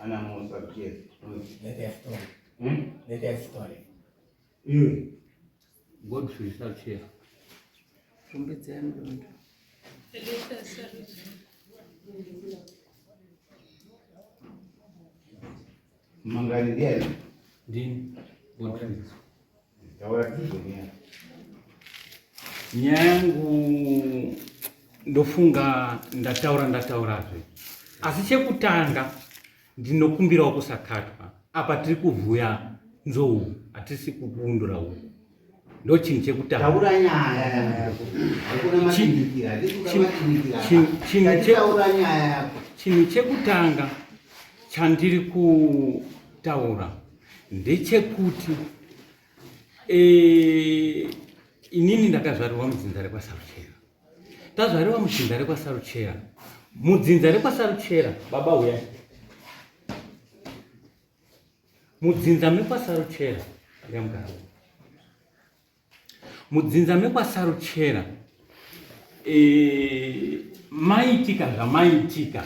Ana Musa yes. Let her story. Let her story. Iwe. Godfrey Saluchera. Rumbidzai Mudondo. Elisa Sarudzo. Mangani ndiani? Ndini Godfrey. Taura tizwe Nyaya yangu ndofunga ndataura ndataurazve, asi chekutanga ndinokumbirawo kusakatwa. Apa tiri kuvhuya nzou, hatisi kukuundura huku. Ndo chinhu chekutanga. Taura nyaya yako. Hakuna madimikira, hatisi kuda madimikira. Taura nyaya yako. Chinhu chekutanga chandiri kutaura ndechekuti inini ndakazvarirwa mudzinza rekwaSaruchera. Tazvarirwa mudzinza rekwaSaruchera, mudzinza rekwaSaruchera, baba huyai, mudzinza mekwaSaruchera, yamugara mudzinza mekwaSaruchera, maitika zvamaitika,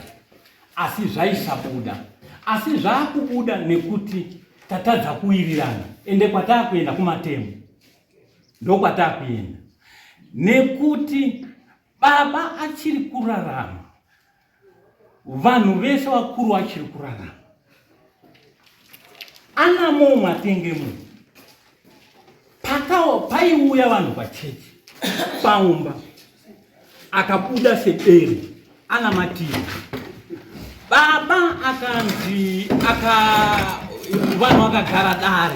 asi zvaisabuda, asi zvakubuda nekuti tatadza kuwirirana. Ende kwataakuenda kumatemo ndokwataakuenda, nekuti baba achiri kurarama, vanhu vese vakuru vachiri kurarama, anamo matengemo paiuya vanhu pachechi paumba, akabuda sebere ana mativi. Baba akanzi aka vanhu vakagara dare,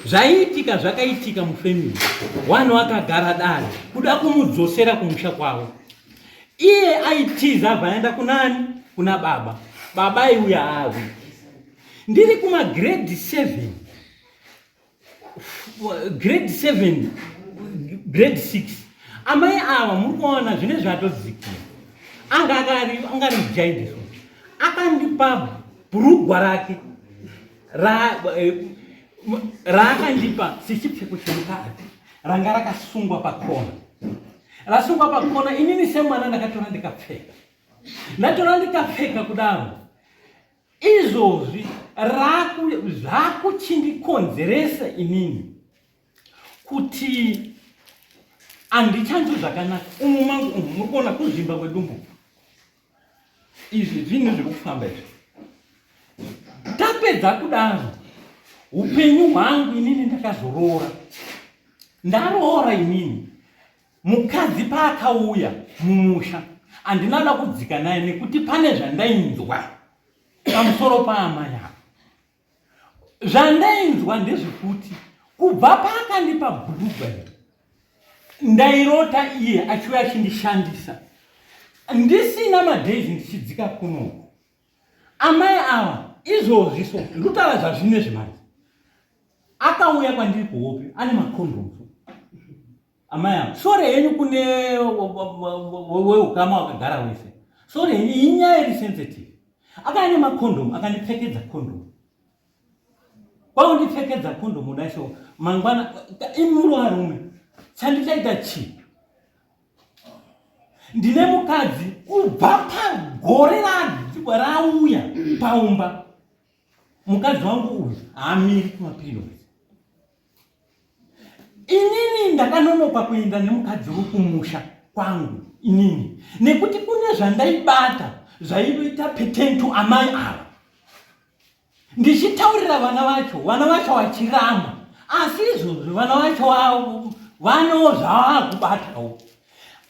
zvaiitika zvakaitika mufamily, vanhu vakagara dare kuda kumudzosera kumusha kwavo. Iye aitiza abva aenda kunani? Kuna baba. Baba aiuya awi. Ndiri kuma grade 7, grade 7, grade 6, amai ava muri kuona zvine zvatodzikira, anga akari anga ari mujaidi, so akandipa bhurugwa rake raakandipa sechipfeko chemukadzi, ranga rakasungwa pakona, rasungwa pakona. Inini semwana ndakatora ndikapfeka, ndatora ndikapfeka kudaro. Izvozvi zvakuchindikonzeresa inini kuti handichanzwi zvakanaka umu mangu umu. Muri kuona kuzvimba kwedumbu, izvi zvinhu zviri kufamba izvi. Tapedza kudaro, upenyu hwangu inini ndakazoroora, ndaroora inini, mukadzi paakauya mumusha handina kudzika naye nekuti pane zvandainzwa pamusoro paamai ava. Zvandainzwa ndezvekuti kubva paakandipa bhurugwa iri, ndairota iye achiuya achindishandisa. Ndisina madays ndichidzika kunoku, amai ava izvozvi, so ndikutaura zvazvine zvimanje, akauya kwandiri kuhope ane makondoms amai ava. Sore henyu kune weukama wakagara wese, sore henyu, inyaya iri sensitive. Akauya nemakondomu, akandipfekedza kondomu, kwaundipfekedza kondomu dai. So mangwana imuri varume, chandichaita chii? Ndine mukadzi kubva pagore rauya paumba, mukadzi wangu uyu haamiri kumaperiod. Inini ndakanonoka kuenda nemukadzi wekumusha kwangu inini nekuti kune zvandaibata zvaiita pertain to amai ava, ndichitaurira vana vacho, vana vacho vachiramba. Asi izvozvo vana vacho vano zvavakubatawo,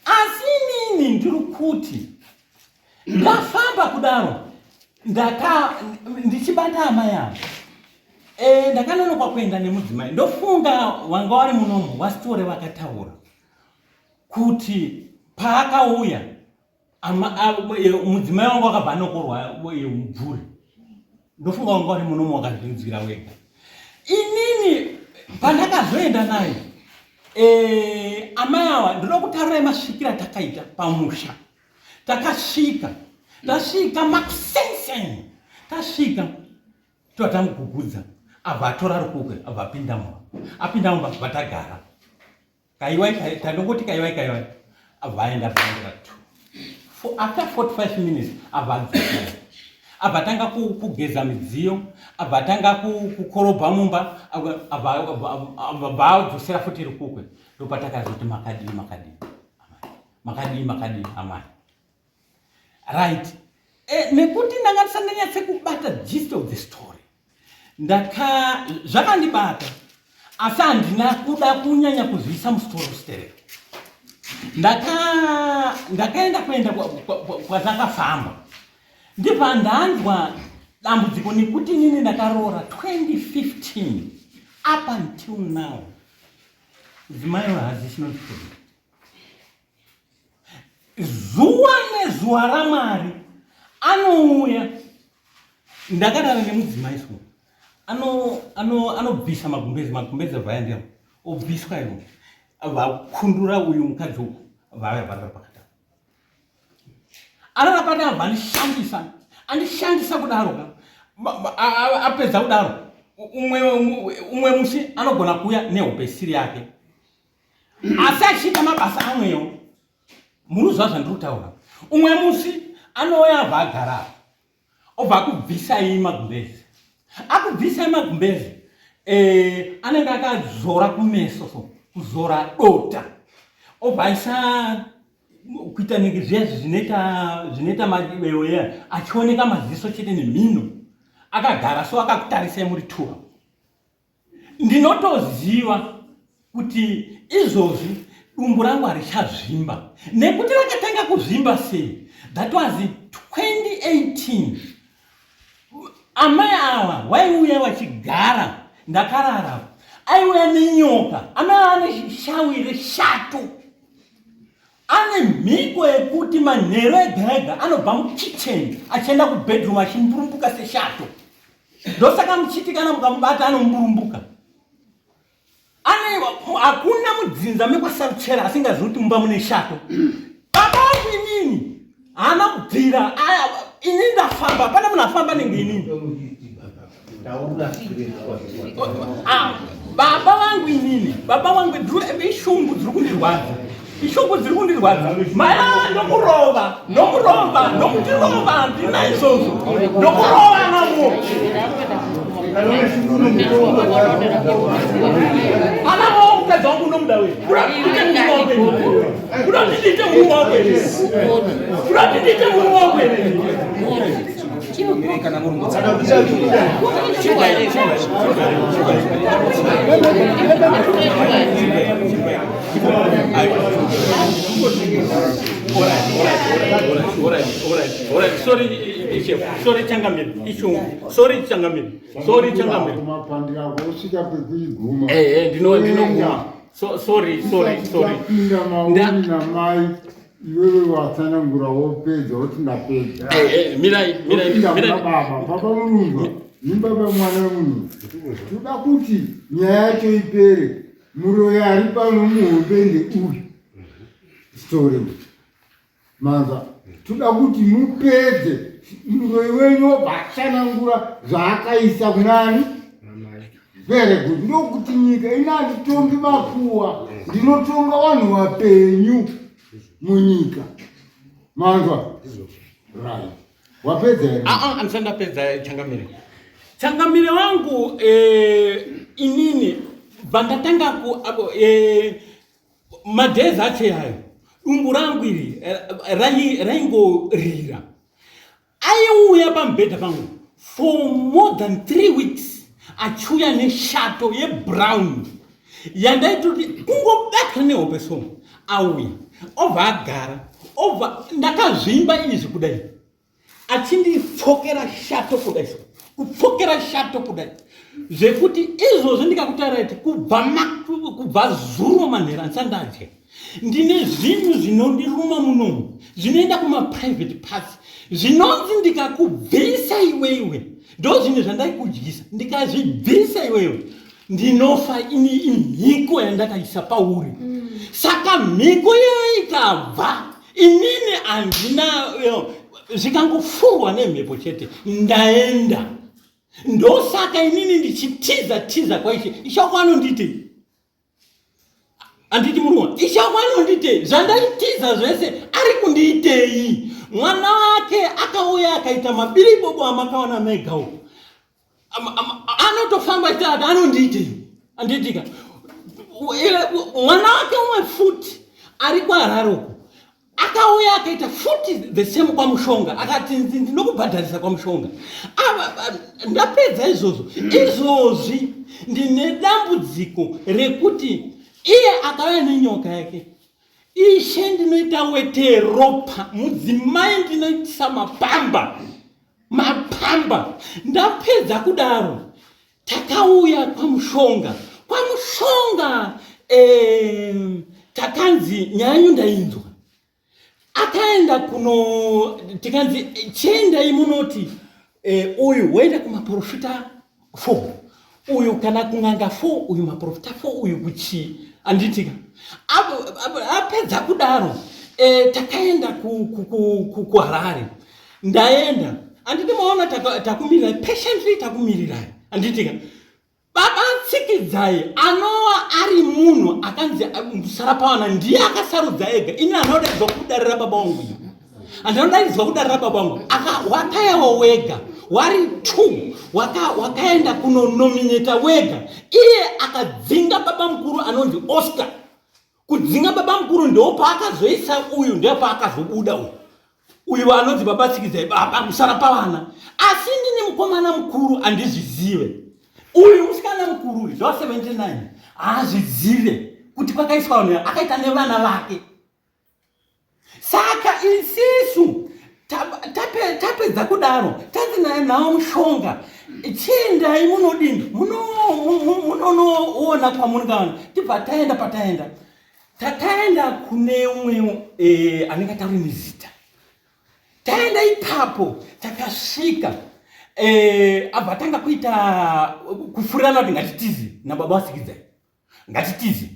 asi inini ndiri kuti ndafamba kudaro, ndaka ndichibata amai ava, ndakanonoka kuenda nemudzimai. Ndofunga wanga wari munomu wasitore vakataura kuti paakauya mudzimai wangu akabva anokorwa mubvuri. Ndofunga wanga wari munomu wakazvinzwira wega. Inini pandakazoenda naye, amai ava, ndinoda kutaurirai masvikiro atakaita pamusha. Takasvika, tasvika makusenseni, tasvika toatangugugudza, abva atora rukukwe, abva apinda mumba, apinda mumba vatagara kaiwai, tandongoti kaiwai kaiwai, abva aenda bvaendera two. After 45 minutes abva adzokera. Abva atanga kugeza midziyo, abva atanga kukorobha mumba, abva adzosera futi rukukwe. Ndopatakazoti makadii makadii amai, makadii makadii amai. Right. E, nekuti ndanga ndisati ndanyatse kubata gist of the story. Ndaka zvakandibata asi handina kuda kunyanya kuzviisa musitoro stereo. Ndaka ndakaenda kuenda kwatakafamba ndibva ndanzwa dambudziko nekuti inini ndakaroora 2015 up until now mudzimai wehazisinofood Zuva nezuva raMwari anouya. Ndakarara nemudzimai so anobvisa ano, ano magumbezi magumbezi avaya ndiyo obviswa ivo vakundura uyu mukadzi uku vaya varara pakati arara pakati abva andishandisa andishandisa kudaro ka apedza kudaro umwe musi anogona kuuya nehope isiri yake asi achiita mabasa amwewo muruziva zvandiri kutaura umwe musi anouya abva agara obva akubvisai magumbezi akubvisai magumbezi eh, anenge akazora kumeso so kuzora dota obva aisa kuita nenge zviya zvinoita zvinoita maweya achioneka maziso chete nemhino akagara so akakutarisai muri tua Ndinotoziva kuti izvozvi dumbu rangu harichazvimba nekuti rakatanga kuzvimba sei that was 2018 amai ava waiuya vachigara ndakarara aiuya nenyoka amai ava ane shawi reshato ane mhiko yekuti manheru ega ega anobva mukitchen achienda kubedroom achimburumbuka seshato ndosaka muchiti kana mukamubata anomburumbuka ane hakuna mudzinza mekwasaruchera asingazivi kuti mumba mune shato baba vangu inini haana kubvira ini ndafamba hapana munhu afamba nenge inini ah, baba vangu inini baba vangu ishungu dziri kundirwadza Ishungu dziri kundirwadza. Maya ndokurova, ndokurova, ndokutirova handina izvozvo. Ndokurova namo. Ana mo mukadzi wangu unomuda wewe. Kuda kuti ndiite murume wako here? Kuda kuti ndiite murume wako here? Kuda kuti ndiite murume wako here? Sorry changamire, ishungu. Sorry changamire. Sorry changamire. Mapandira kusvika pekuiguma. Eh eh ndino ndinoguma. So sorry sorry sorry. Pinda mauri namai iwewe watsanangura wopedza woti ndapedza. Eh eh mirai mirai mirai. Baba baba murungu. Ni baba mwana wemunhu. Toda kuti nyaya yacho ipere. Muroyi ari pano muhombe ndeuyu. Story. Manza, toda kuti mupedze muroyi wenyu obva atsanangura zvaakaisa kunani. Very good. Ndokuti nyika ina handitongi makuwa, ndinotonga vanhu vapenyu munyika. Manzwa? Right. Wapedza here? Ah ah, andisati ndapedza changamire. Changamire wangu eh, inini bva ku apo eh, madays acho yayo dumbu rangu iri eh, raingorira aiuya pamubhedha pangu for more than 3 weeks achiuya neshato yebrown yandaitoti kungobatwa nehope so auya obva agara obva ndakazvimba izvi kudai achindipfokera shato kudai so kupfokera shato kudai zvekuti izvozvo ndikakutaura kuti kubva kubva zuro manheru andisati ndadya ndine zvinhu zvinondiruma munomu zvinoenda kumaprivate parts zvinonzi ndikakubvisa iwewe ndo zvinhu zvandaikudyisa ndikazvibvisa iwewe ndinofa ini imhiko yandakaisa pauri mm. Saka mhiko iyoyo ikabva inini handina zvikangofurwa nemhepo chete ndaenda. Ndosaka inini ndichitiza tiza kwaishe. Ishoko anonditi handiti muruwa ishoko anondite zvandaitiza zvese ari kundiitei. Mwana wake akauya akaita mabiribobo amakaona mega uko. Anotofamba achiti ati anondiitei andiitika. Mwana wake umwe futi ari kwaHarare uko akauya akaita futi the same kwaMushonga, akati ndinokubhadharisa kwaMushonga. Ndapedza izvozvo. Izvozvi ndine dambudziko rekuti iye akauya nenyoka yake. Ishe, ndinoita wete ropa, mudzimai ndinoitisa mapamba mapamba. Ndapedza kudaro, takauya kwaMushonga. KwaMushonga takanzi nyaya yenyu ndainzwa. Akaenda kuno, tikanzi chiendai munoti uyu woenda kumaprofita 4, uyu kana kun'anga 4, uyu maprofita 4, uyu kuchii, anditika. Apedza kudaro, takaenda kuHarare. Ndaenda, anditi maona, takumirirai patiently, takumirirai, anditika. Baba Tsikidzai anova ari munhu akanzi musarapawana, ndiye akasarudza ega. Ini handinodaidzwa kudarira baba wangu, handinodaidzwa kudarira baba wangu. Wakayawo wega, wari two wakaenda kunonomineta wega. Iye akadzinga baba mukuru anonzi Oscar. Kudzinga baba mukuru ndo paakazoisa uyu, ndo paakazobuda uyu, uyu anonzi baba Tsikidzai, baba musara pavana. Asi ndini mukomana mukuru, handizvizive. Uyu musikana mukuru uyu zva 79 haazvizive kuti kwakaiswa vanhu akaita nevana vake. Saka isisu tapedza kudaro, tanzi naye nawo mushonga, chiendai munodini, munonoona kwamungaona. Tibva taenda. Pataenda, takaenda kune umwe anenge atauri nezita. Taenda ipapo, takasvika, abva tanga kuita kufurirana kuti ngatitize nababa vaSikidzai, ngatitize.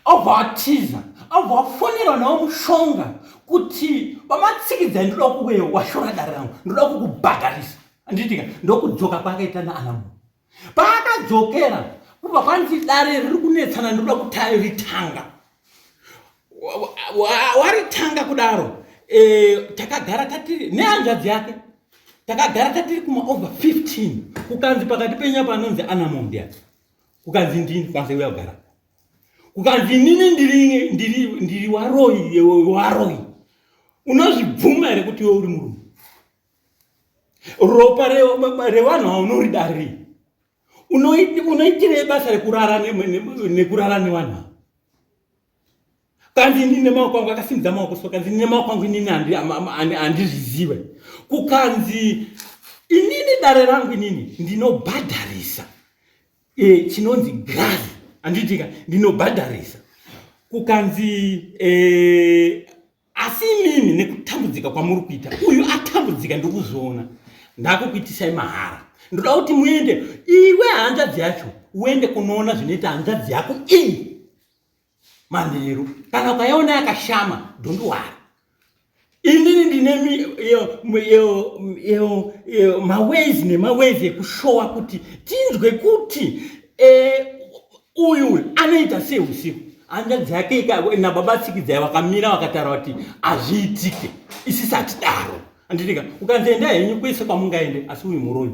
Obva atiza, obva wafonerwa nawo mushonga kuti vamatsikidzai, ndoda kuwe washora dare rangu, ndoda kukubhadharisa, anditika. Ndokudzoka kwaakaita naanamu. Paakadzokera kubva kwanzi dare riri kunetsana, ndoda kuritanga. Waritanga kudaro, takagara tatiri nehanzvadzi yake, takagara tatiri kuma over 15. Kukanzi pakati penyu panonzi anamondia, kukanzi ndini, kukanzi uya kugara, kukanzi inini ndiri waroi, waroi. Unozvibvuma here kuti iwe uri murume? Ropa revanhu haunoridariri. Unoitirei basa rekurara nekurara nevanhu ava? Kanzi inini nemaoko angu, akasimudza maoko so, kanzi nemaoko angu inini handizvizive. Kukanzi inini dare rangu inini ndinobhadharisa chinonzi grazi, handitika, ndinobhadharisa. Kukanzi asi imimi nekutambudzika kwamuri kuita, uyu atambudzika, ndikuzviona, ndakukuitisai mahara. Ndoda kuti muende, iwe hanzvadzi yacho, uende kunoona zvinoita hanzvadzi yako iyi manheru. Kana ukaiona yakashama, don't worry, inini ndine maways nemaways ekushowa kuti tinzwe kuti uyu anoita sei usiku. Hanzvadzi yake nababa Tsikidzai vakamira vakataura kuti hazviitike, isisi hatidaro, handitika. Ukanzi enda henyu kwese kwamungaende, asi uyu muroyi.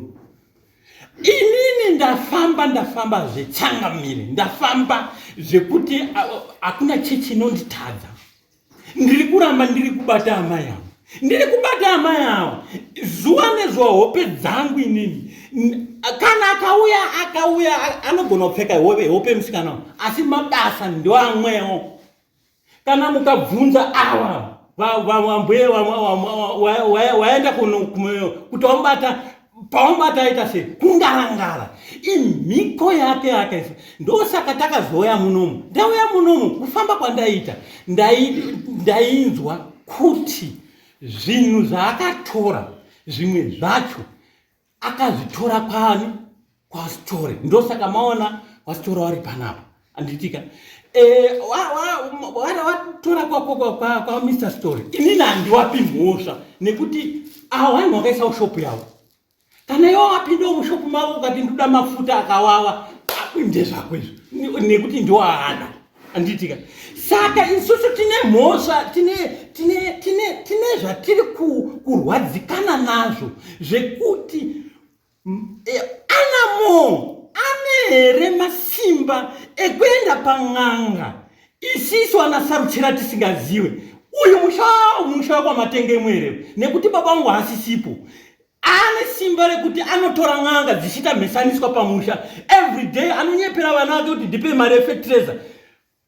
Inini ndafamba, ndafamba zvechangamire, ndafamba zvekuti hakuna chechi inonditadza. Ndiri kuramba ndiri kubata amai avo, ndiri kubata amai avo zuva nezuva, hope dzangu inini. Kana akauya, akauya anogona kupfeka hope musikana, asi mabasa ndoamwewo. Kana mukabvunza ava vambuye waenda kuti wamubata, pawamubata aita sei, kungarangara imhiko yake yakaisa. Ndosaka takazouya munomu. Ndauya munomu, kufamba kwandaita, ndainzwa kuti zvinhu zvaakatora zvimwe zvacho akazvitora kwani? KwaStore. Ndosaka maona waStore wari panapa, anditika. Watora kwaMr Story. Inini handiwapi mhosva nekuti avo vanhu vakaisa ushopu yavo. Kana iwo wapindawo mushopu mavo ukati ndoda mafuta akawawa, ndezvako izvo, nekuti ndiwaada. Anditika saka isusu tine mhosva, tine tine tine tine zvatiri kurwadzikana nazvo zvekuti anamo ane here masimba ekuenda pan'anga isisu anasaruchera tisingaziwe uyu musha musha wekwamatengemo here nekuti baba vangu haasisipo. Ane simba rekuti anotora n'anga dzichiita mhesaniswa pamusha everyday, anonyepera vana vake kuti ndipe mari yefetireza,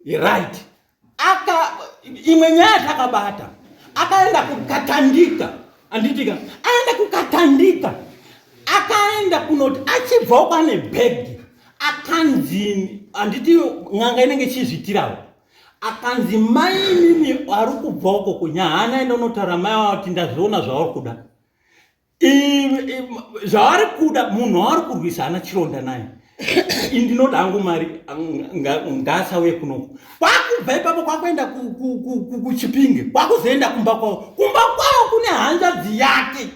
right? Aka imwe nyaya takabata, akaenda kukatandika, anditika aenda kukatandika, akaenda kunoti achibvawo pane bhegi, akanzi, handiti n'anga inenge ichizvitirawo, akanzi mai mimi ari kubva uko kunyahana, enda unotaura mai vavo kuti ndazviona zvauri kuda, zvaari kuda munhu waari kurwisa haana chironda naye, indinoda hangu mari, ngaasauye kunoko. Kwakubva ipapo kwakuenda kuChipinge, kwakuzoenda kumba kwavo. Kumba kwavo kune hanzvadzi yake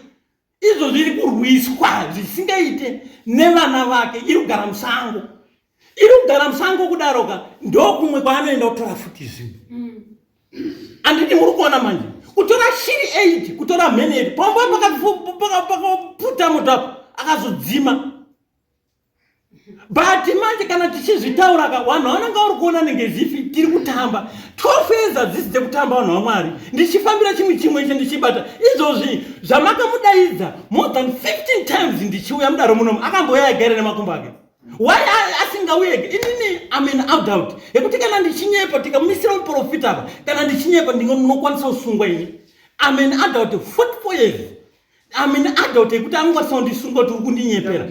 izvo zviri kurwiswa zvisingaite nevana vake, iri kugara musango, iri kugara musango kudaroka, ndokumwe kwaanoenda kutora futi zvinhu. Anditi muri kuona manje kutora shiri 8, kutora mhene 8 pamba pakaputa moto apo akazodzima. But manje kana tichizvitaura ka, vanhu vanonga uri kuona nenge zifi tiri kutamba. 12 years hadzisi dzekutamba, vanhu vaMwari. Ndichifambira chimwe chimwe icho ndichibata izvozvi zvamakamudaidza more than 15 times ndichiuya mudaro munomu, akambouya agaire nemakumbo ake. Why asingauyege? Inini am an adult yekuti kana ndichinyepa, tikamumisira muprofita apa, kana ndichinyepa ndinokwanisa kusungwa. Ini am an adult, 44 years, am an adult yekuti angokwanisa kundisunga kuti uri kundinyepera.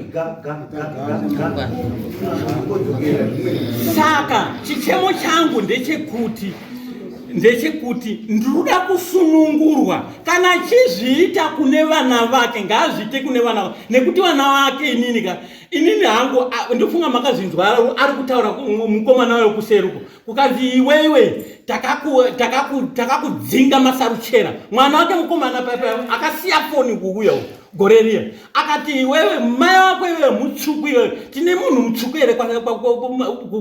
Saka chichemo changu ndechekuti ndinoda kusunungurwa. Kana achizviita kune vana vake, ngaazviite kune vana vake, nekuti vana vake inini ka, inini hangu ndofunga makazvinzwa ari kutaura mukomana wayo kuseruko, kukanzi iwewe takakudzinga masaruchera. Mwana wake mukomana paipa akasiya foni kuuya gore riya, akati iwewe mai wako iwewe mutsvuku, iwewe tine munhu mutsvuku here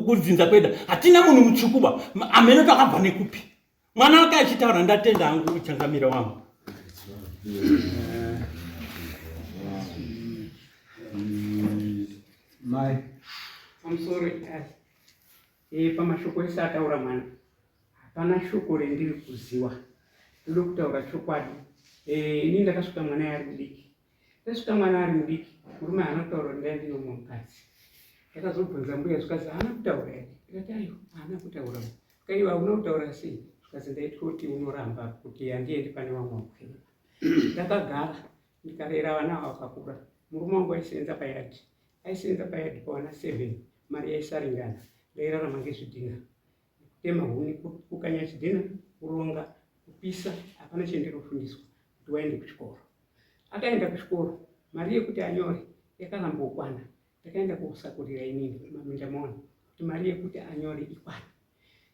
kudzinza kweda? Hatina munhu mutsvuku ba, amene takabva nekupi? Mwana wake achitaura. Ndatenda hangu, changamire wangu. Mai. Pamusoro itasi pamashoko ese ataura mwana, hapana shoko rendiri kuziwa. Ndoda kutaura chokwadi. Ini ndakasvika mwana ari mudiki. Ndasvika mwana ari mudiki, murume haana kutaura kuti ndai ndine mumwe mukadzi. Ndakazobvunza mbuya, zvikanzi haana kutaura here? Ndikati aiwa, haana kutaura. Kaiwa hauna kutaura sei? Zvikanzi ndaitya kuti unoramba kuti handiendi pane vamwe vakwenya. Ndakagara ndikarera vana ava vakakura. Murume wangu aisenza payadhi, aisenza payadhi pawana 7, mari yaisaringana. Ndairarama ngezvidhina, kutema huni, kukanya chidhina, kuronga, kupisa. Hapana chendinofundiswa kuti waende kuchikoro. Akaenda kuchikoro, mari yekuti anyore yakarambokwana. Ndakaenda kusakurira inini maminda maona kuti mari yekuti anyore ikwana.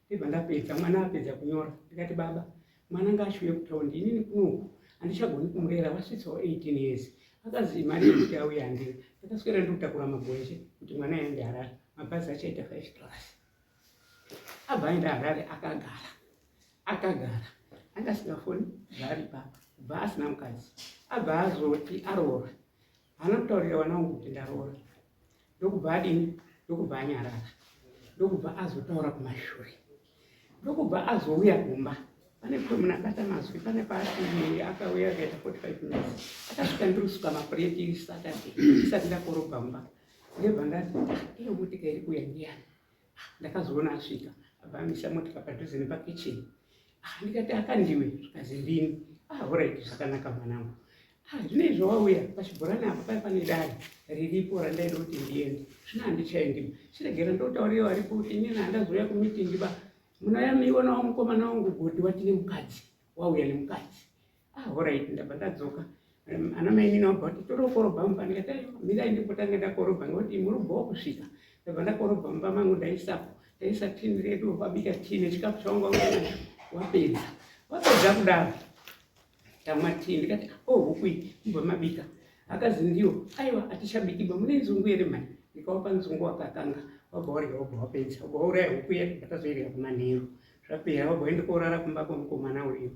Ndibva ndapedza, mwana apedza kunyora, ndikati baba, mwana ngaashuye kutaundi, inini kunoku handichagoni kumurera, wasvitsawo 18 years. Akazi mari yekuti auye handina. Ndakaswera ndikutakura magonje kuti mwana aende Harare, mabhazi achaita $5. Abva aenda Harare, akagara akagara anga asingafoni zvaari papa, kubva asina mukadzi. Abva azoti aroora, haana kutaurira vana vangu kuti ndaroora. Ndokubva adini? Ndokubva anyarara, ndokubva azotaura kumashure, ndokubva azouya kumba. Pane munabata mazwi, pane paati akauya akaita 45 minutes. Akasvika ndiri mapureti Saturday, isati ndakorobha mumba. Ndobva ndati, "Ah, iyo motika iri kuuya ndiyani?" Ndakazoona asvika, abva amisa motika padhuze nepakicheni. Ah, ndikati akandiwe? Zvikazi ndini. Ah, alright, zvakanaka mwanangu. Ah, zvino izvo wauya pachibhorani apa, pai pane dare riripo randaida kuti ndiende, zvino handichaendi. Chiregera ndotaurira varipo kuti inini handazouya kumitingi ba. Munouya muionawo mukomana wangu Godi watine mukadzi, wauya nemukadzi. Ah, alright. Ndabva ndadzoka. Ana mainini wabva kuti todokorobha mumba. Ndikati aiwa, mirai ndimbotanga ndakorobha ngekuti murubva wakusvika. Ndabva ndakorobha mumba mangu, ndaisapo, ndaisa tini redu, wabika tii nechikafu chawanga uinacho. Wapedza, wapedza kudaro, tamwa tii. Ndikati, o oh, huku iyi mubva mabika? Akazi ndiyo. Aiwa, hatichabiki ba, mune nzungu here mhai? Ndikawapa nzungu, wakakanga. Wabva warya wobva wapedza. Wobva wauraya huku iya tobva tazoirya kumanheru. Zvapera wabva waenda korara kumba kwemukomana uriyo.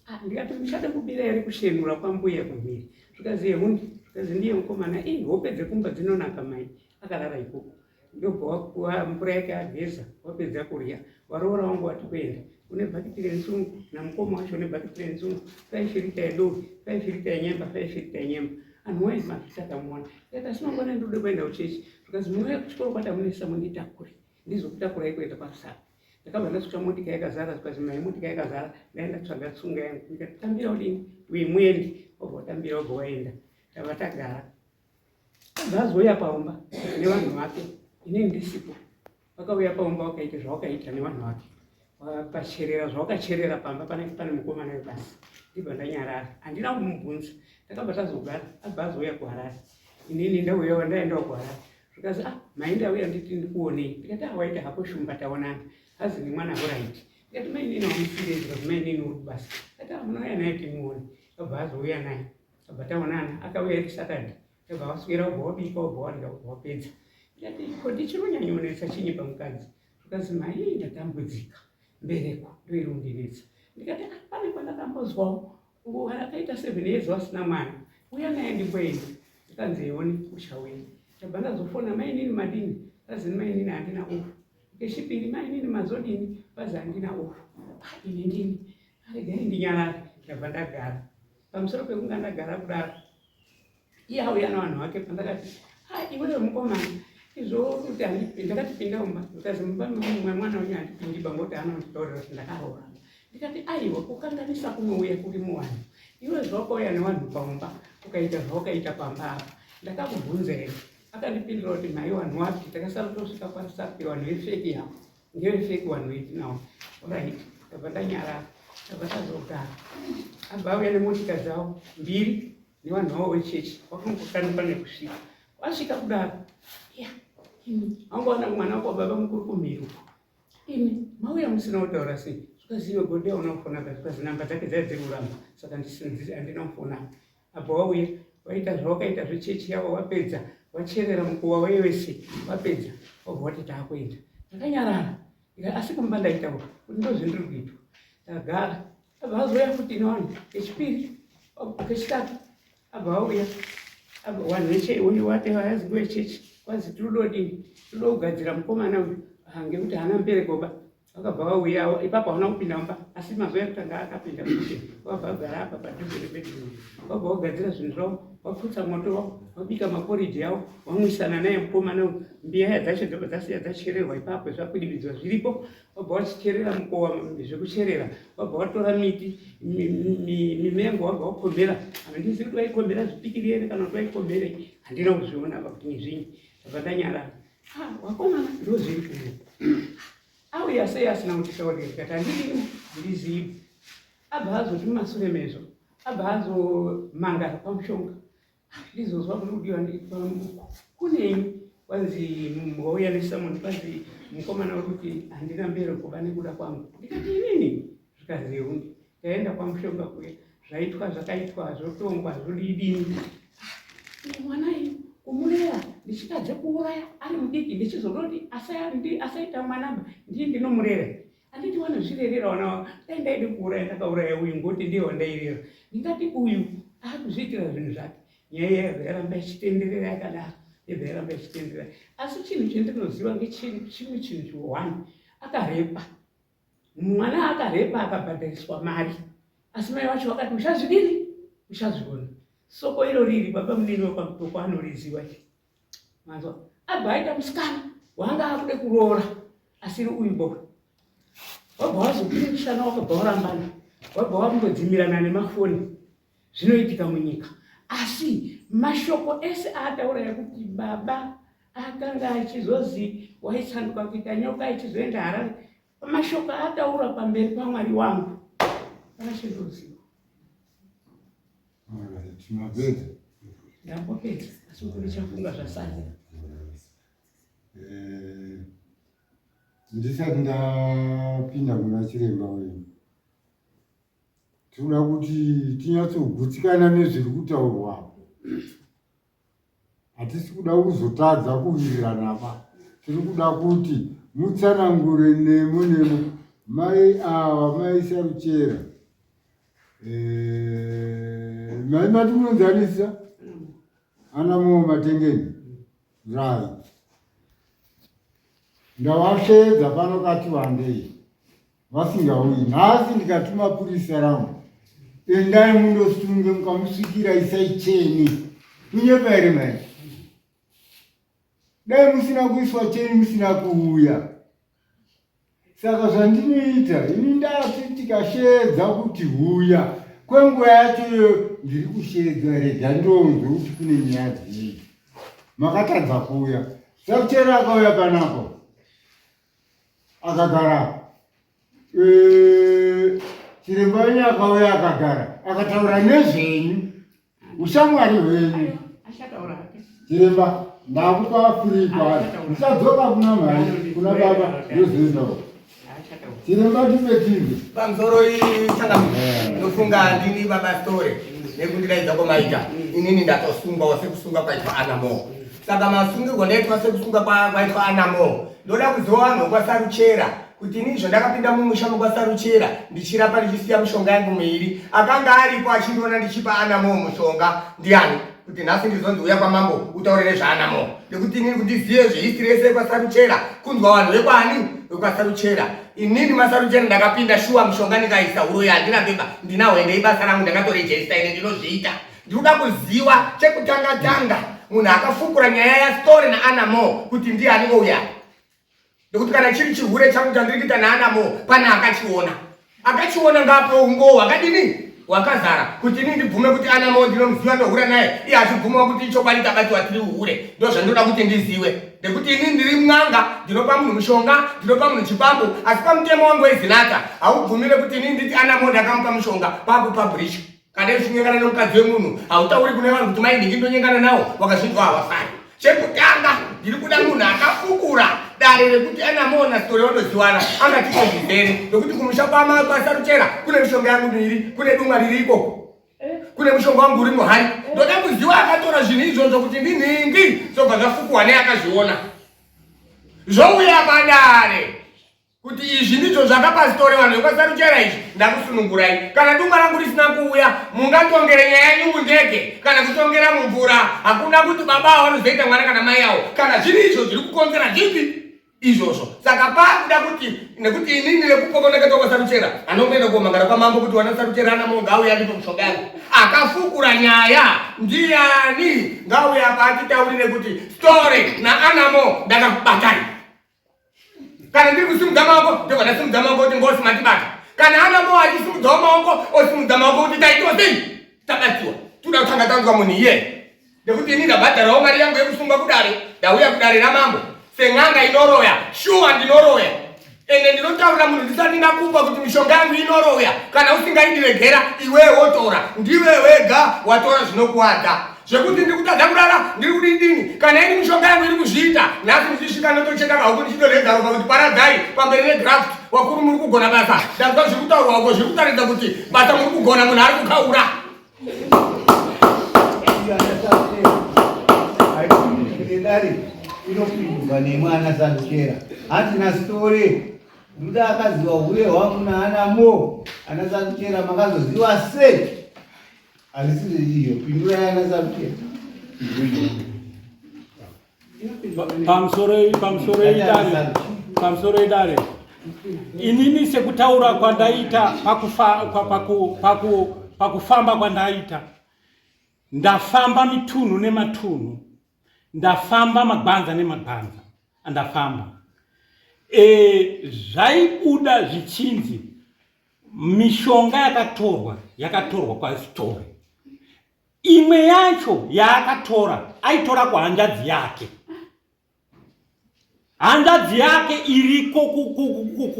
Ah, ndikati muchada kubira here kushenura kwambuya kumhiri. Zvikazi yehundi, zvikazi ndiye mukomana. Ii hope dzekumba dzinonaka mai. Akarara ikoko. Ndobva wapuwa mvura yake ageza wapedza kurya. Waroora wangu wati kuenda. Une bhakiti renzungu namukoma wacho une bhakiti renzungu. Faifirita yedovi, faifirita yenyemba, faifirita yenyemba. Anhu woye mazvita tamuona. Ndikati asi mangwana ndinoda kuenda kuchechi. Zvikazi munouya kuchikoro kwatamunesa munditakure. Ndizokutakurai kuenda kwaRusape. Ndakabva ndasvika motika yakazara zvikazi mai motika yakazara. Ndaenda tsvaga tsunga yangu. Ndikati tambira udini? Uye muende. Wabva watambira wabva waenda. Tava tagara. Abva azouya paumba nevanhu vake. Ini ndisipo. Vakauya paumba wakaita zvawakaita nevanhu vake. Wakacherera zvawakacherera pamba panenge pane mukomana webasa. Ndibva ndanyarara. Handina kumubvunza. Takabva tazogara. Abva azouya kuHarare. Inini ndauyawo ndaendawo kuHarare. Zvikazi ah mai ndauya nditi ndikuonei. Ndikati ah waita hako shumba taonana. Hazi nemwana horaiti. Ndikati mai nini wamusirei zvikazi mai nini uri kubasa. Ndikati ah munouya naye timuone. Abva azouya naye. Tabva taonana. Akauya iri Saturday. Tabva waswera wobva wabika wobva wadya wobva wapedza. Ndikati ko ndichinonyanyonetsa chinyi pamukadzi? Zvikazi mai ndatambudzika. Mbereko ndoiri kundinetsa. Ndikati ah pane kwandakambozwawo akaita 7 years wasina mwana. Uya naye ndimboenda. Ndikanzi yoni uchauya. Ndabva ndazofona mainini madini? Kazi mainini handina off. Kechipiri mainini mazodini? Kazi handina off. Ah ini ndini. Aregai ndinyarare. Ndabva ndagara. Pamusoro pekunga ndagara kudaro iye auya navanhu vake pandakati ah iwewe mukomana izvo kuti ndakati pinda mumba ndikazi mumba mumwe mwana wenyu handipindi ba ngokuti anonditaurira kuti ndakaroora ndikati aiwa kukanganisa kunouya kuri muvanhu iwe zvawakauya nevanhu pamumba ukaita zvawakaita pamba apa ndakakubvunza here akandipindura kuti mhai vanhu wapi takasara tosvika kwasapi vanhu vefeki yavo Ngevefeki vanhu vetinawo. Right. Ndabva ndanyarara. Ndabva tazogara. Abva auya nemotika dzavo mbiri nevanhu vavo vechechi. Wakangokanuka nekusvika. Wasvika kudaro. Ya. Imi. Wangowana mwana wako baba mukuru kumhiri uko. Imi. Mauya musina kutaura sei? Zvikazi iwe Gode hauna kufona ka zvikazi namba dzake dzaive dziri kuramba. Saka handina kufona. Apo wauya waita zvawakaita zvechechi yavo wapedza wacherera mukuwa wewese wapedza wabva wati taakuenda. Ndakanyarara asi kumba ndaitaura kuti ndozvendiri kuitwa. Ndagara abva azouya futi inowanhu kechipiri kechitatu abva auya vanhu veche wati vechechi kwanzi tirudodini tinoda kugadzira mukomana uyu ngekuti haana mubereko ba Vakabva vauya ipapo hauna kupinda mumba asi mazuva ekutanga akapinda mukitchen vakabva vagara apa padhuze nebedroom vabva vagadzira zvinhu zvavo vaputsa moto wavo vabika maporiji avo vamwisana naye mukomana uyu mbiya dzacho dzobva dzasiya dzachererwa ipapo zvakudividzwa zviripo vabva vachicherera mukowa zvekucherera vabva vatora miti mimengo vabva vakombera handizivi kuti vaikombera zvipikiri here kana kuti vaikomberei handina kuzviona apa kuti nezvinyi ndabva ndanyarara ah, wakomana ndozviri kuno auya sei asina kutitaurira ndikati handidini handizivi abva azoti mumasure mezvo abva azomangara pamushonga ah, ndizozwa kuri kudiwa kunei kwanzi wauya nesamoni kwanzi mukomana uri kuti handina mbero kuba nekuda kwangu ndikati inini zvikanzi eundi taenda kwamushonga kuya zvaitwa zvakaitwa zvotongwa zvodidini ah, mwana iyi kumurera ndichitadze kuuraya ari mudiki ndichizodoti asaita mwanaba ndiye ndinomurera anditi wanozvirerera wana dai ndaide kuuraya ndakauraya uyu ngoti ndiye wandairera ndingati uyu akuzviitira zvinhu zvake nyaya iya yaramba ichitenderera yakadaro yebva yaramba ichitenderera asi chinhu chendinoziva ngechimwe chinhu chione akarepa Mwana akarepa akabhadhariswa mari asi mai vacho vakati uchazvidini uchazviona. Soko iro riri baba munini wekwamutoko anoriziva iri. Manzwa abva aita musikana waanga akude kuroora asiri uyu bo. Wabva wazopindisana wakabva warambana wabva wakungodzimirana nemafoni zvinoitika munyika asi mashoko ese aataura ekuti baba akanga achizozi waitsanduka kuita nyoka ichizoenda harare mashoko aataura pamberi pamwari wangu akachindoziva Mapedza. Ndambopedza asi ndichafunga zvasara. Eh, ndisati ndapinda kuna chiremba wenyu tinoda kuti tinyatsogutsikana nezviri kutaurwa apo hatisi kuda kuzotadza kuwirirana pa. Tiri kuda kuti mutsanangure nemo nemo mai ava mai Saruchera. Eh, mai mati munonzanisa ana moo matengeni right. Ndavasheedza pano kati wandei vasingauyi nhasi ndikatuma purisa rangu endai mundosunge mukamusvikira isai cheni kunyepa here mai dai musina kuiswa cheni musina kuuya saka zvandinoita ini ndati tikasheedza kuti huya kwenguva yacho iyo ndiri kusheedza rega ndonzwe kuti kune nyaya dzii makatadza kuuya sakuchera akauya panapo akagara eh, chiremba wenyu akauya akagara akataura nezvenyu ushamwari hwenyu chiremba ndakupa free kwaari ndichadzoka kuna mhai kuna baba ndozoendawo chiremba tipe tinzwe pamusoro changamire ndofunga ndini baba store nekundidaidza kwamaita inini ndatosungwawo sekusunga kwaitwa anamo saka masungirwo ndaitwa sekusunga kwaitwa anamo ndoda kuziva vanhu vekwasaruchera kuti ini izvo ndakapinda mumusha mekwasaruchera ndichirapa ndichisiya mishonga yangu miiri akanga aripo achindiona ndichipa anamo mushonga ndiani kuti nhasi ndizonzi uya kwamambo utaure nezvaanamo nekuti inini kuti ndizive zvehistory yese yekwasaruchera kunzwa vanhu vekwani vekwasaruchera inini masaruchera ndakapinda shuwa mushonga ndikaisa huroyi handina pepa ndinawo ende ibasa rangu ndakatorejesta ine ndinozviita ndinoda kuziwa chekutanga tanga munhu akafukura nyaya yastory naanamo kuti ndiani ouya nekuti kana chiri chihure changu chandiri kuita naanamo pane akachiona akachiona ngaapewo umbowo hwakadini hwakazara kuti ini ndibvume kuti anamo ndinomuziva ndohura naye iye achibvumawo kuti ichokwadi tabatiwa tiri uhure ndozvandinoda kuti ndiziwe nekuti ini ndiri n'anga ndinopa munhu mushonga ndinopa munhu chikwambo asi pamutemo wangu wezinata haubvumire kuti ini nditi anamo ndakamupa mushonga pakupublisha Kana uchinyengana nemukadzi wemunhu hautauri kune vanhu kuti mai ndingi ndonyengana nawo wakazvinzwa hawafari. Chekutanga ndiri kuda munhu akafukura dare rekuti anamona story vanoziwana angatipe zvizere nekuti kumusha kwasaruchera kune mishonga yangu miviri kune dumwa riri ikoko kune mushonga wangu uri muhari ndoda kuziwa akatora zvinhu izvozvo kuti ndinhingi zvobva zvafukuhwa neakazviona zvouya padare kuti izvi ndizvo zvakapasitori vanhu vekwasaruchera izvi ndakusunungurai kana dumba rangu risina kuuya mungatongere nyaya yenyu mundege kana kutongera mumvura hakuna kuti baba avo vanozoita mwana kana mai avo kana zviri izvo zviri kukonzera zvipi izvozvo saka pakuda kuti nekuti inini nekupokoneketwa kwasaruchera anokuenda komangara kwamambo kuti wana saruchera ana munhu ngauya ndipo mushonga yangu akafukura nyaya ndiyani ngauya apa atitaurire kuti story naanamo ndakakubatai kana ndiri kusimudza maoko ndobva ndasimudza maoko kuti ngosi matibata kana ana mo achisimudzawo maoko osimudza maoko kuti taitiwa sei tabatiwa toda kutanga tanzwa munhu iyeye nekuti ini ndabhadharawo mari yangu yekusungwa kudare ndauya kudare ramambo sen'anga inoroya shuwa ndinoroya ende ndinotaurira munhu ndisati ndakupa kuti mishonga yangu inoroya kana usingaindiregera iwewe wotora ndiwe wega watora zvinokuwadza zvekuti ndiri kutadza kurara ndiri kudidini kana ini mishonga yangu iri kuzviita nhasi ndichisvika ndotocheka kahuku ndichitorega ropa kuti paradzai pamberi negraft wakuru muri kugona basa ndanzwa zviri kutaurwa uko zviri kutaridza kuti basa muri kugona munhu ari kukaura dare inopindurwa nemwana saruchera handina story ndoda akaziva hure hwangu naanamo ana saruchera makazoziva sei Hazvisi iyo pindurai ana Saruchera. Pamusoro pamusoro idare pamusoro idare inini sekutaura kwandaita pakufa, paku, paku, pakufamba kwandaita ndafamba mitunhu nematunhu ndafamba magwanza nemagwanza andafamba e, zvaibuda zvichinzi Mishonga yakatorwa yakatorwa kwaSithole. Imwe yacho yaakatora aitora kuhanzvadzi yake. Hanzvadzi yake iriko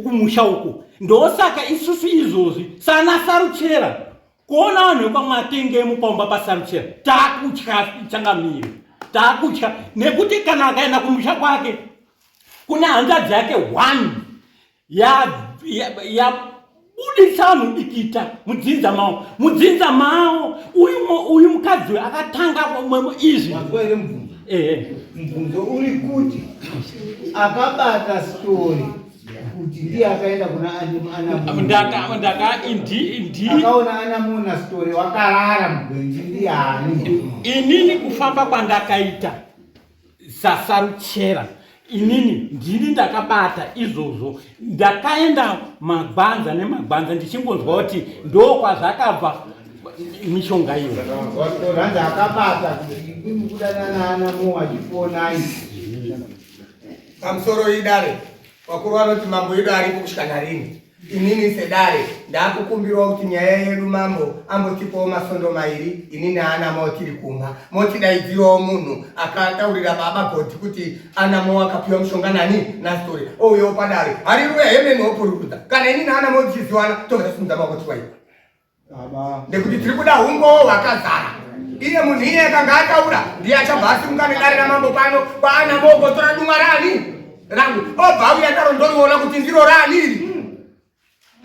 kumusha uku. Ndosaka isusu izvozvi sana Saruchera kuona vanhu vekwamwatengemu paumba paSaruchera takutya changamire takutya nekuti kana akaenda kumusha kwake kune hanzvadzi yake one yabudisa vanhu dikita mudzinza mawo mudzinza mawo uyu mukadzi uyu akatanga izvi Ehe. Mubvunzo uri kuti akabata story kuti ndiye akaenda kuna Ana Ndaka ndaka indi ndi akaona Anamona story wakarara mugwenzi ndiani? Inini kufamba kwandakaita sasaruchera inini ndini ndakabata izvozvo ndakaenda magwanza nemagwanza ndichingonzwa kuti ndokwazvakabva mishonga iyo Ranzi akabata kuti imimi kudanana Anamo achifonai. Pamusoro idare, vakuru vanoti mambo yedu aripo kusvika narini. Inini sedare ndakukumbirawo kuti nyaya yedu mambo ambotipawo masondo mairi inini naanamo tiri kumba motidaidzirawo munhu akataurira baba goti kuti anamo akapiwa mushonga nani nastori ouyawo padare hariruya hemeni wopururudza kana inini naanamo tichiziwana tobva tasimudza maoko tiwaipa nekuti tiri kuda humbowo hwakazara iye munhu iye akanga ataura ndiye achabva asimuka nedare ramambo pano kwaana mogotora dumwa rani rangu obva auya daro ndoriona kuti ndiro rani iri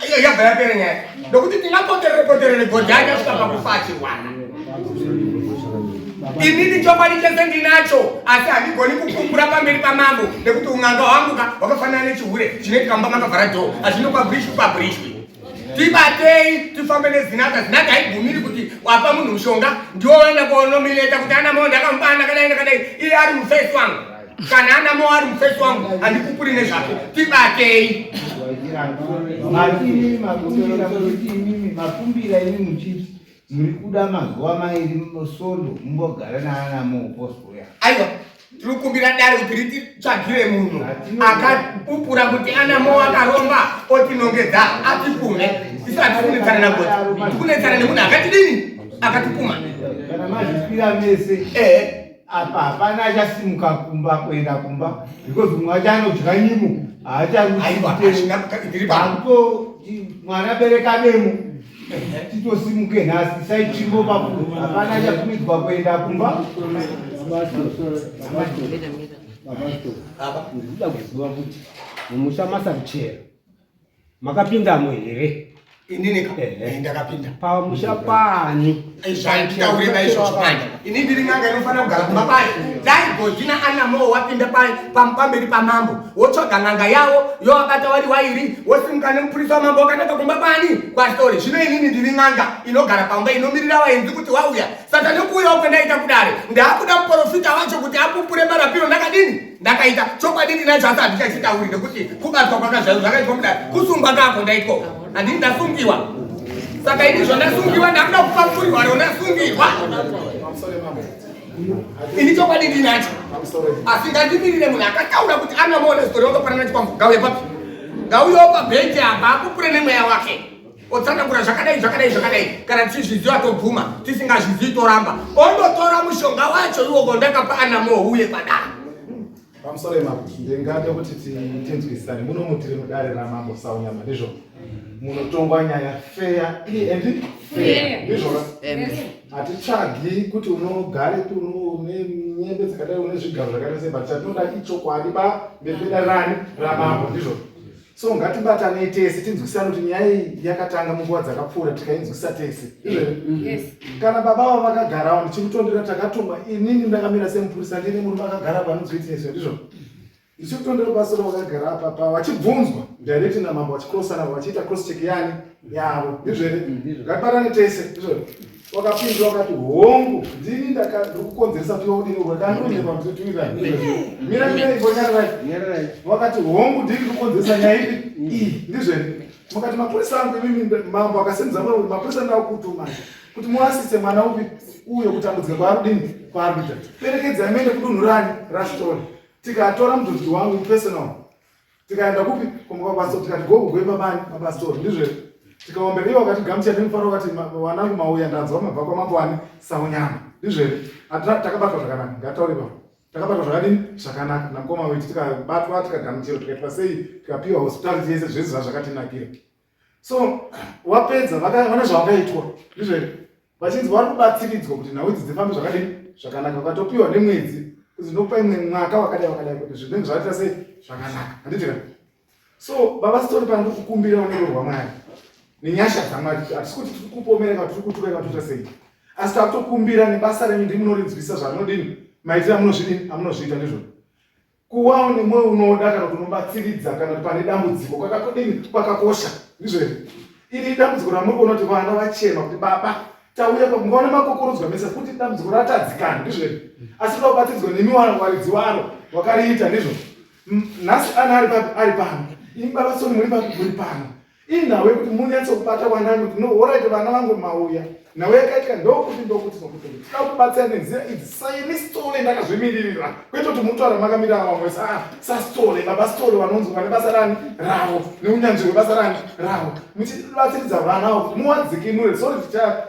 iyo yabva yapera nyaya nokuti tingapoterere poterere godhi achasvika pakufa achirwara inini chokwadi chese ndinacho asi handigoni kupupura pamberi pamambo nekuti un'anga hwangu ka hwakafanana nechihure chinoitika mumba makavhara dhoo hazvinopabrishwi pabrishwi Tibatei tifambe nezinata. Zinata haibvumiri kuti wapa munhu mushonga ndiwo waenda konomineta kuti ana mo ndakamupa ndakadai ndakadai iye ari mufesi wangu. Kana ana mo ari mufesi wangu handipupuri nezvake. Tibatei. Matini makumbira kuti imimi makumbira imi muchiti muri kuda mazuva mairi sondo mumbogara naana muupostori. Aiwa tiri kukumbira dare kuti rititsvagire munhu akapupura kuti anamo akaromba otinongedza atipume isu hatisi kunetsana nagoti tiri kunetsana nemunhu akatidini akatipuma kana mazvipira mese ehe apa hapana achasimuka kumba kuenda kumba because mumwe wacho anodya nyimo haacharuakuto mwana bereka demo titosimuke nhasi isai tsvimbo papu hapana achabvumidzwa kuenda kumba ndikuda kuziva kuti mumusha masakuchera makapindamo here inini ka ndakapinda pamusha pani zvanditaure naizvozvo manje ini ndiri n'anga inofanira kugara kumba payo dai godina anamoo wapinda pamberi pamambo wotsvaga n'anga yavo yovabata wari wairi wosimuka nemupurisa wamambo wakanaka kumba kwani kwastori zvino inini ndiri n'anga inogara pamba inomirira vaenzi kuti wauya saka nekuuyawo kwendaita kudare ndaakuda muprofita wacho kuti apupure marapiro ndakadini ndakaita chokwadi ndinacho asi handichachitauri nekuti kubatwa kwakazvayo zvakaitwa mudare kusungwa kako ndaitwa handini ndasungiwa saka ini zvandasungiwa ndakuda kupapurirwa ro ndasungirwa ini chokwadi ndinacho asi ngandimirire munhu akataura kuti anomuona zitori wakapanana chikwambo ngauye papi ngauyewo pabhenji apa apupure nemweya wake otsanangura zvakadai zvakadai zvakadai kana tichizviziva tobvuma tisingazvizivi toramba ondotora mushonga wacho iwoko ndakapa anamo uye padare Pamusoro ipapo ndingade kuti tinzwisisane muno mutiri mudare ramambo Saunyama ndizvo munotongwa nyaya fair and fair ndizvo hatitsvagi kuti unogarepi une nyembe dzakadai une zvigaro zvakaita sei but chatinoda ichokwadi pamberi pedare rani ramambo ndizvo so ngatibatanei tese tinzwisisane kuti nyaya iyi yakatanga munguva dzakapfuura tikainzwisisa tese izvezvi kana baba avo vakagarawo ndichikutondera takatumwa inini ndakamira semupurisa ndine murume akagara panonzwitineswa ndizvo ndichikutondera pasoro vakagara apa pa vachibvunzwa direct namambo vachikrosana vachiita cross check yani yavo ndizvo here ngatibatane tese ndizvo wakapindura wakati hongu ndini ndikukonzeresa kuti udini urwakandironyepamutiramirai wakati hongu ndini ndikukonzeresa nyaya ipi iyi ndizvo here mukati mapurisa angu imimi mambo akasimudza mwe mapurisa ndakutuma kuti muasise mwana upi uyo kutambudzika kwaari kudini kwaari kuita perekedzai muende kudunhu rani rastori tikatora mudhudhi wangu personal tikaenda kupi kumba kwapastor tikati gogo goimba bani mapastor ndizvo tikaombera ivo vakatigamuchira nemufaro vakati wanangu mauya ndanzwa mabva kwamambo ani saunyama ndizvo here takabatwa zvakanaka ngataure baba takabatwa zvakadini zvakanaka namukoma wetu tikabatwa tikagamuchirwa tikaitwa sei tikapiwa hospitality yese zvese zvazvakatinakira so wapedza vane zvavakaitwa ndizvo here vachinzi vari kubatsiridzwa kuti nhau idzi dzifambe zvakadini zvakanaka vakatopiwa nemwedzi kuti ndinokupa imwe mwaka wakadai wakadai kuti zvinenge zvaita sei zvakanaka handiti ka so baba sitori pano ndikukumbira unero rwamwari nenyasha dzamwari hatisi kuti tiri kupomera kana tiri kutuka kana toita sei Asi takutokumbira nebasa renyu ndimunorinzwisa zvamunodini maitiro amunozvidini amunozviita ndizvo. Kuwawo nemwoyo unoda kana kuti unobatsiridza kana kuti pane dambudziko kwakakudini kwakakosha ndizvo here? Iri idambudziko ramuri kuona kuti vana vachema kuti baba tauya pakungaona makokorodzwa mese kuti dambudziko ratadzikana ndizvo here? Asi toda kubatsiridzwa nemi waridzi waro wakariita ndizvo. Nhasi ana ari papi ari pano. Imi baba Soni muri papi muri pano. Inhau yekuti munyatsokubata wanani kuti no horaiti vana vangu mauya nhau yakaitika ndokuti ndokuti nokuti tida kubatsira nenzira idzi saini stole ndakazvimiririra kwete kuti mutaura makamira vamwe wese ah sastole baba stole vanonzi vane basa rani ravo neunyanzvi hwebasa rani ravo muchibatsiridza vana avo kuti muwadzikinure sori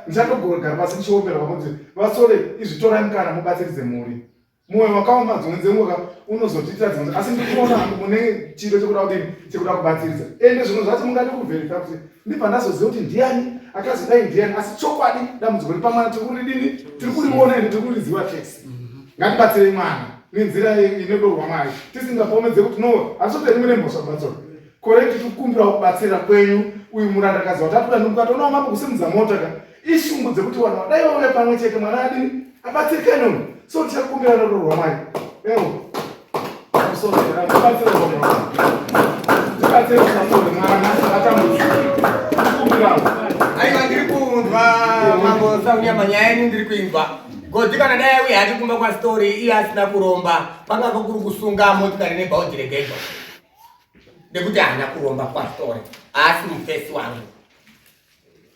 ndichatogara pasi ndichiombera pakuti vasole izvi torai mukana mubatsiridze mhuri Moyo wakaoma dzimwe dzenguva unozotiitira dzimwe asi ndikuona hangu mune chido chekuda kudini chekuda kubatsiridza ende zvimwe zvacho mungade kuvherifya kuti ndibva ndazoziva kuti ndiani akazodai ndiani asi chokwadi dambudziko riri pamwana tiri kuridini tiri kuriona ende tiri kuriziva tese ngatibatsirei mwana nenzira ine rudo rwamwari tisingapomedze kuti no hatizoteri mune mhosva kubatsira correct tikukumbirawo kubatsira kwenyu uyu murandakadzi watatuda ndimukatoona mambo kusimudza mota ka ishungu dzekuti vanhu vadai vauya pamwe chete mwana adini abatsirikane uyu so tichakumbira rudo rwamwari ewo Aiwa ndiri kunzwa mambo Saunyama nyaya yenyu ndiri kuinzwa. Godhi kana dai auya hake kumba kwaStory iye asina kuromba pangava kuri kusunga motikari nebhaudhi regejo nekuti haana kuromba kwaStory haasi mufesi wangu.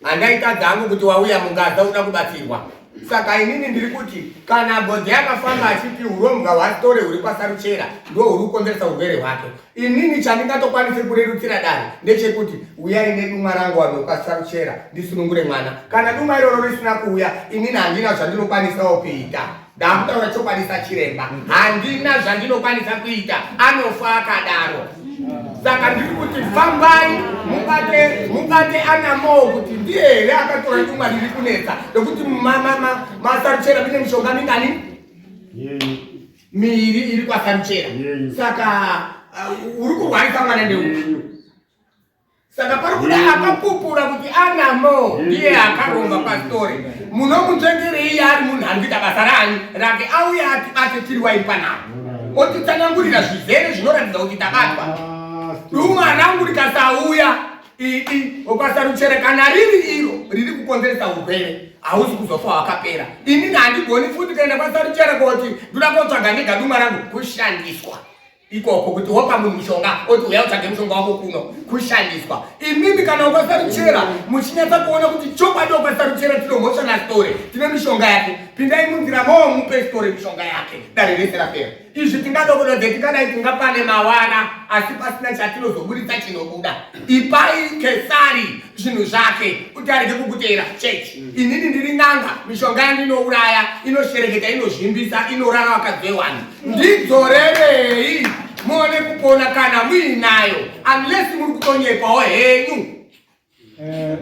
Handaitadza hangu kuti wauya mungaza uda kubatsirwa. Saka inini ndiri kuti kana Godhi akafamba achiti hurombwa hwaSitore huri kwaSaruchera ndo huri kukonzeresa urwere hwake. Inini chandingatokwanise kurerutsira dare ndechekuti uyai nedumwa rangu vanhu vekwaSaruchera ndisunungure mwana. Kana dumwa iroro risina kuuya inini handina zvandinokwanisawo kuita. Ndakutaura chokwadi sachiremba, handina zvandinokwanisa kuita, anofa akadaro. Saka ndiri kuti fambai mubate mubate anamoo kuti ndiye here akatora dumwa riri kunetsa nekuti masaruchera mine mishonga mingani miiri iri kwasaruchera. Saka uri kurwarisa mwana ndeupi? Saka pari kuda akapupura kuti anamo ndiye akaromba pastori. Munomutsvengerei ari munhu ari kuita basa rani rake auye atibate tiri wai panapa. Otitsanangurira zvizere zvinoratidza kuti tabatwa. Duma rangu rikasauya idi ukasaruchera kana riri iro riri kukonzeresa urwere hausi kuzofa wakapera. Inini handigoni futi kuenda kwasaruchera koti ndoda kotsvaga ndega duma rangu kushandiswa. ikoko kuti wopa munhu mushonga oti uya utsvage mushonga wako kuno kushandiswa imimi kana ukasaruchera muchinyatsa kuona kuti chokwadi ukasaruchera tino mhosva nastore tine mishonga yake pindai munzira moo mupe store mishonga yake dare rese rapera izvi tingadokododze tingadai tingapane mawara asi pasina chatinozoburitsa chinobuda ipai kesari zvinhu zvake kuti arege kukuteera chechi mm. inini ndiri n'anga mishonga yandinouraya inoshereketa inozvimbisa inorara vakadzi vewanhu ndidzorerei muone kupona kana muinayo unless muri kutonyepawo henyu eh,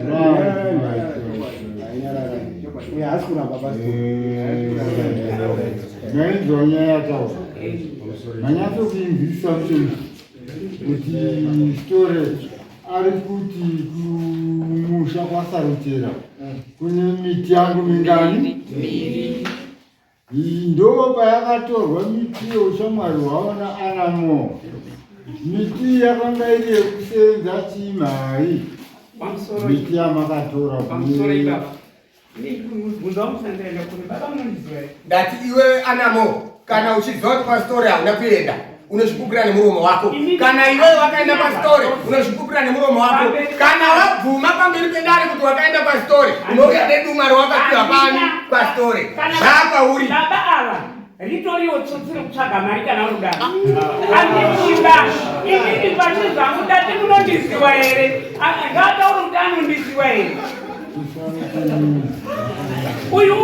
Ndainzwa nyaya yataura manyatsokuinzwisisa kuti story ari kuti kumusha kwaSarutera kune miti yangu mingani? Iyi ndo payakatorwa miti yeushamwari hwavo naAnamo. Miti iyi yakanga iri yekusenza chimhai. Miti yamakatora kune Ndati iwe Anamo, kana uchiziva kuti pastori hauna kuenda unozvipupira nemuromo wako. Kana iwe wakaenda pastori unozvipupira nemuromo wako. Kana wabvuma pamberi pedare kuti wakaenda pastori unouya neduma rawakapiwa pani pastori zvakwauri. Baba ava ritoriwo tsotsi rekutsvaga mari kana uri kudaro handichiba inini pachi zvangu ndati munondiziwa here ngatauri kuti anondiziwa here uyu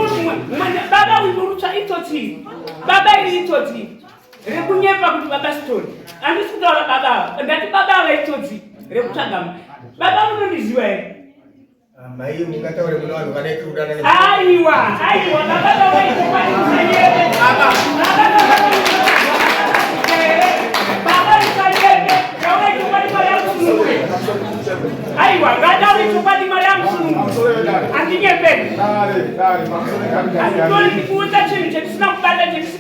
baba uyu urutsva itsotsi baba iri itsotsi rekunyepa kuti baba story handisi kutaura baba ava ndati baba ava itsotsi rekutsvaga mari baba munondiziwa here Amai mungataure kune vanhu vadai tiri kudanana. Aiwa, aiwa, baba baba ichokwadi musanyebe. Baba. Baba baba Baba musanyebe. Taura chokwadi mari yamusunungure. Aiwa, ngataure chokwadi mari yamusunungure. Andinyeperi. Dare, dare, pamusoro.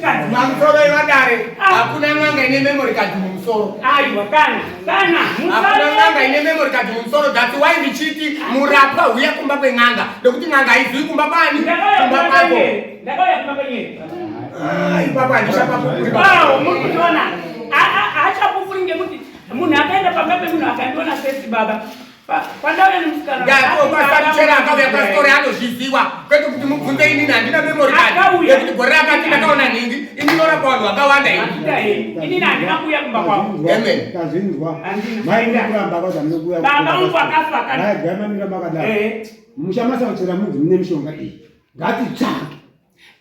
nemusikadzi. Pamusoro ivadare Ah. hakuna n'anga ine memory card mumusoro. Aiwa kana kana Hakuna n'anga musare ine memory card mumusoro. That's why ndichiti murapwa huya kumba kwen'anga nekuti n'anga haizivi kumba kwani ndakauya kumba kumba kwako. kwenyere ndakauya kumba kwenyere. Ah, ipapo handichapapupuri. Wow, muri kutiona haachapupuri ngekuti munhu akaenda pamba pemunhu akandiona sesi baba pandauya nemusikana Ndatopasamuchera akauya pasitori anozviziwa kwete kuti mubvunze inini handina memory card Akauya. yekuti gore rakati ndakaona nhingi ini norapa vanhu vakawanda ini. Hazvita hei inini handina kuuya kumba kwavo Amen. Tazvinzwa. Handina. Mai kuramba kwaza munokuya. Baba vangu akafa kana. Mai gama makadaro. Eh. Musha masamuchera munzi mune mishonga iyi. Ngatitsvake.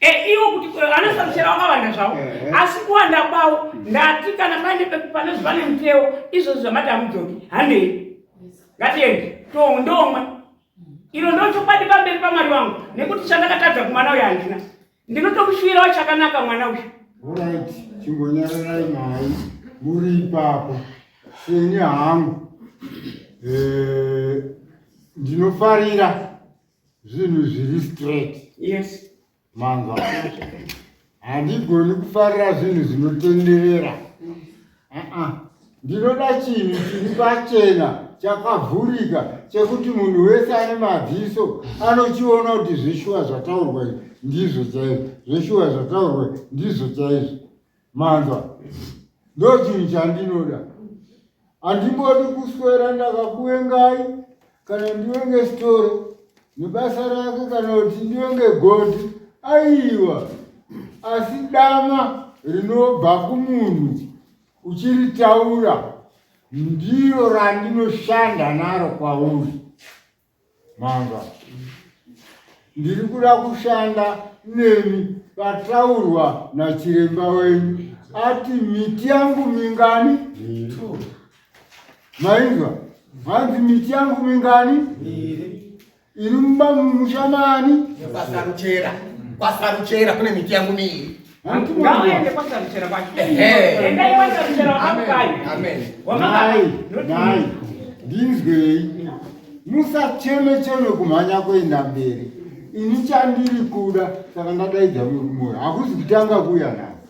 Eh, iwo kuti anasaruchera wakawanda zvavo asi kuwanda kwavo ndati kana paine pane pane muteo izvozvo zvamati hamudzoki handei ngatiende ndomwe iro ndo chokwadi pamberi pamwari wangu nekuti chandakatadza kumwana uyu handina ndinotomushuvirawo chakanaka mwana uyu. Alright, chimbonyararai mai muri ipapo. Seni hangu ndinofarira zvinhu zviri straight. Yes. Manzwa, handigoni kufarira zvinhu zvinotenderera. Uh-uh. Ndinoda chinhu chiri pachena chakavhurika chekuti munhu wese ane madziso anochiona kuti zveshuwa zvataurwa izvi ndizvo chaizvo, zveshuwa zvataurwa izvi ndizvo chaizvo. Manzwa, ndo chinhu chandinoda. Handimbodi kuswera ndakakuvengai kana ndiwenge sitoro nebasa rake kana kuti ndiwenge godhi. Aiwa, asi dama rinobva kumunhu uchiritaura ndiro randinoshanda naro kwauri. Manzwa, ndiri kuda kushanda nemi pataurwa nachiremba wenyu ati miti yangu mingani? Mainzwa, hanzi miti yangu mingani? Iri mumba mumusha mani? Kwasaruchera kwasaruchera kune miti yangu miiri. Ngavaende kwasaruchera kwacho. Ehe. Endai kwasaruchera wakakupai. Amen. Mai, mai, ndinzwei, musacheme cheme kumhanya kuenda mberi. Ini chandiri kuda saka ndadaidza murume uyu, hakuzi kutanga kuuya nhasi.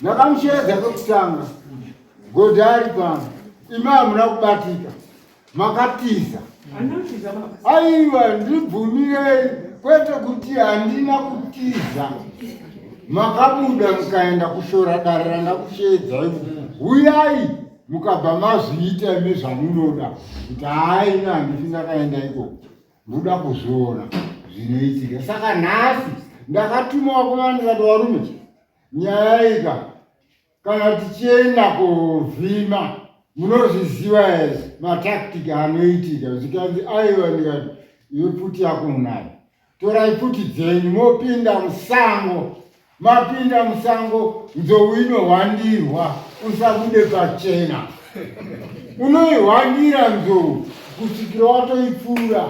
Ndakamusheedza kekutanga, godhi ari pano, imi hamuna kubatika, makatiza. Anotiza baba. Aiwa, ndibvumirei, kwete kuti handina kutiza. Makabuda mukaenda kushora dare randakusheedzai, huyai mukabva mazviita imi zvamunoda kuti hai ini handifi ndakaenda ikoko, ndoda kuzviona zvinoitika. Saka nhasi ndakatuma vakomana ndikati varume, nyaya ika kana tichienda kovhima munozviziva here matactic anoitika? Zvikanzi aiwa. Ndikati iwe pfuti yako unayo, torai pfuti dzenyu mopinda musango. Mapinda musango, nzou inohwandirwa, usabude pachena. Unoihwandira nzou kusvikira watoipfuura.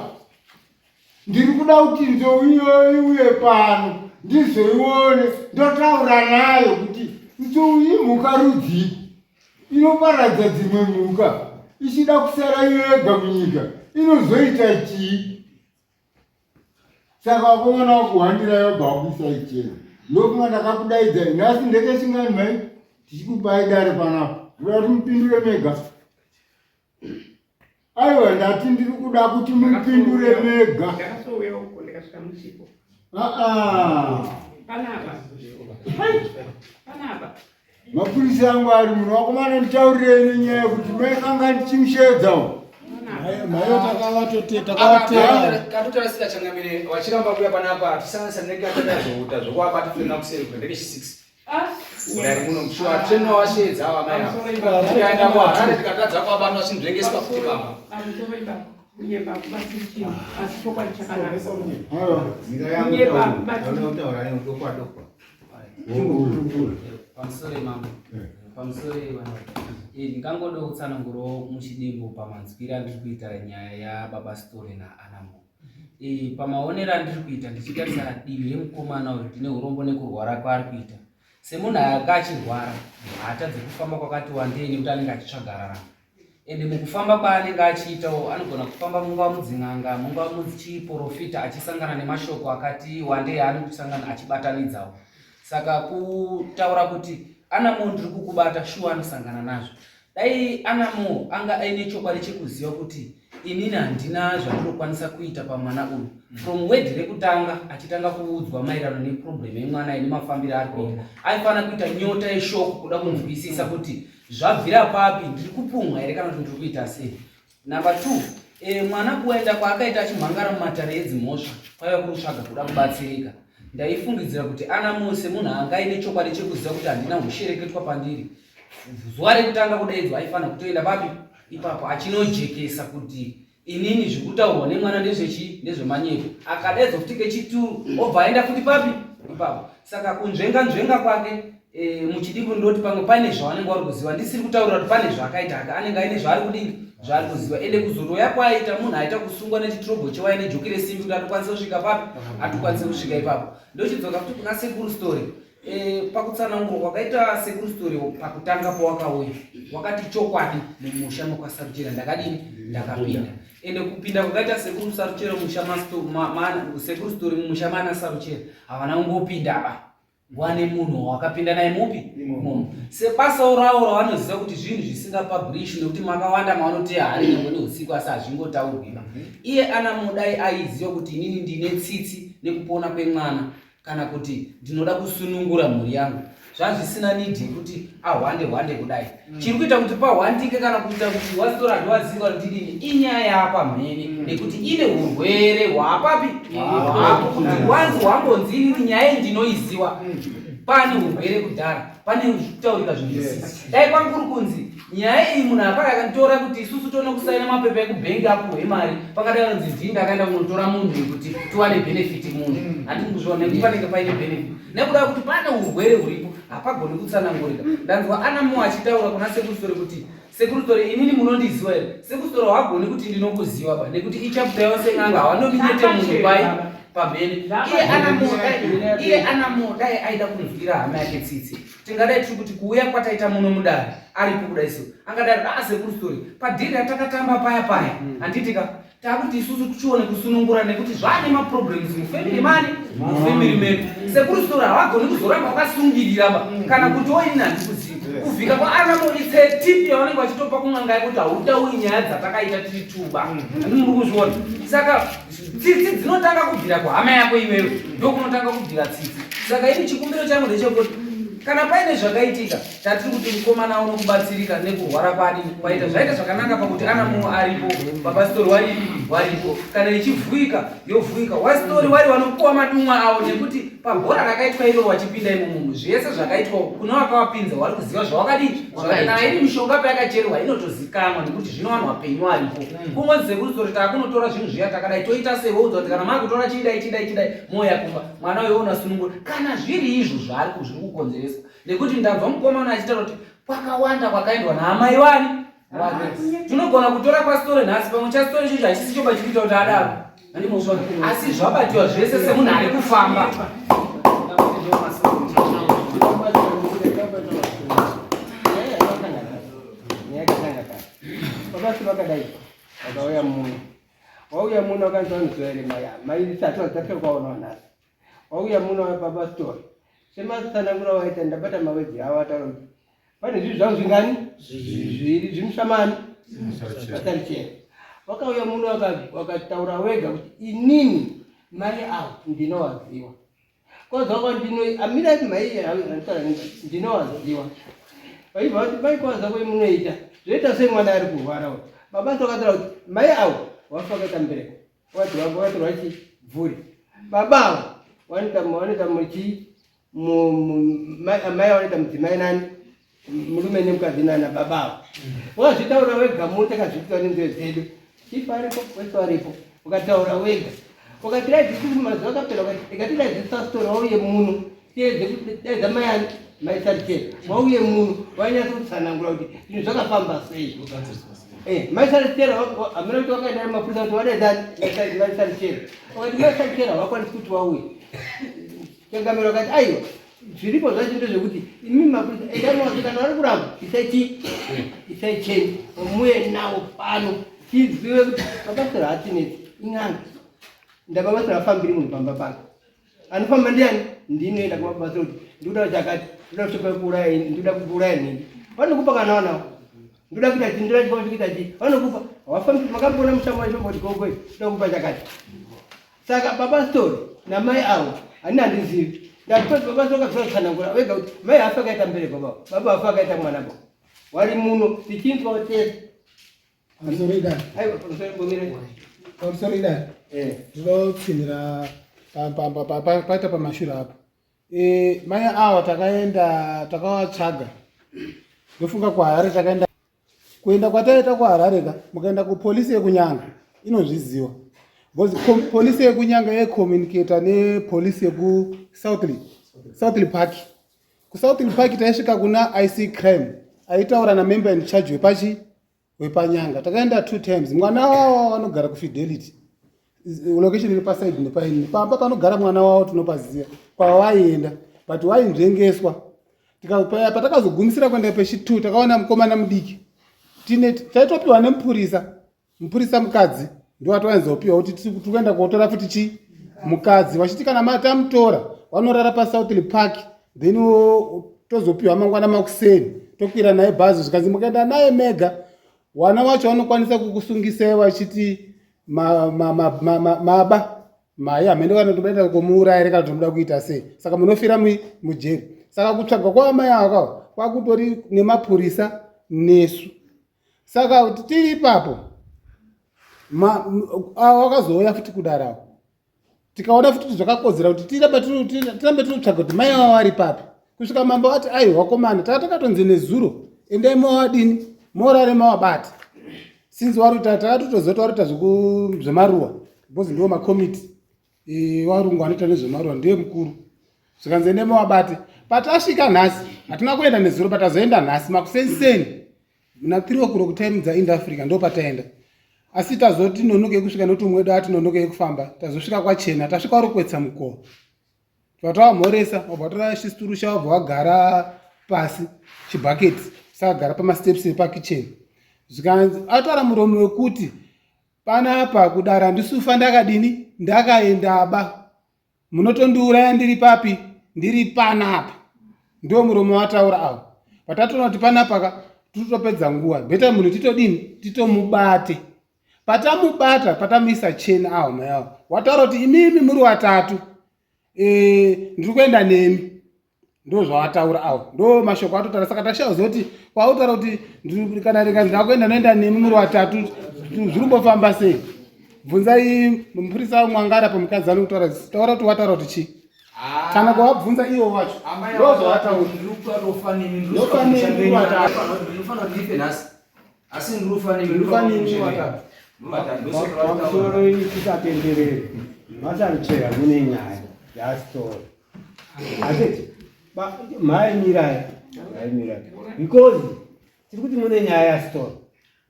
Ndiri kuda kuti nzou iyoyo iuye pano ndizoione, ndotaura nayo kuti nzou imhuka rudzii inoparadza dzimwe mhuka ichida kusara yega munyika, inozoita chii? Saka vakomana vakuhwandira yobva wakuisa ichena. Ndokunga ndakakudaidzai nhasi ndekechingani mai tichikupai dare panapa, ndoda kuti mupindure mega. Aiwa, ndati ndiri kuda kuti mupindure mega. Ndakasouya uko ndikasvika musipo. Aa, Panapa. Panapa. Mapurisa angu ari muno, vakomana, nditaurirei nenyaya yekuti maikanga ndichimusheedza uku. Mayo takavatotera. Katotarasira changamire vachiramba kuya panapa tisanganisa ndenge atakazoita zvokuva tifena kuseri ndeke 6 kudai muno mushuwa tino washeedza ava mai ava tikaenda kuHarare tikatadza kuvabatwa chinzvengeswa futi pamba. Pamusoro ibaba. Kunyepa hakubatsiri chinhu asi chokwadi chakanaka. Aiwa. Nyika yangu Kunyepa taura, hakubatsiri. hauna kutaura nedokwa dokwa. Pamusoro mambo, pamusoro vana, ndingangoda kutsanangurawo muchidimbu pamanzwiro andiri kuita nyaya yababa Story naAnamo. Pamaonero andiri kuita ndichitarisa divi remukomana uyu, ndine urombo nekurwara kwaari kuita. Semunhu anga achirwara haatadzi kufamba kwakati wandei nekuti anenge achitsvaga raramo, ende mukufamba kwaanenge achiitawo anogona kufamba mungava mudzin'anga, mungava muchiprofita, achisangana nemashoko akati wandei aanosangana achibatanidzawo. Saka kutaura kuti Anamo ndiri kukubata shuwa anosangana nazvo. Dai Anamo anga aine chokwadi chekuziva kuti inini handina zvandinokwanisa kuita pamwana uyu from word rekutanga achitanga kuudzwa maererano neproblem yemwana ine mafambiro ari kuita, aifanira kuita nyota yeshoko kuda kunzwisisa kuti zvabvira papi, ndiri kupumwa here kana kuti ndiri kuita sei. Number 2, mwana kuenda kwaakaita achimhangara mumatare edzimhosva kwaiva kuri kutsvaga kuda kubatsirika. Ndaifungidzira kuti Anamo semunhu anga aine chokwadi chekuziva kuti handina hushereketwa pandiri, zuva rekutanga kudaidzwa aifanira kutoenda papi ipapo achinojekesa kuti inini zvikutaurwa nemwana ndezvechii, ndezvemanyepo. Akadaidzwa futi kechituru obva aenda futi papi ipapo. Saka kunzvenga nzvenga kwake muchidimbu ndoti pamwe paine zvavanenge vari kuziva, ndisiri kutaurira kuti pane zvaakaita hake, anenge aine zvaari kudini, zvaari kuziva. Ende kuzotouya kwaaita munhu aita kusungwa nechitirobho chewaine nejoki resimbi kuti atokwanise kusvika papi, atokwanise kusvika ipapo. Ndochidzoka futi kuna sekuru story. Pakutsanangurwa kwakaita sekuru story pakutanga pawakauya wakati chokwadi mumusha mekwaSaruchera ndakadini, ndakapinda. Ende kupinda kwakaita sekuru Saruchera musha sekuru story mumusha mana Saruchera havana kungopinda ba, wane munhu wakapinda naye mupi imomo sebasa rawo ravanoziva kuti zvinhu zvisingapublish nekuti makawanda mavanoti hari nyangwe neusiku asi hazvingotaurwiba. Iye Anamodai aiziva kuti inini ndine tsitsi nekupona kwemwana kana kuti ndinoda kusunungura mhuri yangu, zvazvisina need yekuti ahwande hwande kudai. Chiri kuita kuti pahwandike kana kuita kuti wasitora handiwaziva kuti ndidini inyaya yaapamhene nekuti ine urwere hwaapapi hwapo kuti wanzi hwambonzi inini nyaya iyi ndinoiziwa pane urwere kudhara, pane kutaurika zvinhu zvisisi. Dai kwangu kuri kunzi nyaya iyi munhu akauya akanditora kuti isusu toona kusaina mapepa ekubhengi apuhwe mari, pakadai vanonzi ndini ndakaenda kunotora munhu kuti tiwane benefit munhu, handiti kuzviona nekuti panenge paine benefit nekuda kuti pane urwere huripo hapagoni kutsanangurika. Ndanzwa Anamo achitaura kuna sekuru Story kuti sekuru Story inini munondiziva here? Sekuru Story hawagoni kuti ndinokuziva ba nekuti ichapter yose n'anga hawanominete munhu pai pamhene. Iye Anamo dai aida kunzwira hama yake tsitsi, tingadai tiri kuti kuuya kwataita muno mudare aripo kudai so angadai sekuru Story padhiri ratakatamba paya paya, handiti ka takuti isusu tichione kusunungura nekuti zvaane maproblems mufamily mani mufamily medu. Sekuru Story havagoni kuzoramba vakasungirira ba kana kuti oini handikuzivi kuvhika kwaanamo itse tip yavanenge vachitopa kun'anga yekuti hautauri nyaya dzatakaita tiri tuba, handiti muri kuzviona? Saka tsitsi dzinotanga kubvira kuhama yako iwewe, ndokunotanga kubvira tsitsi. Saka ini chikumbiro changu ndechekuti kana paine zvakaitika tatiri kuti mukomana aone kubatsirika nekurwara kwadi kwaita, zvaita zvakanaka pakuti Anamo aripo, baba Story waripo, kana ichivhuika yovhuika, waStory wari vanopuwa madumwa avo nekuti pabhora rakaitwa iro wachipinda imomo zvese zvakaitwa kune wakavapinza wari kuziva zvawakadii. Kana iri mishonga payakacherwa inotozikanwa nekuti zvinowanwa penyu aripo. Kungonzi sekuru Story taakunotora zvinhu zviya takadai toita sei, woudzwa kuti kana maakutora chidai chidai chidai moya kumba mwana uyo unasunungura kana zviri izvo zvaari zviri kukonzereswa nekuti ndanzwa mukomana achitaura kuti kwakawanda kwakaendwa naamai wani wake. Tinogona kutora kwaStory nhasi pamwe chaStory ichocho hachisi choba chikuita kuti adaro, handimozviona, asi zvabatiwa zvese semunhu ari kufamba. Vakasi vakadai vakauya muno, wauya muno vakanzi vanoziva here mai mai sati vadzatira kwaona nhasi wauya muno baba Story sematsanangura waita ndabata mawedzi avo ataura kuti pane zvinhu zvavo zvingani zviviri zvimushamani vasarichera. Wakauya muno wakataura wega kuti inini mai avo ndinowaziwa kwaza ndino amira mai anotaura ndinowaziwa vaibva vati mai kwaza kwe munoita zvoita sei mwana ari kurwara uyu. Baba vakataura kuti mai avo wafa vakaita mbereko wati vakatorwa chibvuri baba avo vanoita muchi mai vanoita mudzimai nani murume nemukadzi nana baba avo wakazvitaura wega muno takazviitwa nenzeve dzedu chief aripo wese waripo ukataura wega ukati dai dzisiri mazuva akapera ukati ikati dai dzisasitori wauye muno tiedze kudaidza mai ani mai Sarichera wauye muno wainyatsa kutsanangura kuti zvinhu zvakafamba sei. Mai Sarichera hamuna kuti wakaenda nemapurisa kuti wadaidza mai Sarichera ukati mai Sarichera havakwanisi kuti wauye changamiro akati aiwa zviripo zvacho ndezvekuti imi mapurisa endai mawazi kana vari kuramba isai chii isai cheni muye nawo pano tizive kuti mabasa haatinetsi in'anga ndababasa afambiri munhu pamba pake anofamba ndiani ndinoenda kumabasa kuti Ndikuda chakati, ndikuda kusvika kuuraya ini, ndikuda kuuraya nhingi. Vanokupa kana wanawo. Ndikuda kuita chi, ndikuda chifamba kuita chi. Vanokupa. Hawafambi makamboona mushamwa wachifamba kuti gogo, ndikuda kupa chakati. Saka baba story namai avo hanina handizivi. Ndati baba story akazotsanangura wega kuti mai hafi akaita mbereko baba. Baba hafi akaita mwana baba. Wari muno tichinzwa tese. Pamusoro idai. Aiwa pamusoro mbomire. Pamusoro idai. Eh. Ndinotsinhira paita pamashure apo. Eh, mai awa takaenda takavatsvaga. Ndofunga kuHarare takaenda kuenda kwataita kuHarare ka mukaenda kupolisi yekuNyanga inozviziva. Because polisi yekuNyanga yaicommunicata nepolisi yekuSouthley Southley Park. KuSouthley Park taisvika kuna IC crime aitaura namember in charge wepachi wepanyanga takaenda two times mwana wavo anogara kufidelity location iri paside nepaini pamba panogara mwana wavo tinopaziva kwawaienda but wainzvengeswa patakazogumisira kuenda pechi two takaona mukomana mudiki tine taitopiwa nemupurisa mupurisa mukadzi ndiwatowanzopiwa kuti tikuenda kotora futi chi mukadzi vachiti kana tamutora vanorara pasouthly park then tozopiwa mangwana makuseni tokwira naye bhazi zvikanzi mukaenda naye mega wana wacho vanokwanisa kukusungisai vachiti maba mai hamene kana todaita kumuuraya here kana tomuda kuita sei saka munofira mujeri saka kutsvagwa kwaamai ava kwakutori nemapurisa nesu saka kuti tiri ipapo wakazouya futi kudarawo tikaona futi kuti zvakakodzera kuti tirambe tiri kutsvaga kuti mai vavo vari papi kusvika mambo ati aiwa komana taka takatonzi nezuro endai mowadini morare mawabata since waruta takatotoziva kuti waruta zvemaruwa because ndiwo makomiti e, warungu anoita nezvemaruwa ndiye mukuru zvikanzi ende mawabate patasvika nhasi hatina kuenda nezuro patazoenda nhasi makuseniseni muna 3 o'clock time dzaInd Africa ndo pataenda asi tazoti nonokei kusvika nokuti umwe wedu ati nonokei kufamba tazosvika kwachena tasvika uri kwetsa mukova vatavamhoresa wabva watora chisituru chavo wabva wagara pasi chibhaketi sakagara pamasteps epakicheni zvikanzi ataura muromo wekuti panapa kudara handisufa ndakadini ndakaendaba munotondiuraya ndiri papi ndiri panapa ndo muromo wataura avo patatoona kuti panapa ka totopedza nguva beta munhu titodini titomubate patamubata patamuisa cheni awo mai avo wataura kuti imimi muri watatu e, ndiri kuenda nemi ndo zvawataura awo ndo mashoko atotaura saka tashaya zoti kwautaura kuti kana rikanzi ndakuenda noenda nemi muri watatu zviri kumbofamba sei bvunzai mupurisa mwangara pamukadzi anokutaura taura kuti wataura kuti chii ah. kana kuwabvunza iwo wacho ndo zvawataura asi ndiri watatu pamusoro ini tisatenderere masarichera mune nyaya yasitora Atete, mai mirai, mai mirai. Because tiri kuti mune nyaya yaStore.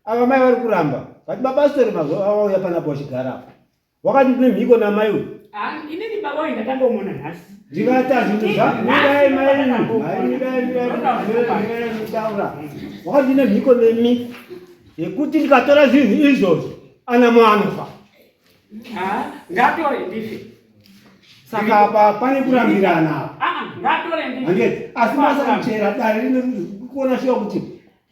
Ava mai vari kuramba. But baba Store mazuva avauya panapa vachigara apa. Wakati ndine mhiko namai uyu. Ah, inini baba uyu ndatangomuona nhasi. Ndikata zvinhu zva mirai mai mai mirai mirai mirai mitaura. Wakati ndine mhiko nemi yekuti ndikatora zvinhu izvozvo ana mwana. Ah, ngatore ndife. Saka apa pane kurambirana apa. Ah, ah, ngatore ndife. Handiti asi masakuchera dare rino kuona shuwa kuti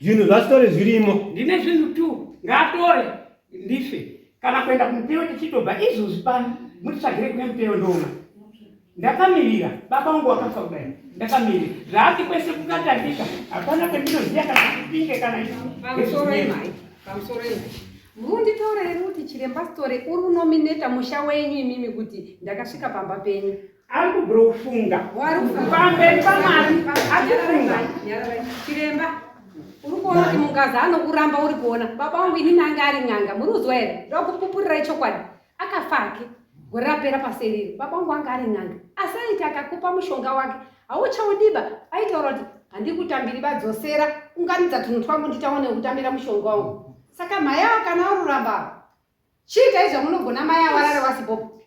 zvinhu zvasitore zvirimo. Ndine zvinhu tu ngatore ndife. Kana kuenda kumupeyo tichitobva izvozvi pano mutitsvagire kune mupeyo ndoona. Ndakamirira baba wangu wakafa kudai ndakamirira zvaati kwese kukatandika hapana kwendinoziva kana kupinge kana pamusoro imai pamusoro imai munditaura here kuti chiremba story uri kunomineta musha wenyu imimi kuti ndakasvika pamba penyu ari kubrofunga pamberi pamwari akufunga chiremba uri kuona kuti mungazi anokuramba uri kuona baba wangu inini anga ari n'anga muri kuzwa here ndokupupurirai chokwadi akafa hake gore rapera paseriri baba wangu anga ari n'anga asi aiti akakupa mushonga wake hauchaudiba aitaura kuti handikutambiri badzosera unganidza tunhu twangu nditaone kutambira mushonga wangu saka mhai ava kana waruramba chiitai zvamunogona mai avarare wasibobo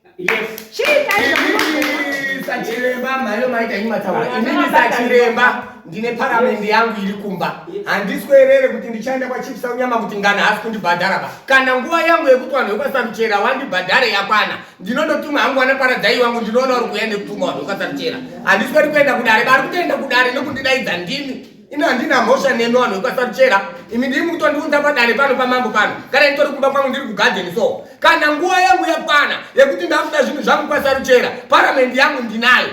sachiremba mhayo maita imataura inini sachiremba Ndine paramende yangu iri kumba. Handiswerere kuti ndichaenda kwaChief Saunyama kuti ngana haasi kundibhadhara ba. Kana nguva yangu yekuti vanhu vekwaSaruchera wandibhadhare yakwana, ndinondotuma hangu vana Paradzai wangu ndinoona uri kuuya nekutuma vanhu vekwaSaruchera. Handisweri kuenda kudare, vari kutoenda kudare nekundidaidza ndimi. Ini handina mhosva nemi vanhu vekwaSaruchera. Imi ndimi mukutondiunza padare pano pamambo pano. Kana nditori kumba kwangu ndiri kugadheni so. Kana nguva yangu yakwana yekuti ndakuda zvinhu zvangu kwaSaruchera, paramende yangu ndinayo.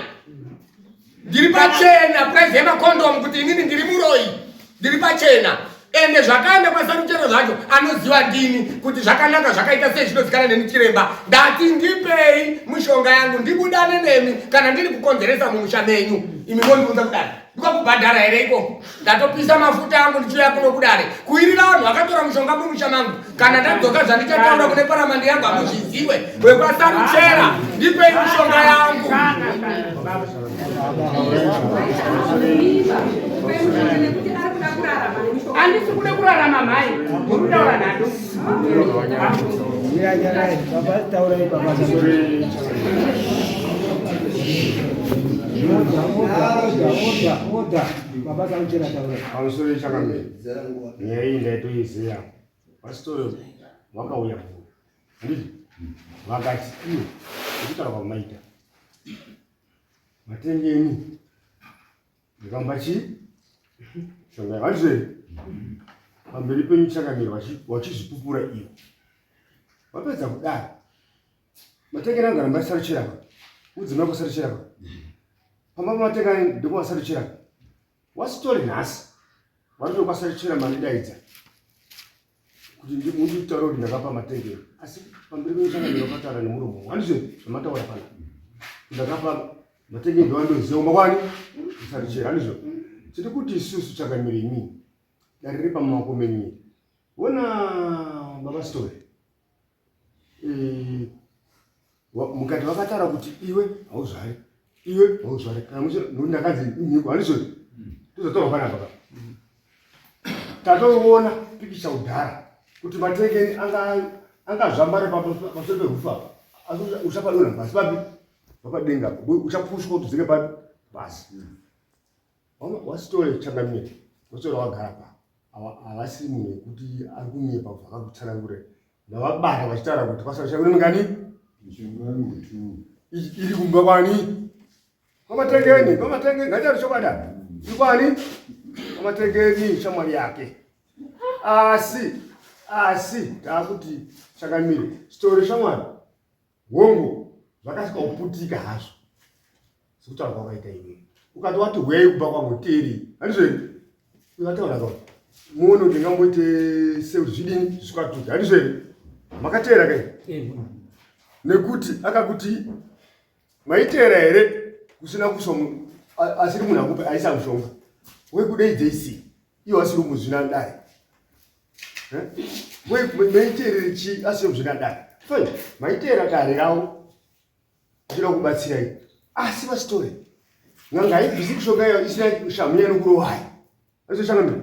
Ndiri pachena price yemakondomu kuti inini ndiri muroyi. Ndiri pachena. Ende zvakaenda kwaSaruchero zvacho anoziva ndini kuti zvakanaka zvakaita sei zvinozikana neni chiremba. Ndati ndipei mishonga yangu ndibudane nemi kana ndiri kukonzeresa mumusha menyu. Imi mondiunza kudare. Ndikakubhadhara here ikoko? Ndatopisa mafuta angu ndichiuya kuno kudare. Kuirira vanhu vakatora mushonga mumusha mangu. Kana ndadzoka zvandichataura kune paramandi yangu hamuzviziwe. WekwaSaruchera ndipei mishonga yangu. Handisi kuda kurarama mhai, muri kutaura nhando. Baba taurai baba. Pamusoro chakamira nyaya iyi ndaitoiziva pasitori vakauya kuno handiti vakati iyo ekutaura kwamaita matengeni ndikamba chii shonga handizve pamberi penyu chakamira vachizvipupura iyo vapedza kudaro Matengera angu aramba asaruchera pa. Udzimai kwasaruchera pa. Pamba pamatenga ndekwasaruchera pa. Wasitori nhasi. Varikuti kwasaruchera mandidaidza. Kuti munditaura kuti ndakapa matengero. Asi pamberi penyu changamire wakataura nemuromo. Handizvo zvamataura pano. Ndakapa matengero ndoandoziva kumba kwani? Kusaruchera handizvo. Tiri kuti isusu changamire imini. Dare riri pamaoko menyu. Wona baba story. Eh, mukati vakataura kuti iwe hauzvari iwe hauzvari kana muchi ndakanzi mhiko handizvo tozotaura panapa ka tatoona pikicha kudhara kuti matekeni angazvambare pamusoro perufu apa asi uchapadonha pasi papi papadenga uchapushwa kuti udzike papi pasi wasitore changamire wasitore wagara pa havasi munhu wekuti ari kunyepa zvakakutsanangurira ndavabata vachitaura kuti kwasara kune mingani iri kumba kwani kwamatekeni kwamatekeni ngatauri chokwadi iri kwani kwamatekeni shamwari yake asi asi taakuti chakamire sitori shamwari Hongu, zvakasvika kuputika hazvo sekutaura kwakaita iwe. Ukati wati huyai kumba kwangu tiri, handizvo here? Ukataura ka muone kuti ndingamboite sei kuti zvidini zviswatuke, handizvo here? Makateera kai? Nekuti akakuti maiteera here kusina kuiswa asiri munhu akupe aisa mushonga wekudeidzei sei iwo asiri muzvinadare Maiteerere chii asi zvinadai. Fine, maiteera dare ravo achida kubatsirai. Asi vasitore. N'anga haibvisi mishonga iyo isina shamhu yanokurovai. Acho changamire.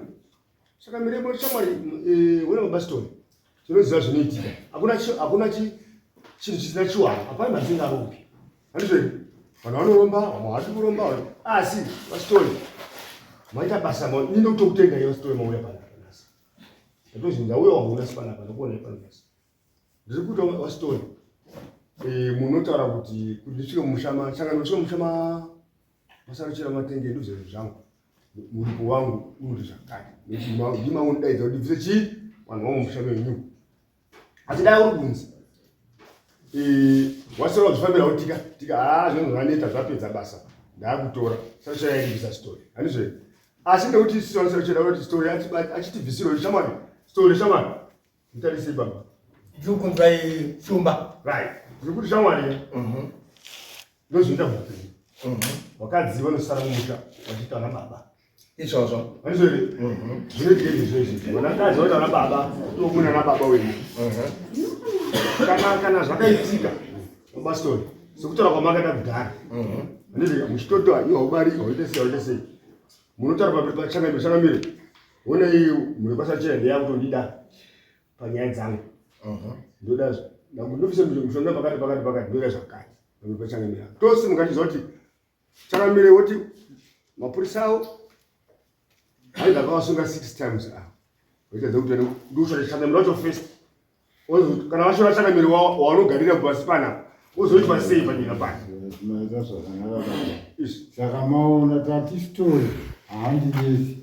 Changamire mo shamwari eh wena baba sitore. Tinoziva zvinoitika. Hakuna hakuna chi chinhu chisina chiwara. Hapana masingarombi. Handizvo here? Vanhu vanoromba, vamwe havadi kuromba, asi vasitore. Maita basa, ini ndokutokutenda iyo vasitore mauya panapa nhasi. Ndatozi ndauya wahuna si panapa, ndakuona pano nhasi. Ndiri kuita vasitore. Eh, munotaura kuti kuti ndisvike mumusha ma saka ndosvika mumusha ma masaruchera matenge ndozvinhu zvangu. Muripo wangu unoti zvakati. Nekuti ndima undidaidza kuti ndibvise chii? Vanhu vamumusha menyu. Asi dai uri kunzi eh, wasora kuzvifambira kuti tika tika haa zvinhu zvaneta zvapedza basa ndakutora saruchera yaibvisa story handizvo here asi nekuti saruchera kuti story achitibvisira shamwari story shamwari mutarisei baba ndiri kunzwa shumba right ndiri kuti shamwari mhm. ndozvinoita muupenyu mhm. vakadzi vanosara mumusha vachiita vana baba izvozvo handizvo here mhm. zvinoitika izvozvo izvi vanakadzi vaita vana baba tomuna nababa wenyu mhm. kana kana zvakaitika baba story sekutaura kwamakaita kudhara handizvo muchitotoa iwe haubari hauite sei hauite sei munotaura pamberi pachangamire changamire honai mhuri kwasachena ndeyakutondida panyaya dzangu ndoda ndobvisa mushonga pakati pakati pakati ndoda zvakati pamberi pachangamire tose mukachiziva kuti changamire woti mapurisa awo Hanzi ndakavasunga 6 times ah. Vaitadza kuti ndokutsvaka changamire wacho first. Kana vashora changamire wanogarira pasi panapa wozoitwa sei panyika pano? Maita zvakanaka baba. Saka maona tati story handinetsi.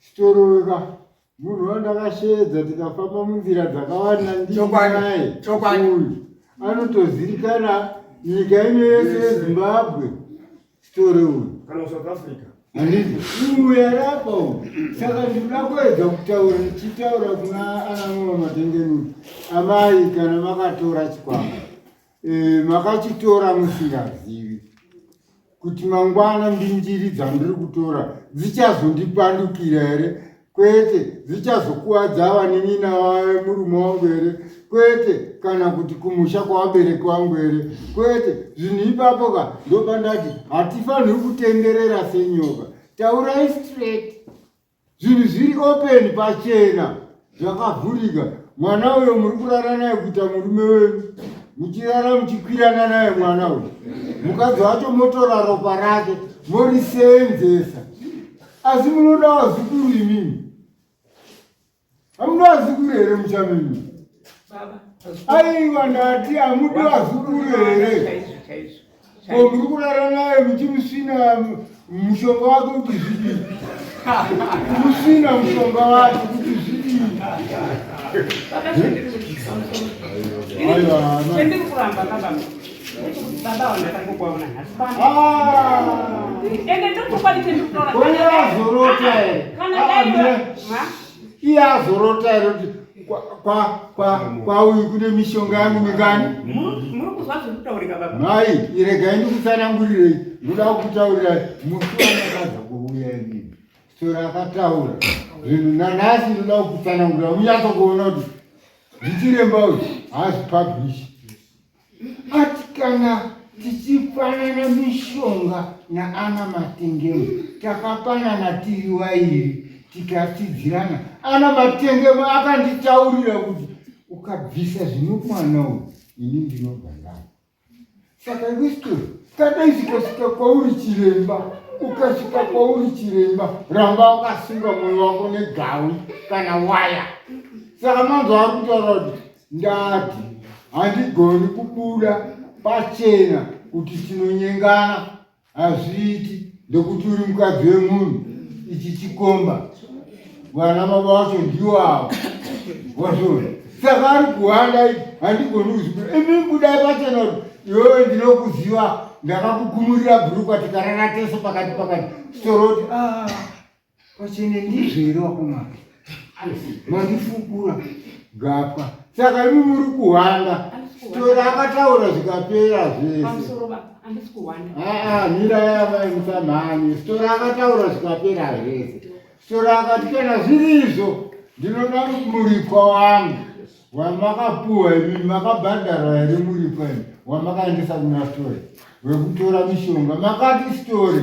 Story weka munhu wandakasheedza tikafamba munzira dzakawanda ndinaye uyu anotozivikana nyika ino yese yeZimbabwe. Story uyu. Kana South Africa. Handiti uyu arapa uyu. Saka ndinoda kuedza kutaura ndichitaura kuna ana mama Matengenuri. Amai kana makatora chikwama. E, makachitora musingazivi kuti mangwana mbinjiri dzandiri kutora dzichazondipandukira here kwete dzichazokuwadza vanin'ina vamurume wangu here kwete kana kuti kumusha kwavabereki vangu here kwete zvinhu ipapo ka ndopandati hatifaniri kutenderera senyoka taurai straight zvinhu zviri open pachena zvakavhurika mwana uyo muri kurara naye kuita murume wenyu muchirara muchikwirana naye mwana uyu mukadzi wacho motora ropa rake moriseenzesa asi munoda vazukuru imimi hamuda vazukuru here muchamimi aiwa ndati hamudi vazukuru here ko muri kurara naye muchimusvina mushonga wake kuti zvidii kumusvina mushonga wake kuti zvidii Chendiri kuramba baba baba wandakangokuwaona nhasi pano. Ende ndochokwadi chendiri kutaura. Iye azorota here? Kana dai ma Iye azorota here kuti kwauyu kune mishonga yangu mingani? Muri kuzwa zviri kutaurika baba. Mai, iregai ndikutsanangurirei. Ndoda kukutaurirai musi wandakadza kuuya inini. Sora akataura zvinhu nanhasi ndoda kukutsanangurira unyatsokuona kuti ndichiremba uyu haazvipublish ati kana tichipanana mishonga naana matengemo takapanana tiri vairi tikatidzirana ana matengemo akanditaurira kuti ukabvisa zvinokwana uyu ini ndinobva ndako Saka iwe story kadai zvikasvika kwauri chiremba ukasvika kwauri chiremba ramba wakasunga mwoyo wako negawi kana waya saka manzwa ari kutaura kuti ndati handigoni kubuda pachena kuti tinonyengana hazviiti ndokuti uri mukadzi wemunhu ichi chikomba vana baba vacho ndiwo ava wazviona saka ari kuhanda handigoni kuzvibuda imi budai pachena kuti iwewe ndinokuziva ndakakukumurira bhurukwa tikarara tese pakati pakati soroti ah, Pachene ndizvo here wakomana? Mandifukura gapwa. Saka imi muri kuhwanda. Stora akataura zvikapera zvese. Aa, mira yamai musamhanye. Stora akataura zvikapera zvese. Stora akati kana zviri izvo ndinoda muripwa wangu wamakapuwa imi makabhadhara here muripwa imi wamakaendesa kuna Story wekutora mishonga makati Story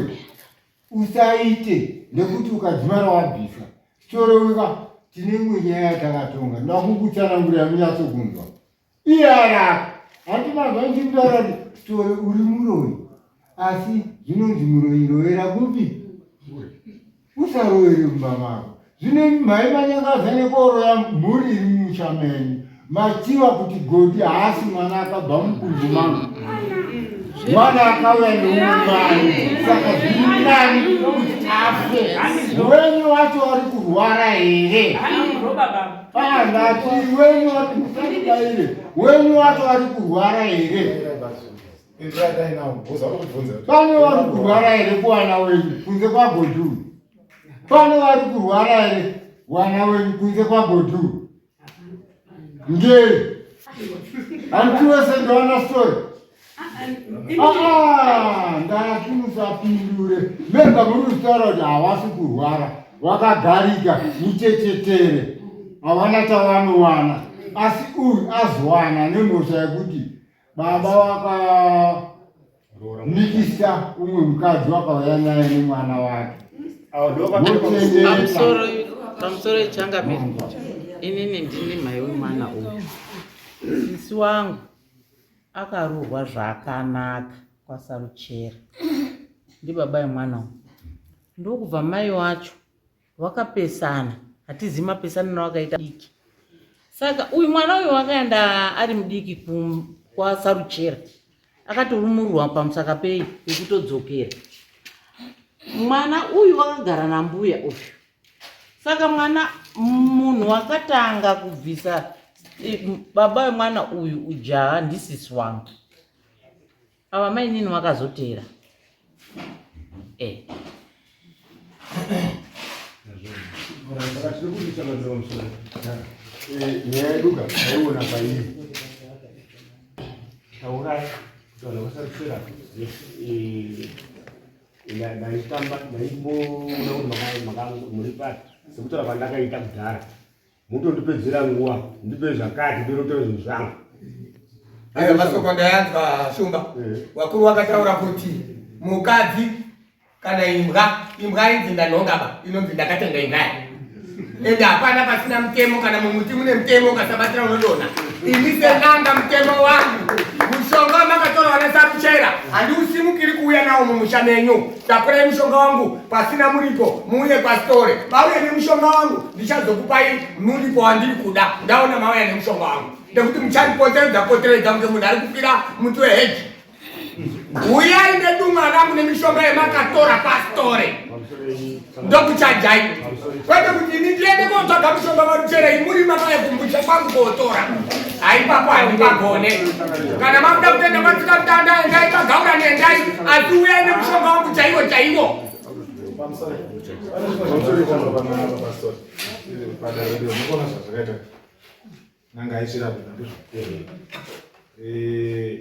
Usaite nekuti ukadzimara wabvisa chitoreuka tine imwe nyaya yatakatonga ndakukutsanangurira munyatsokunzwa iye arapa hanti manzwa ndichikutaura kuti sitore uri muroyi asi zvinonzi muroyi rovera kupi usarovere mumba mako Zvino imi mhai manyangadza nekuoroya mhuri iri mumusha menyu. Machiva kuti Godi haasi mwana akabva mudumbu mangu. Mwana akauya neumwe mai. Saka zviri nani kuti afe. Wenyu wacho ari kurwara here? Ah, ndati wenyu wacho musatidaire. Wenyu wacho ari kurwara here? Pane vari kurwara here kuwana wenyu kunze kwaGodi uyu? Pane vari kurwara here wana wenyu kunze kwaGodhu? Ngei? Hanti wese ndowana story. Ah, ndati musapindure. Mega muri kutaura kuti hawasi kurwara, wakagarika muchechetere, hawana chavanowana. Asi uyu azowana nemhosva yekuti baba waka Nikisa umwe mukadzi wakauya naye nemwana wake. Pamusoro ichangamire, inini ndini mai wemwana uyu. Sisi wangu akaroorwa zvakanaka kwaSaruchera ndibaba yemwana uyu, ndokubva mai wacho. Wakapesana, hatizivi mapesaniro wakaita diki. Saka uyu mwana uyu wakaenda ari mudiki kwaSaruchera, akatorumurwa pamusaka pei pekutodzokera. Mwana uyu wakagara nambuya uyu. Saka mwana munhu wakatanga kubvisa baba wemwana uyu ujaha ndisisi wangu. Ava mainini vakazoteera. Eh. Saka tiri kuti changamire pamusoro. Nyaya yedu ka taiona pairi. Taurai kuti vanhu vasarusera ndaitamba ndaimboona kuti muri papi sekutaura kwandakaita kudhara. Mutondipedzera nguva ndipe zvakati ndinotora zvinhu zvangu. Aya masoko ndayanzwa Shumba. Wakuru wakataura kuti mukadzi kana imbwa, imbwa inzi ndanhonga ba, inonzi ndakatenga imbwa. Ende hapana pasina mutemo, kana mumuti mune mutemo ukasabatira unodonha. Ini sen'anga mutemo wangu mushonga wamakatora wana Saruchera handiusimukiri kuuya nawo mumusha menyu. Takurai mushonga wangu pasina muripo muuye kwasitore vauye nemushonga wangu ndichazokupai muripo wandiri kuda ndaona mauya nemushonga wangu nekuti muchandipoteredza poteredza kunge munhu ari kukwira muti weheji uyai nedumwa rangu nemishonga yemakatora pasitore ndokuchajai kwete kuti ini ndiende kotsvaga mushonga varuchera imuri makaya kumbucha kwangu kotora haipapo handipagone kana makuda kutoenda kwatsika mutanda endai kwagaurani endai asi uyai nemushonga wangu chaiwo chaiwo N'anga aisvira kuita ndizvo. Eh,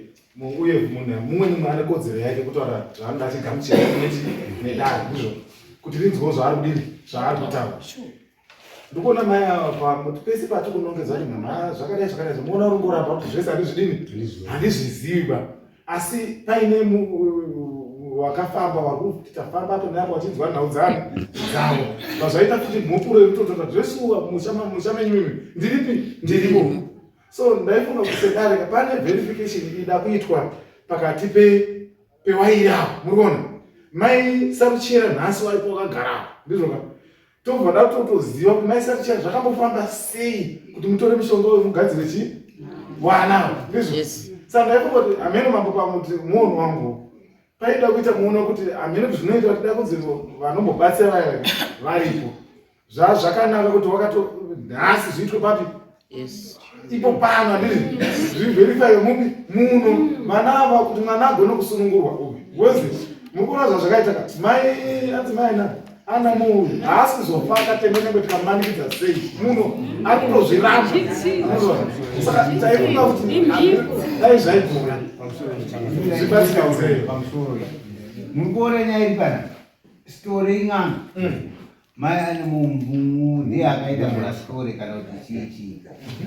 uye munhu mumwe nemumwe ane kodzero yake kutaura zvaanoda achigamuchira nedare ndizvo kuti rinzwewo zvaari kudini zvaari kutaura. Ndikuona mai ava pamuti pese pati kunongedza kuti munhu ah, zvakadai zvakadai zvomuona uri ngoramba kuti zvese handizvidini handizvizivi ba asi paine wakafamba wakuti tafamba apo neapo wachinzwa nhau dzani dzavo vazvaita futi mhupuro yekutotota zvesuwa musha menyu imi ndiripi ndiripo so ndaifunga kuti sedare pane verification ida kuitwa pakati pewairi avo muri kuona mai saruchera nhasi waripo wakagara ndizvoka tobva ndatotoziva kuti mai Saticha zvakambofamba sei kuti mutore mushonga uyu mugadzire chi wana ndizvo yes. Saka ndaifunga kuti hameno mambo pamuti muono wangu paida kuita muono kuti hameno kuti zvinoita kuti da kunzi vanombobatsira vaya varipo zvazvakanaka kuti wakato nhasi zviitwe papi yes. Ipo pano handiti zviverify mupi muno vana ava kuti mwana agone kusunungurwa uyu wezi muri kuona zvazvakaita ka mai anzi mai na ana muuyu haasi kuzofa akatemwa nyangwe tikamanikidza sei muno ari kutozviramba saka taifunga kuti dai zvaigona zvibatsirawo sei pamusoro muri kuona nyaya iri pana story in'anga Mai ane mumvumu ndiye akaita muna story kana kuti chii chii.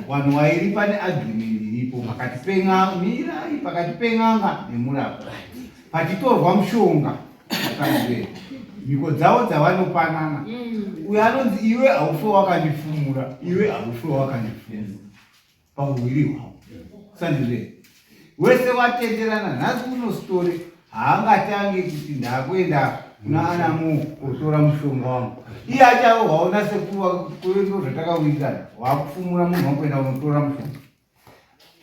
Vanhu wairi pane agreement iripo pakati pen'anga mirai pakati pen'anga nemurapa. Pachitorwa mushonga akanzwe mhiko dzavo dzavanopanana. Uyo anonzi iwe haufe wakandifumura, iwe haufe wakandifumura. Pauwiri hwavo. Sandizve. Wese watenderana nhasi uno story haangatange kuti ndakuenda kuna anamu kotora mushonga wangu. Iye achavo waona sekuru kuendo zvatakawirirana wakufumura munhu wakuenda kunotora mushonga.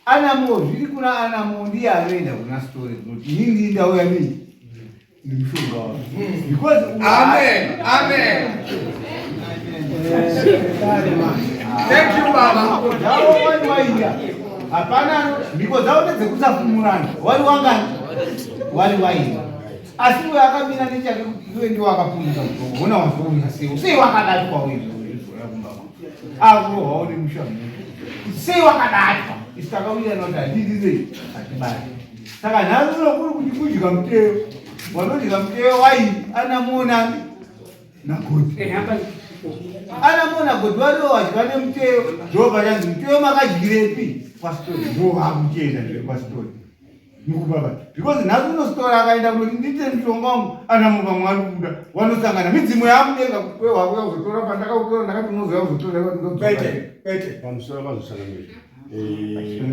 Anamo zviri kuna anamo ndiye anoenda kuna story kunoti ini ndii ndauya nei nemushonga wangu. Because Amen. Amen. Thank you baba. Dzavo wani waida. Hapana mhiko dzavo ndedzekusafumurana. Wari wangani? Wari waida. Asi uyo akamira nechake kuti iwe ndiwe wakapunza mutongo. Hona wazouya sei? Sei wakadatwa wewe? Akurohwawo nemusha Sei wakadatwa? Isu takawirirana kuti handidi sei? Hatibati. Saka nhasi uno kuri kuti kudya muteyo. Vanodya muteyo wai anamuonani naGodhi. Anamuona Godhi varivo vadya nemuteyo. Ndo vachanzi muteyo makadyirepi? Kwasitori. Ndo vakuchienda zve kwasitori. Mukubaba. Because nhasi uno sitori akaenda kunoti ndiite mushonga wangu anamuka mwari kubuda. Vanosangana midzimu yamudenga kuti kwe wakuya kuzotora pandakautora ndakati unozouya kuzotora Kwete, kwete. Pamusoro pazosanganira.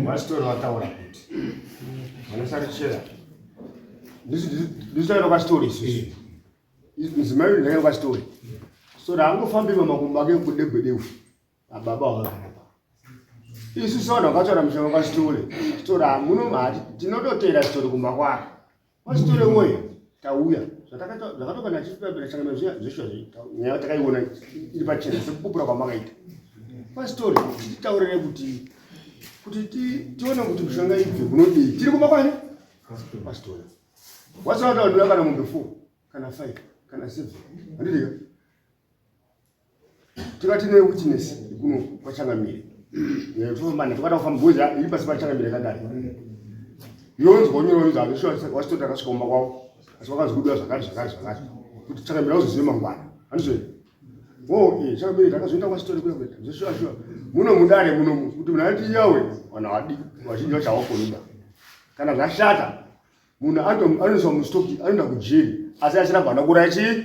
Vasitori vataura kuti vanasarichera ndisitaura kwasitori isusu mudzimai uyu ndakaenda kwasitori. Sitore haangofambi mamakumbo ake gwedegwede uyu. Ababa wakagara pa. Isu sevanhu vakatora mushonga kwaSitore. Sitore hamuno hati tinototeera Sitore kumba kwake. KwaSitore woye tauya. Zvakatoka nachipapira changana zviya zveshuwa nyaya takaiona iri pachena sekupupura kwamakaita. KwaSitore titaurire kuti kuti tione kuti mishonga ibve kunodii. Tiri kumba kwani? KwaSitore. Wasara taonera kana mombe 4 kana 5 kana 7. Handiti ka? Tikati ne witness kuno kwachangamire. Tofamba tokada kufamba because iri pasi pachangamire kadai. Yonzwa nyoro yonzi hazvishuwa wasitoti akasvika kumba kwavo. Asi wakanzi kudiwa zvakati zvakati zvakati. Kuti changamire auzozive mangwana. Handizvo here? Oh, eh, changamire takazoenda kwasitori kuya kuita. Zveshuwa shuwa. Muno mudare muno kuti munhu anoti yawe vanhu havadi vazhinji vacho havakoni ba. Kana zvashata munhu anoiswa mustoki anoenda kujeri asi achiramba ana kuuraya chii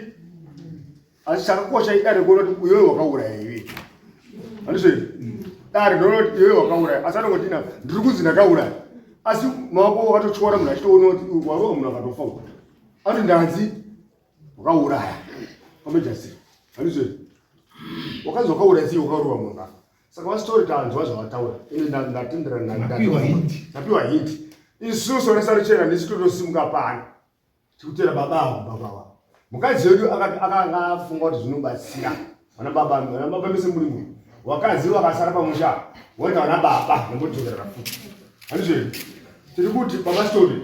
asi chakakosha idare kuona kuti iwewe wakauraya iwe handizvo here dare ndinoona kuti iwewe wakauraya asi anongoti ina ndiri kunzi ndakauraya asi maoko wakatotyora munhu achitoona kuti warova munhu akatofa uku anoti ndanzi wakauraya pamejasiri handizvo here wakanzi wakauraya sei wakarova munhu afa saka vasitori tanzwa zvavataura ende ndatenderana ndapiwa hint isusu vanasaruchera ndisu totosimuka pano tikutera baba avo baba avo mukadzi wedu akanga afunga kuti zvinobatsira vana baba vana baba mese muri munhu wakadzi vakasara pamusha voita vana baba nembodzokerana futi handizvo tiri kuti baba story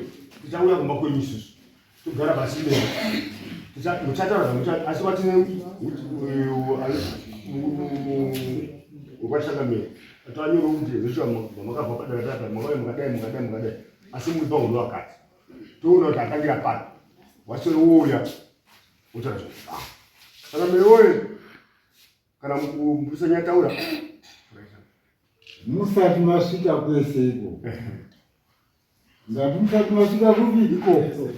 tichauya kumba kwenyu isusu togara pasi mberi muchataura zvamucha asi watine wekwachakamira atanyora kuti zvecho makabva padera paya makauya mukadai mukadai mukadai asi muri pahondo wakati toona kuti atangira pano wasore wouya wotaura zvakuda saka mberi woye kana mupurisa nyataura musati masvika kwese iko Ndati musati masvika kupi ikoko.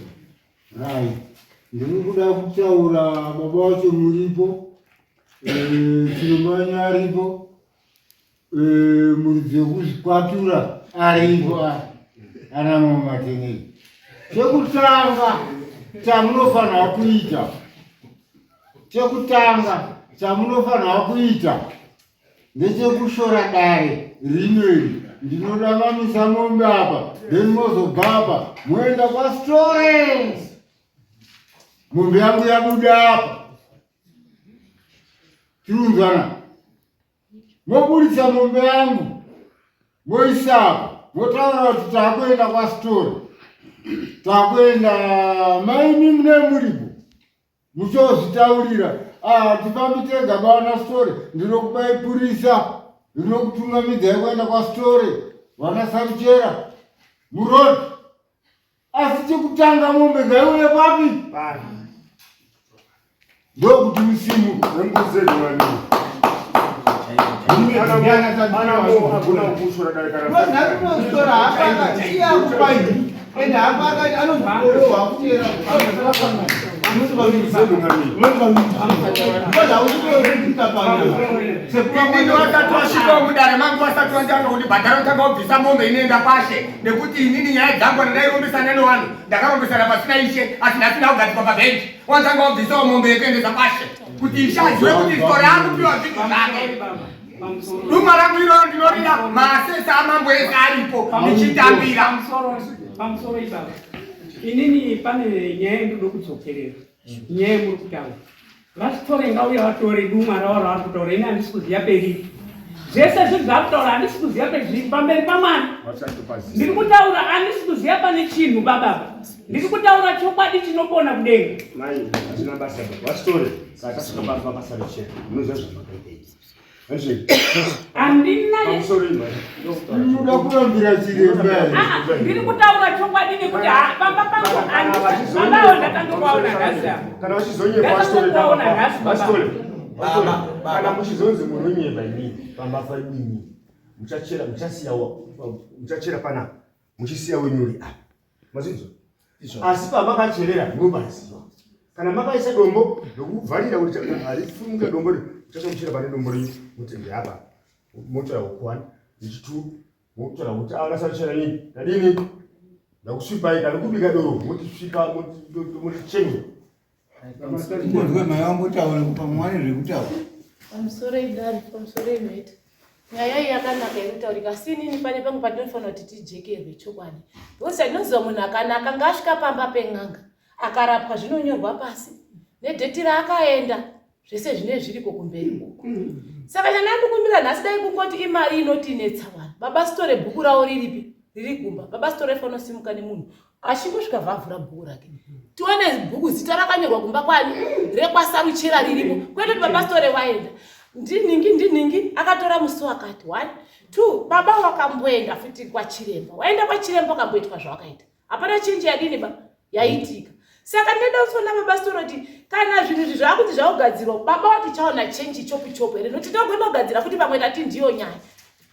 Right. Ndiri kuda kutaura baba vacho muripo. Eh, Chiremba aripo. Eh, muridzi wekuzvikwatura aripo. Ana mama tenei. Chekutanga chamunofanira kuita. Chekutanga chamunofanira kuita. ndechekushora dare rino iri ndinoda mamisa mombe apa then mozobva apa moenda kwastore mombe yangu yabuda apa tirunzwana moburitsa mombe yangu moisa apa motaura kuti takuenda kwastore takuenda maimi mune muripo Muchozvitaurira. Ah, tifambi tega bana story. Ndinokupai purisa. Ndinokutungamidzai kuenda kwa story. Vana Saruchera. Muroad. Asi chekutanga mombe ngaiuye papi? Pano. Ndokuti musimu. Nembudzi dzedu vani. Wasati wasvika mudare mangu wasati wandanga kuti bhadhara utanga wabvisa mombe inoenda kwashe nekuti inini nyaya dzangu andairombesana nevanhu ndakarombesana pasina ishe asi nhasi ndakugadzikwa pabhenji watanga wabvisawo mombe yekuendesa kwashe kuti ishe azive kuti sitore akupiwa zvinhu zvake duma rangu iroro ndinorida maasesa amambo ese aripo ndichitambira pamusoro ipapa inini pane nyaya yandinoda kudzokerera nyaya yemuri kutaura vasitore ngauya vatore duma ravo ravari kutaura ini handisi kuziva periri zvese zvinhu zvaari kutaura handisi kuziva pezviri pamberi pamwana ndiri kutaura handisi kuziva pane chinhu bababa ndiri kutaura chokwadi chinopona kudenga mai hazvina basa vasitore saka tasvika pamba basa rechera munoziva zvamakaita izvi handina unoda kurambira chiremba ah, ndiri kutaura chokwadi nekuti pamba pangu babawo ndakandovaona nhasi kana vachizonyepa vasitore kana muchizonzi munonyeba inini pamba painini muchachera muchasiya muchachera panapa muchisiya wenyuri apa mazvinzwa asi pamakacherera munopaziva kana makaisa dombo rokuvharira kuti harifumuke dombo ri muchasomuchera pane dombo renyu muti ndeapa motora huku one yechitu motora kuti anasachera nini ndadini ndakusvipai kana kubika doro motisvipa motichenura. Ngonzwe mai vambotaura pamwe vane zvekutaura. Pamusoro idari, pamusoro imhete. Nyaya iyi yakanaka inotaurika asi inini pane pamwe patinofanira kuti tijekerwe chokwadi. Because chandinoziva munhu akanaka ngaasvika pamba pen'anga akarapwa zvinonyorwa pasi nedheti raakaenda zvese zvine zviriko kumberi uko. Saka chandandikumbira nhasi dai kungoti imari inotinetsa vanhu. Baba sitore bhuku ravo riripi? Riri kumba. Baba sitore fanosimuka nemunhu achingosvika vavhura bhuku rake tione bhuku zita rakanyorwa kumba kwani rekwasaruchera ririmo kwete kuti baba sitore waenda ndinhingi ndinhingi akatora musi wakati one two baba wakamboenda futi kwachiremba waenda kwachiremba wakamboitwa zvawakaita hapana chinji yadini ba yaitika saka ndinoda kuona baba sitoro kuti kana zvinhu izvi zvaakunzi zvakugadzirwa baba wati chaona chenji chopu chopu here nokuti tinogona kugadzira futi pamwe tati ndiyo nyaya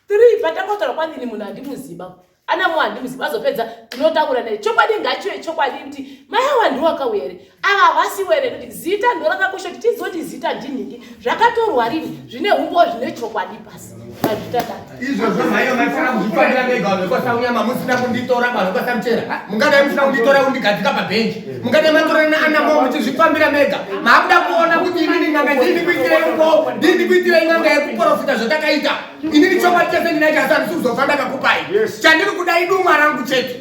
three patangotaura kwanini munhu handimuziva ana mu handimuziva azopedza tinotaura naye chokwadi ngachive chokwadi kuti mai awa ndiwo akauya here ava havasiwo here kuti zita ndo rakakosha kuti tizive kuti zita ndinhingi zvakatorwa rini zvine umbowo zvine chokwadi pasi mazvita Izvozvo mhaiyo maifanira kuzvifambira mega vanhu vekwaSaunyama musina kunditora vanhu vekwaSamuchera. Mungadai musina kunditora kundigadzika pabhenji. Mungadai matora naanamo muchizvifambira mega. Maakuda kuona kuti inini n'anga ndini ndikuitirei uko, ndini ndikuitirei n'anga yekuporofita zvatakaita. Inini chokwadi chese ndinacho asi handisi kuzofa ndakakupai. Chandiri kuda idumwa rangu chete.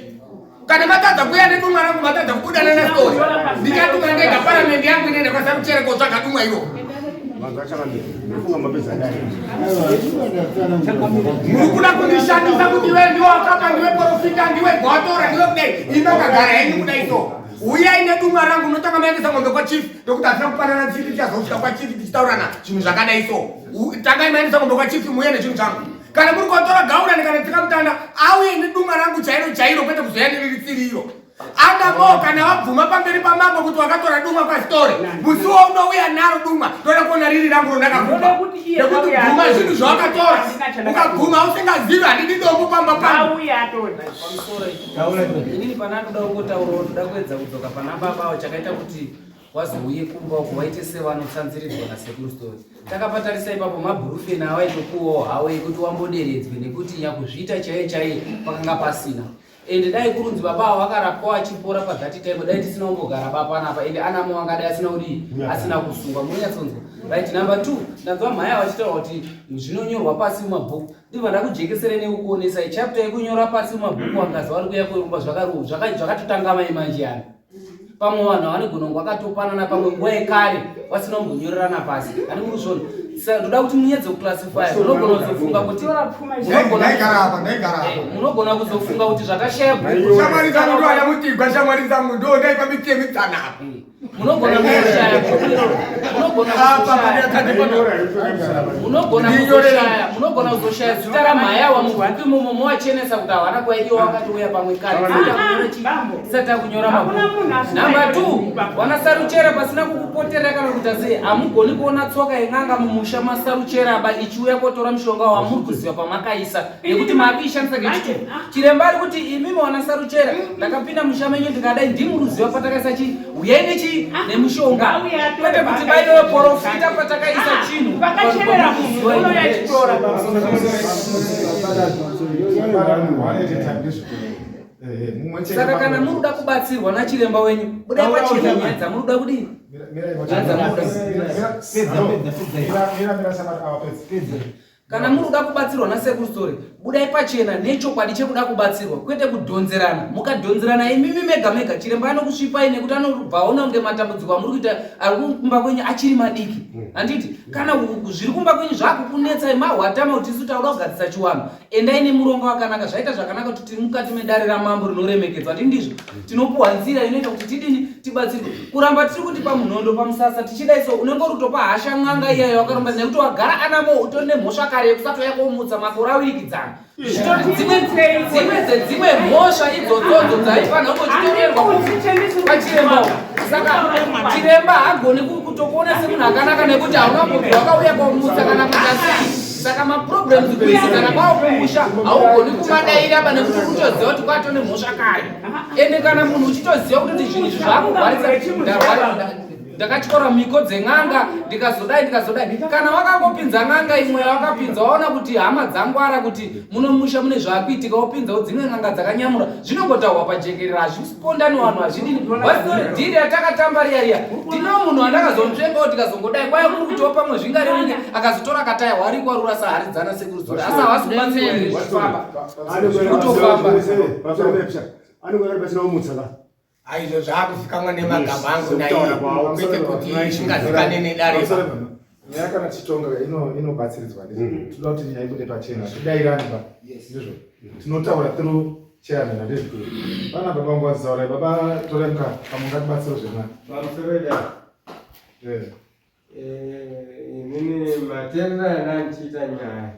Kana matadza kuuya nedumwa rangu matadza kubuda nana story. Ndichatuma ndega paramende yangu inoenda kwaSamuchera kotsvaga dumwa iroro. Muri kuda kundishandisa kuti iwe ndiwe wakapa ndiwe porofita ndiwe gwatora ndiwe kudai imi makagara henyu kudai so uyai nedumwa rangu unotanga maendesa mombe kwachief ndokuti hatina kupanana chief tichazosvika kwachief tichitaurana zvinhu zvakadai so tangai maendesa mombe kwachief muuye nechinhu changu kana muri kotora gaurani kana tsikamutanda auye nedumwa rangu chairo chairo kwete kuzoya neriri tsiriro Adamo kana wabvuma pamberi pamambo kuti wakatora dumwa pasitore musi waunouya naro dumwa toda kuona riri rangu rondakakupa nekuti bvuma zvinhu zvawakatora ukabvuma usingazivi handidi dombo pamba pangu. Inini pana ndoda kungotaurawo ndoda kuedza kudzoka pana baba avo chakaita kuti wazouye kumba uko waite sevanotsanziridzwa nasekuru story takapatarisa ipapo mabhurufeni awaitopuwawo hawo ekuti wamboderedzwe nekuti nyakuzviita chaiye chaiye pakanga pasina ende dai kurunzi baba avo vakarapwa vachipora pathat time dai tisina kumbogara ba panapa ende anamo angadai asina kudii asina kusungwa munonyatsonzwa right number two ndanzwa mhaya vachitaura kuti zvinonyorwa pasi mumabhuku ndibva ndakujekesere nekukuonesai chapter yekunyora pasi mumabhuku angazi vari kuya kwerumba zvakatotanga mai manje yani pamwe vanhu havanegona kunge vakatopanana pamwe nguva yekare vasina kumbonyorerana pasi ani muri kuzviona saka ndoda kuti munyedze kuclassifya munogona kuzofunga kuti munogona kuzofunga kuti zvatashaya shamwari dzangu ndo ana mutigwa shamwari dzangu ndo ndaipa mitemi dzanapa munogona kuzoshaya munogona kuzoshaya munogona kuzoshaya zita ramhayawa mubhuku imomo mowachenesa kuti havana kuva iwo wakatouya pamwe kare tisati akunyora mabhuku number two wanasaruchera pasina kukupoterera kana kuita sei hamugoni kuona tsoka yen'anga mumusha masaruchera aba ichiuya kotora mushonga wamuri kuziva pamakaisa nekuti maakuishandisa kechitubu chiremba ari kuti imimi wanasaruchera ndakapinda musha menyu ndikadai ndimuruziva patakaisa chii uyai nechi nemushonga kwete kuti baiwe porofita patakaisa chinhu Vakacherera munhu unouya achitora. Saka kana muri kuda kubatsirwa nachiremba wenyu budai pachena nyaya dzamuri kuda kudii Nyaya dzamuri kuda kana muri kuda kubatsirwa nasekuru story budai pachena nechokwadi chekuda kubatsirwa kwete kudhonzerana mukadhonzerana imimi mega mega chiremba anokusvipai nekuti anobva aona kunge matambudziko amuri kuita ari kumba kwenyu achiri madiki handiti kana zviri kumba kwenyu zvakukunetsai mahwatama kuti isu tauda kugadzisa chiwanhu endai nemurongo wakanaka zvaita zvakanaka kuti tiri mukati medare ramambo rinoremekedzwa ati ndizvo tinopuhwa nzira inoita kuti tidini tibatsirwe kuramba tiri kuti pamunhondo pamusasa tichidai so unenge uri kutopa hasha n'anga iyayo wakaramba nekuti wagara anamo utori nemhosva kare yekusatouya komutsa makore awirikidzana zvichitori dzimwe dzimwe dzedzimwe mhosva idzodzodzo dzaifanira kunge chitorerwa pachiremba saka chiremba haagoni kutokuona semunhu akanaka nekuti hauna kumbobvira wakauya komutsa kana kuita sei saka maproblems kuisikana kwawo kumusha haugoni kumadaira ba nekuti utoziva kuti kwato nemhosva kare ende kana munhu uchitoziva kutoti zvinhu izvi zvaakugwarisa Ndakatyora mhiko dzen'anga ndikazodai ndikazodai. Kana wakangopinza n'anga imwe yawakapinza waona kuti hama dzangwara kuti muno musha mune zvaakuitika wopinzawo dzimwe n'anga dzakanyamura zvinongotaurwa pajekerere hazvipondani vanhu hazvidini. Wasitori dhiri yatakatamba riya riya ndino munhu andakazonzvengawo tikazongodai kwaya kuri kutiwo pamwe zvingareruke akazotora akataya hwari kwarura sahari dzana sekuru zora asi havasi kubatsirwa here zvichifamba kutofamba. Anenge ari pasina kumutsa ka. Aizvo zvaakuzikanwa nemagamba angu naiye, kwete kuti zvingazikane nedare. Nyaya kana tichitonga inobatsiridzwa ndizvo. Tinoda kuti nyaya ibude pachena, tidairani ba ndizvo tinotaura through chairman handizvo. Vana baba vangu vazitaurai, baba torai mukana pamwe ngatibatsiro zvemwana. Pamusoro dai. Inini materera andandichiita nyaya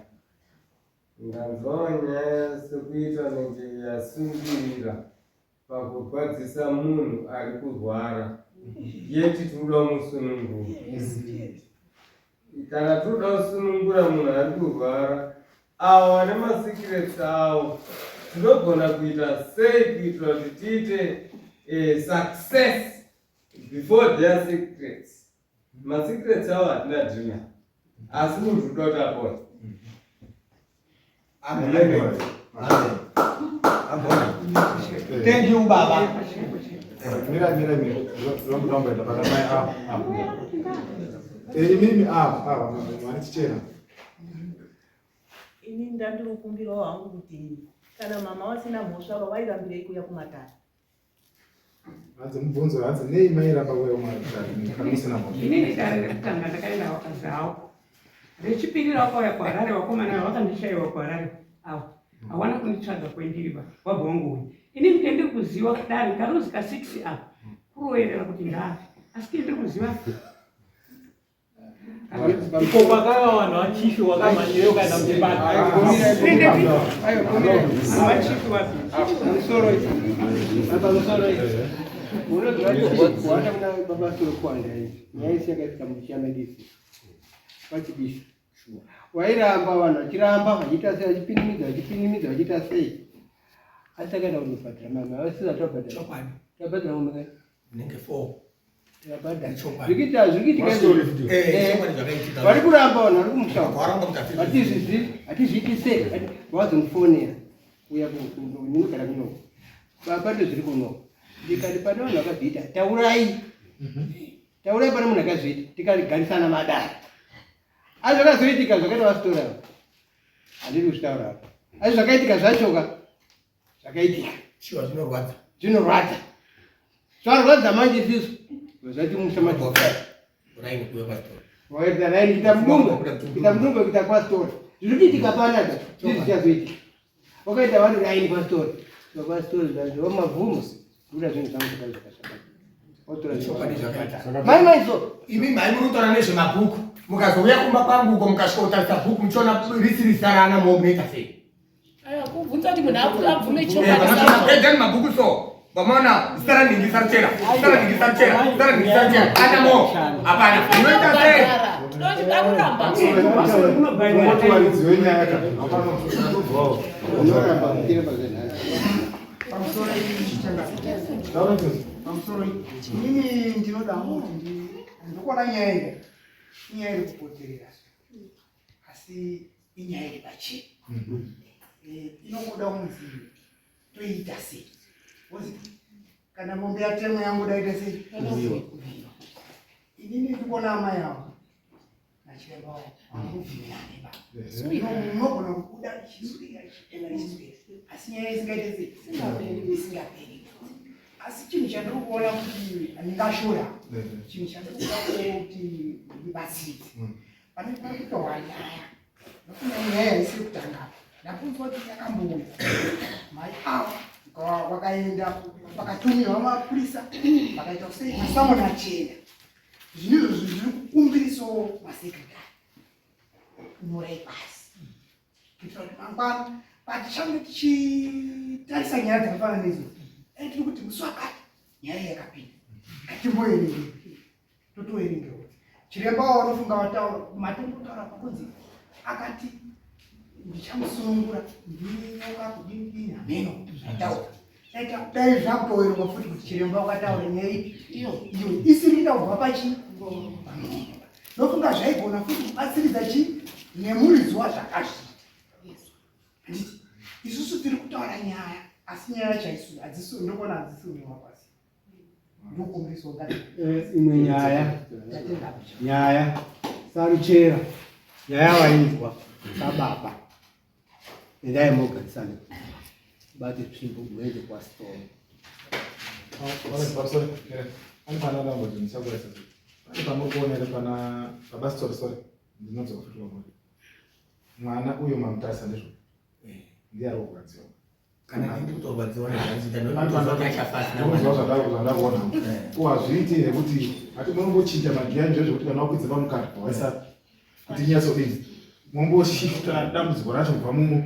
ndanzwawo nyaya sekuita nenge yasungirira pakurwadzisa munhu ari kurwara yeti tinoda kumusunungura. Kana tinoda kusunungura munhu ari kurwara, avo vane masecrets avo tinogona kuita sei kuitira kuti tiite success before their secrets? Masecrets avo hatina dhina, asi munhu uda kuti apore. Amen. Thank you baba. Mira mira mira. Zvamutamboenda pana mai avo. Imimi avo avo vane chichena. Ini ndandiri kukumbirawo hangu kuti kana mama vasina mhosva vawairambirei kuuya kumatare? Hanzi mubvunzo hanzi nei mairamba kuuya kumatare kana musina mhosva? Inini dare rekutanga ndakaenda wakazawo. Rechipiri rakauya kuHarare vakomana ava vakandishaiwa kuHarare ava. Hawana kunditsvaga kwendiri ba wabva wangouya. Inini kendiri kuziva dare karuzi ka 6 apa kuroerera kuti ndafe. Asi kendiri kuziva Iko kwakauya vanhu vachifi wakamhanyire ukaenda muchipatara. Vachifi wapi? Pamusoro unoziva kuwanda kuna baba soro kuwanda nyaya isi yakaitika muchiamedisi pachibisa wairamba vanhu vachiramba vachiita sei vachipinimidza vachipinimidza vachiita sei asi takaenda kundobhadhara mama vasisa tabhadhara tabhadhara ngombe Unenge 4. tabhadhara zvikiita zvikiitika vari kuramba vanhu vari kumusha hatizvizivi hatizviiti sei vazondifonera uya ndinogara kunoko baba ndozviri kunoko ndikati pane vanhu vakazviita taurai taurai pane munhu akazviita tikagarisana madare asi zvakazoitika zvakaita vasitora handidi kuzvitaura apa asi zvakaitika zvachoka zvakaitika shuwa zvinorwadza zvinorwadza zvarwadza manje isisu zvati musha raini kuuya kwasitora waita raini kuita mudungwe kuita mudungwe kuita kwasitora zviri kuitika panapa zvii zvichazoitika wakaita vari raini kwasitora kwasitora zvanzi wamabvuma kuda zvinhu zvangu zvakazvakazvakadai mai maiso imi mai muri kutaura nezvemabhuku mukazouya kumba kwangu uko mukasvika kutarisa bhuku muchiona risiri zita raana mo munoita sei? Aiwa, kubvunza kuti munhu abvume chokwadi. Mabhuku so vamaona zita ranhingi saruchera zita ranhingi saruchera zita ranhingi saruchera ana mo hapana munoita sei? Tinoti aruramba. Ungoti varidzi venyaya ka hapana atobvawo. Pamusoro inini ndinoda hangu kuti ndikuona nyaya iyi inyaya iri kupoterera asi inyaya iri pachena inongoda kunzi toiita sei ozi kana mombe yatemwa yangoda ita sei kuvhiyiwa. Inini ndikuona amai avo nachiremba wavo hamubvumirane ba munogona kubuda chiswera chitema chiswera asi nyaya isingaite sei isingaperi. Asi chinhu chandiri kuona kuti ndingashora chinhu chandiri kuda kuti ndibatsiridze pane pari kutorwa nyaya nokuti nyaya isiri kutanga ndakunzwa kuti yakambouya mai avo vakaenda vakatumirwa mapurisa vakaita kusei masamoni achienda. Zvinhu izvozvo zviri kukumbirisawo masekretary kunyorai pasi kuitira kuti mangwana patichange tichitarisa nyaya dzakafanana neizvozvo tiri kuti musi wakati nyaya iyi yakapinda ngatimboerenge totoerengewo chiremba waunofunga wataura matombotaura pakunzi akati ndichamusunungura ndini nyoka kudini dini hameno zvataura. Dai zvakutowerengwa futi kuti chiremba wakataura nyaya ipi iyo isiri kuita kubva pachi nofunga zvaigona futi kubatsiridza chi nemuridzi wazvakazviita. Handiti isusu tiri kutaura nyaya asi nyaya yacho haisu hadzisi ndokona hadzisi kunyorwa pasi. Ndokumbiriso ngati. Eh, imwe nyaya nyaya saruchera nyaya wainzwa sababa endai mogarisana bate tsvimbo muende kwasitoro Pane pamuri kuona here pana baba story sorry ndinodzoka futi kwamuri mwana uyo mamutarisa ndizvo eh, ndiye ari kurwadziwa kana ndiri kutorwadziwa nezvandakuona ko hazviiti here kuti hati munongochinja magiya nje zvekuti kana wakwidza pamukati waisa kuti inyatsodini momboshifta dambudziko racho kubva mumo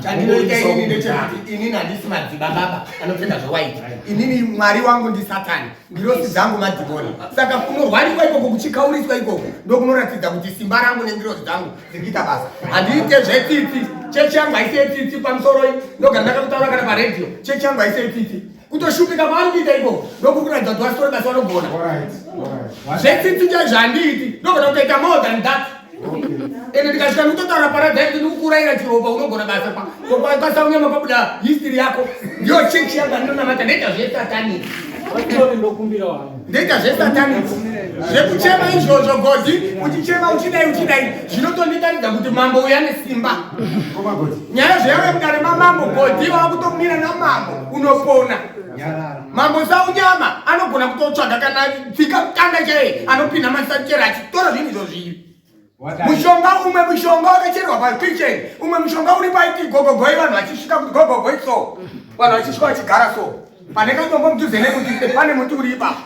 Chandinoita inini ndechekuti inini handisi madzibaba anopfeka zvewaiti. Inini mwari wangu ndisatani, ngirosi dzangu madhimoni. Saka kunorwarikwa ikoko kuchikauriswa ikoko ndokunoratidza kuti simba rangu nengirosi dzangu dziri kuita basa. Handiite zvetsitsi, chechi yangu haisi yetsitsi pamusoro iyi. Ndogara ndakakutaura kana paredhiyo, chechi yangu haisi yetsitsi. Kutoshupika kwaari kuita ikoko ndokukuratidza kuti wasitori basa vanogona. Zvetsitsi chaizvo handiiti, ndogona kutoita more than that. Ende ndikasvika ndikutotaura paradhaisi ndikukurayira chiropa unogona basa kwasaunyama pabuda history yako ndiyo chechi yangu andinonamata ndoita zvesatani ndoita zvesatani zvekuchema izvozvo godhi uchichema uchidai uchidai zvinotonditaridza kuti mambo uyu ane simba nyaya zveyave mudare mamambo godhi wakutomira namambo unopona mambo saunyama anogona kutotsvaga kana tsika kanda chaiye anopinda masachera achitora zvinhu izvo zviri mushonga umwe mushonga wakacherwa pakitchen umwe mushonga uri paiti gogogoi vanhu vachisvika kuti gogogoi so vanhu vachisvika vachigara so pane katombo mudhuze nekuti pane muti uri ipapo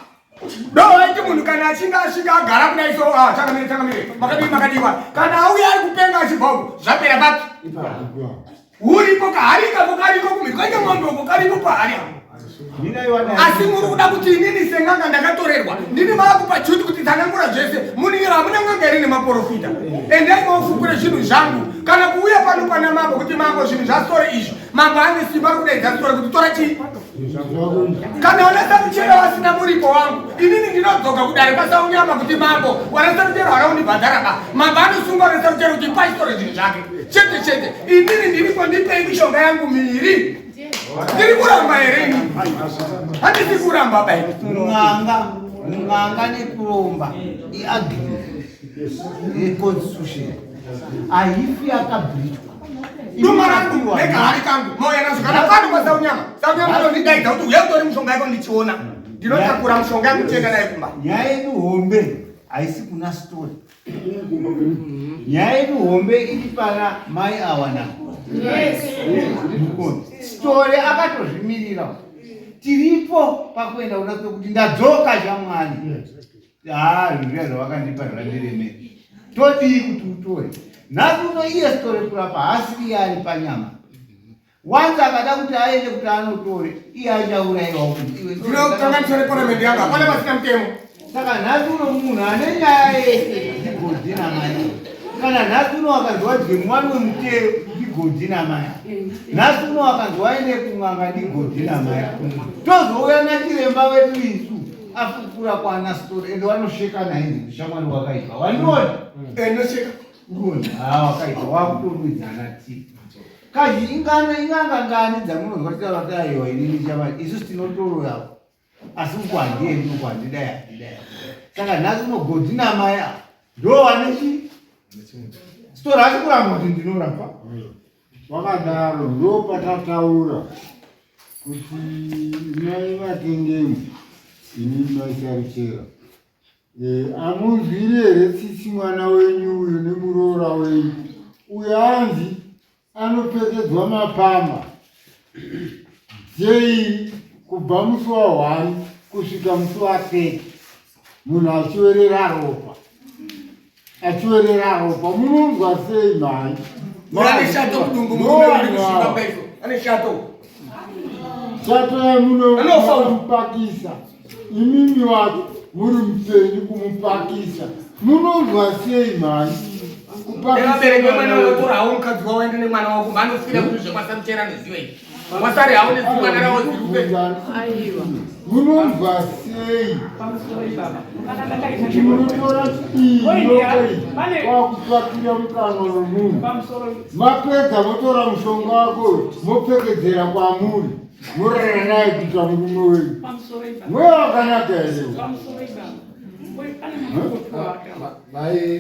dovaiti munhu kana achinge asvika agara kudai so ah, changamire changamire makadii makadiwa kana auya ari kupenga achibva uku zvapera papi Uripo kahari ikako kariko kumhiri kwaita mombe uko kariko pahari asi muri kuda kuti inini sen'anga ndakatorerwa ndini maakupa chuti kuti tsanangura zvese muningira hamuna n'anga here nemaporofita endai maufukure zvinhu zvangu kana kuuya pano pana mambo kuti mambo zvinhu zvasore izvi mambo ane simba rekudaidza sore kuti tora chii kana vanasaruchera vasina muripo wangu inini ndinodzoka kudare kwasaunyama kuti mambo wanasaruchera waraundibhadhara ba mambo anosunga wanasaruchera kuti paisore zvinhu zvake chete chete inini ndiripo ndipei mishonga yangu miiri ndiri kuramba here ini handisi kuramba bai n'anga n'anga nekuromba iagreement yeconstitution haifi yakabridgwa duma rangu negahari kangu mauya nazvo kana pano kwasaunyama saunyama anondidaidza kuti uya utore mishonga yako ndichiona ndinotakura mishonga yangu tienda naye kumba nyaya yedu hombe haisi kuna story nyaya yedu hombe iri pana mai awa na story akatozvimirira tiripo pakuenda kuna kuti ndadzoka shamwani haa zvinhu zviya zvavakandipa zvandiremera todii kuti utore nhasi uno iye sitore kurapa haasiri iye ari panyama wanzi akada kuti aende kuti anotore iye achaurayiwa kuti iwe ndinokanganiswa neparamende yangu hapana pasina mutemo saka nhasi uno munhu ane nyaya yese ndigodhi namai kana nhasi uno akanzi wadye mwana wemutero ndigodhi namai nhasi uno akanzi waende kun'anga ndigodhi namai tozouya nachiremba wedu isu afukura kwana story ende wanosheka nainzi shamwari wakaipa waniona enosheka unoona haa wakaipa wakutorwidzana ti kazhi ingana inganga ngani dzamunozwa titaura kuti aiwa inini shamwari isusu tinotoroyawo asi uku handiendi uku handidai handidai saka nhasi unogodhi namai ava ndo vane chi story asi kuramba kuti ndinorapa Wakadaro ndopatataura kuti mai vatengeni ini maisaruchera eh, amunzwiri here tsitsi mwana wenyu uyu nemuroora wenyu uyo anzi anopfekedzwa mapama jei kubva musi wa 1 kusvika musi wa 30 munhu achiwerera ropa achiwerera ropa munonzwa sei mhai ane shato kudumbu murume uri kusviba kudai so ane shato shato yamunomupakisa imimi wacho muri mupenyu kumupakisa munonzwa sei mhai vabereki vemwana unotorawo mukadzi wavo ende nemwana wako vanofira kuti zvekwasamuchera neziva izvi Wasari hawo nezimwana rawo zirume. Aiwa. Munonzwa sei? Kuti munotora iyi kwakutsvakira mukanwa romunhu. Mapedza motora mushonga wako mopfekedzera kwamuri morara naye kuita murume wenyu. Mweya wakanaka here?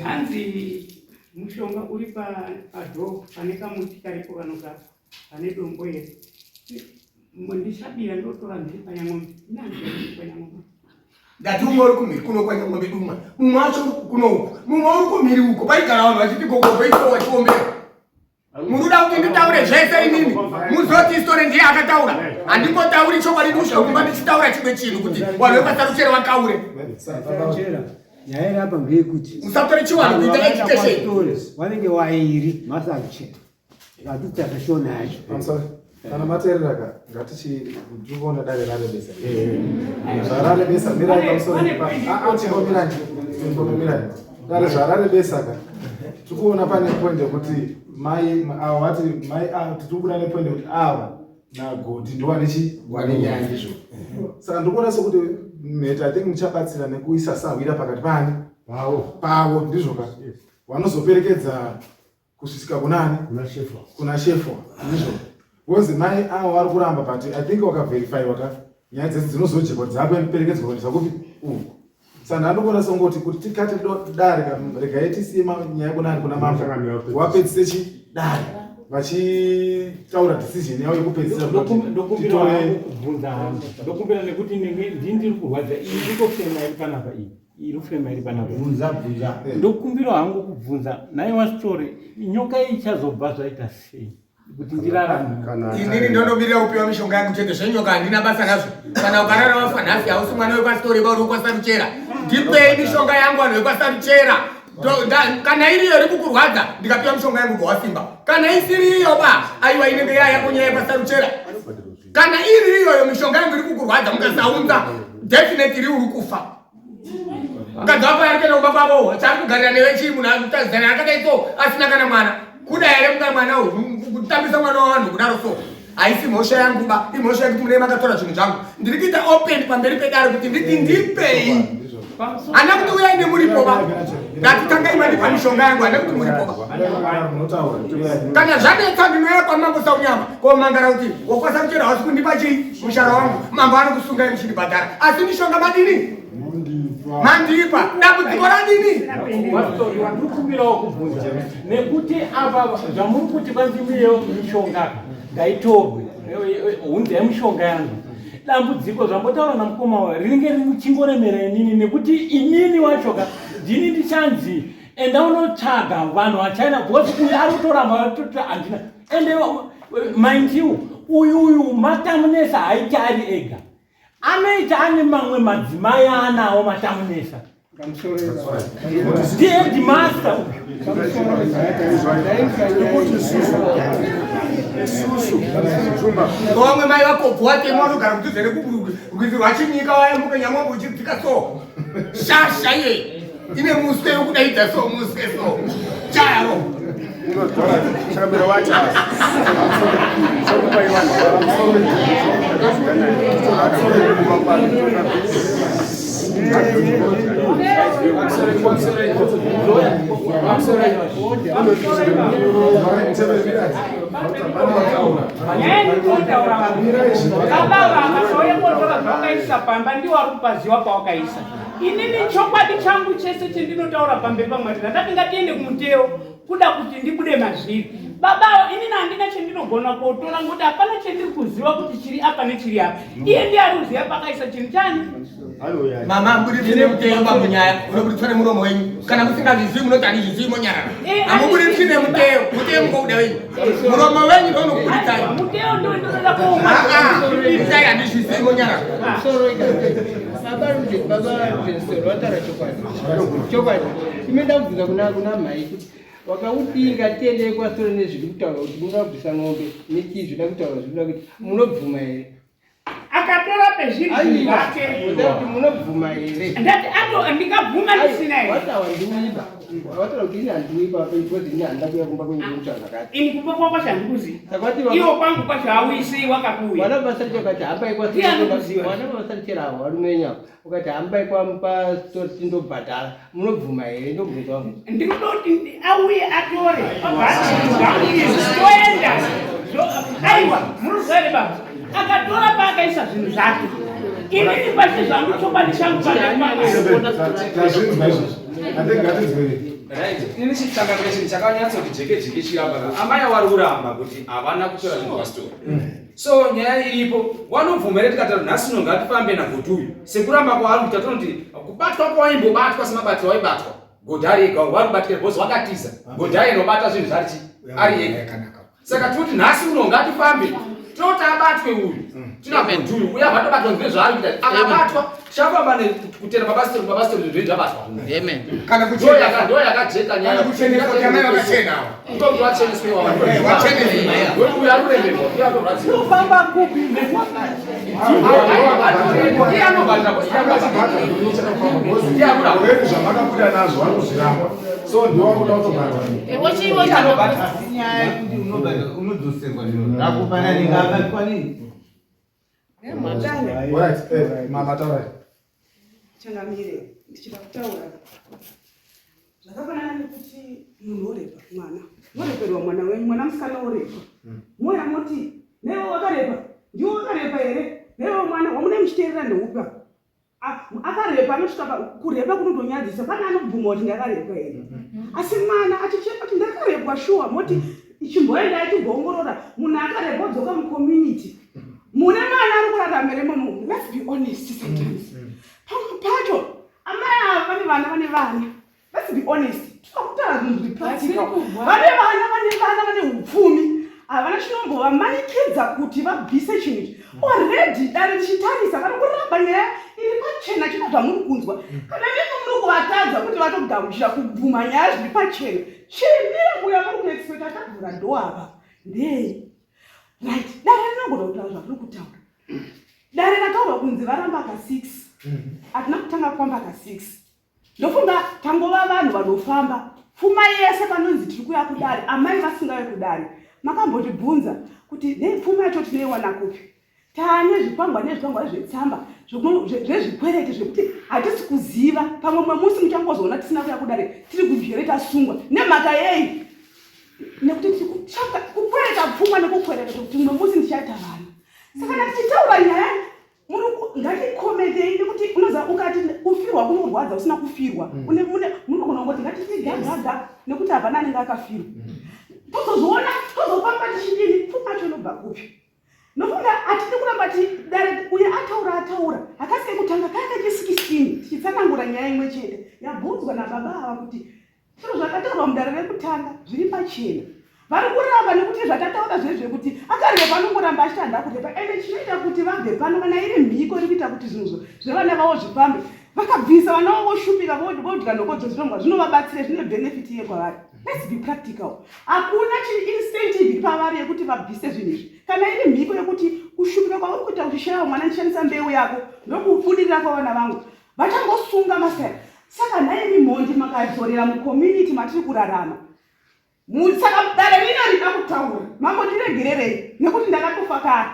Hanzi mushonga uri padhoo pane kamuti karipo kanogara pane dombo here ndichabira ndotora mhiri panyang'ombe inanzi panyang'ombe Ndati umwe uri kumhiri kuno kwanyang'ombe dumwa. Mumwe wacho uri kuno uku. Mumwe uri kumhiri uko. Paigara vanhu vachiti gogo gogo vachiombera. Munoda kuti nditaure zvese inini? Muzoti story ndiye akataura. Handingotauri chokwadi ndusha kumba ndichitaura chimwe chinhu kuti vanhu vekwaSaruchera vakaure. Saruchera, nyaya iri apa ngeyekuti Musatore chivanhu kuita education. Vanenge wairi masaruchera. Ngatiita shona yacho. I'm sorry. Kana mateerera ka ngatichi tikuona dare rarebesa. Zvararebesa mirai pamusoro. Ah chimbomirai. Chimbomirai. Dare zvararebesa ka. Tikuona pane point yekuti mai ava vati mai ava tikubuda nepoint yekuti ava nagoti ndiwane chi wane nyaya ndizvo. Saka ndikuona sekuti mhete I think muchabatsira nekuisa sahwira pakati paani pavo pavo ndizvo ka. Vanozoperekedza kusvika kunani kuna shefa ndizvo wonzi mai avo vari kuramba but i think wakaverifyiwa ka nyaya dzese dzinozojekwa dzakuperekedzwa kuendesa kupi uku saka ndandikuona songoti kuti tikate dare regai tisiye nyaya kunani kuna mambo wapedzise chi dare vachitaura decision yavo yekupedzisira ndokumbira kubvunza hangu ndokumbira nekuti ndini ndiri kurwadza iyi ndikofema iri panapa iyi iri kufema iri panapa bvunza bvunza ndokumbira hangu kubvunza nhai wasitore nyoka iyi ichazobva zvaita sei kuti ndirarame Inini ndondomirira kupiwa mishonga yangu chete zvenyoka handina basa nazvo. Kana ukarara wafa nhasi hausi mwana wekwaSitori ba uri wekwaSaruchera. Ndipei mishonga yangu vanhu vekwaSaruchera. Kana iriyo iri kukurwadza ndikapiwa mishonga yangu ubva wasimba. Kana isiri iyo ba aiwa inenge yaya yako nyaya yekwaSaruchera. Kana iri iyoyo mishonga yangu iri kukurwadza mukasaunza definitely uri kufa. Mukadzi wako ari kuenda kumba kwavo chaari kugarira newe chii munhu akutadzana akadai so asina kana mwana kuda here muka mwana uyu kutambisa mwana wavanhu kudaro so haisi mhosva yangu ba imhosva yekuti munee makatora zvinhu zvangu ndiri kuita open pamberi pedare kuti nditi ndipei hana kuti uyai nemuripo ba ndati tangai mandipa mishonga yangu hana kuti muripo ba kana zvanetsa ndinouya kwamambo saunyama komangara kuti wokwasakuchera hausi kundipa chii mushara wangu mambo anokusungai muchindibhadhara asi mishonga madini mandipa dambudziko radini ndikumbirawo kubvunza nekuti apa zvamuri kuti kwanzi muyewo mishonga ngaitorwe hunzai mishonga yangu dambudziko zvambotaura namukoma wayo rinenge richingoremera inini nekuti inini wachoka ndini ndichanzi enda unotsvaga vanhu vachina because uyu ari kutoramba handina ende mind you uyu uyu matamunesa haiti ari ega anoita ane mamwe madzimai aanawo matamunesa ndiye headmaster vamwe mai vakobvu watema vanogara kudhuze nekurwizi rwachinyika wayambuka nyamwambo uchidzika so shasha iye ine muswe wekudaidza so muswe so chayaro Baba vakasauya kotora zvawakaisa pamba ndiwo ari kupaziwa pawakaisa. Inini chokwadi changu chese chendinotaura pamberi paMwari ndakati ngatiende kumuteo kuda kuti ndibude mazviri. Baba inini handina chendinogona kotora ngokuti hapana chendiri kuziva kuti chiri apa nechiri apa. Iye ndiye ari kuziva pakaisa chinhu chani. Mama hamubuditsi nemutemo pamunyaya munobuditswa nemuromo wenyu kana musingazvizivi munoti handizvizivi monyarara hamubuditsi nemuteo muteo mungouda wenyu muromo wenyu ndounokubuditsai Muteo ndio ndinoda kuoma. itai handizvizivi monyarara Baba Rudeni, baba Rudeni Soro vataura chokwadi. Chokwadi. Ime ndakubvunza kuna kuna mhai kuti wakaudinga tiendei kwasoro nezviri kutaura kuti munoda kubvisa ng'ombe nechii zvida kutaura zvinoda kuti munobvuma here? Akatora pezviri zvinhu zvake. Kuti munobvuma here? Ndati ato ndingabvuma ndisina here? Watawa ndiwiba. Wataura kuti ini handiwiba because ini handina kuuya kumba kwenyu kutaura zvakati. Ini kumba kwako chandikuziva. Iwo kwangu kwacho hauisei wakakuuya. Vana vasarichera ukati hambai kwa Ndiye anokuziva. Vana vasarichera avo varume venyu avo ukati hambai kwa story tindobhadhara munobvuma here ndobvunza wangu. Ndinoti auye atore obva ati zvangu izvi toenda. Aiwa muruziva here baba? Akatora paakaisa zvinhu zvake. Inini pasi zvangu chokwadi changu Tazvinzwa izvozvo. I think ngatinzwei. Right. Ini chitsangamira chinhu chakanyatsoti jeke jeke chiramba ka. Amai vari kuramba kuti havana kutora zvinhu pastori. So nyaya iripo wanobvuma here tikati nhasi uno ngatifambe naGodhi uyu sekuramba kwaari kuita tonoti kubatwa kwawaimbobatwa semabatiro waibatwa Godhi ari ega wari kubatikira because wakatiza Godhi ainobata zvinhu zvari chi ari ega saka tinoti nhasi uno ngatifambe tinoti abatwe uyu tina Godhi uyu uya vatobatwa ndine zvaari kuita akabatwa tichafamba kutera babastori babastori zvinhu zvabatwa Kana ndo ndo yakajeka nyaya Kana kucheneswa kuti amai vakachena ava. Ndiko vacheneswe ava. Eh, vacheneswe. Wewe uyu aruremerwa uyu anorwadziwa Unofamba kupi? Already zvamakabuda nazvo vari kuzviramba so ndiwo wakuda kutobharwa. Asi nyaya yekuti unodzoserwa zviro zvako pana anenge abatwa nei? Alright, mama taurai. Changamire, ndichida kutaura zvakafanana nekuti munhu orepa mwana, moreperwa mwana wenyu, mwana musikana orepa, moya moti newe wakarepa, ndiwe wakarepa here? Newe mwana wamune muchiteerera ndeupa akarepa anosvika kurepa kunotonyadzisa, pane anobvuma kuti ndakarepa here? Asi mwana achichema kuti ndakarepwa shuwa, moti chimboendai timboongorora munhu akarepa odzoka mucommunity mune mwana ari kuraramira imomo. Let's be honest, sometimes pamwe pacho amai ava vane vana, vane vana. Let's be honest, tinoda kutaura zvinhu zviri practical. Vane vana, vane vana, vane upfumi, havana chinombovamanikidza kuti vabvise chinhu ichi. Already dare richitarisa vari kuramba nyaya iri pachena. Chino zvamuri kunzwa, kana nemi muri kuvatadza kuti vatogamuchira kubvuma nyaya zviri pachena, chimira kuya muri kuexpecta achavhura door apa ndei? Right, dare rinogona kutaura zvariri kutaura. Dare rataurwa kunzi varamba ka6, hatina kutanga kufamba ka6. Ndofunga tangova vanhu vanofamba pfuma yese. Panonzi tiri kuya kudare, amai vasingauye kudare, makambotibvunza kuti nei? Pfuma yacho tinoiwana kupi? Taane zvikwangwa nezvikwangwa zvetsamba zvezvikwereti zvekuti hatisi kuziva. Pamwe mumwe musi muchangozoona tisina kuya kudare, tiri kujere, tasungwa. Nemhaka yei? Nekuti tiri kutsvaka kukwereta pfuma nekukwereta kuti mumwe musi ndichaita vana. Saka kana tichitaura nyaya ngatikometei, nekuti unoziva ukati kufirwa kunorwadza, usina kufirwa munogona kungoti ngatiti gagaga nekuti hapana anenge akafirwa. Tozozviona tozofamba tichidini? Pfuma yacho inobva kupi? Nofunga hatidi kuramba dare uye ataura, ataura hakasi kekutanga, kaya kachi16 tichitsanangura nyaya imwe chete yabvunzwa nababa ava kuti zviro zvakataurwa mudare rekutanga zviri pachena. Vari kuramba nekuti zvatataura zvezvekuti akarepa, anongoramba achiti handa kurepa. Ende chinoita kuti vabve pano, kana iri mhiko iri kuita kuti zvinhu zvevana vavo zvifambe, vakabvisa vana vavo voshupika, vodya nhokodzo zvinomwa, zvinovabatsira, zvine benefit iye kwavari? Let's be practical. Hakuna chiincentive iri pavari yekuti vabvise zvinhu izvi. Kana iri mhiko yekuti kushupika kwauri kuita uchishaya mwana, ndishandisa mbeu yako ndokubudirira kwavana vangu, vachangosunga masaya. Saka nhaimi mhondi makadzorera mucommunity matiri kurarama. Saka dare rino rida kutaura. Mambo, ndiregererei nekuti ndakatofa kare.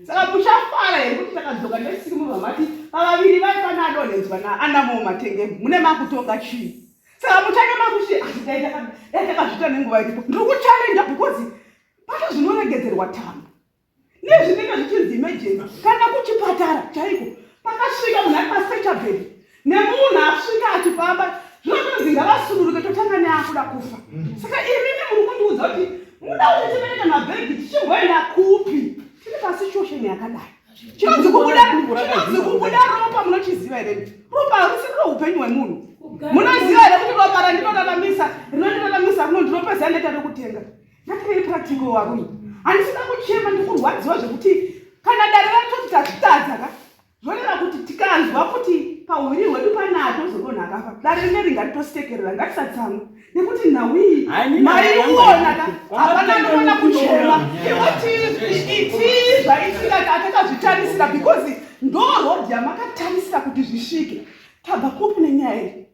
Saka muchafara here kuti takadzoka nesiki mubva mati pavaviri vaifana adonhedzwa naanamo matengemu mune makutonga chii? Saka muchange makuti asi dai takazviita nenguva iripo. Ndiri kuchallenja because pacho zvinoregedzerwa tambo nezvinenge zvichinzi emergency. Kana kuchipatara chaiko, pakasvika munhu ari pastretcher bed nemunhu asvika achifamba, zvinotonzi ngavasuduruke, totanga neakuda kufa. Saka imimi muri kundiudza kuti muda kuti tibereke mabhegi tichimboenda kupi tiri pasituation yakadai? Chinonzi kubuda ropa munochiziva here? Ropa harisi riro upenyu hwemunhu. Munoziva here kuti ropa randinoraramisa, rinondiraramisa kuno, ndinopedza ndeta rekutenga? Ngativei practical, varume. Handisida kuchema, ndikurwadziwa zvekuti kana dare ratoti tazvitadza ka, zvoreva kuti tikanzwa kuti Pahuviri hwedu pane atozodonha akafa. Dare rineri ngaritositekerera ngatisatsamwe nekuti nhau iyi maiona ka hapana anoona kuchema. Iwoti iti zvaitika takazvitarisira because ndo road yamakatarisira kuti zvisvike. Tabva kupi nenyaya iyi?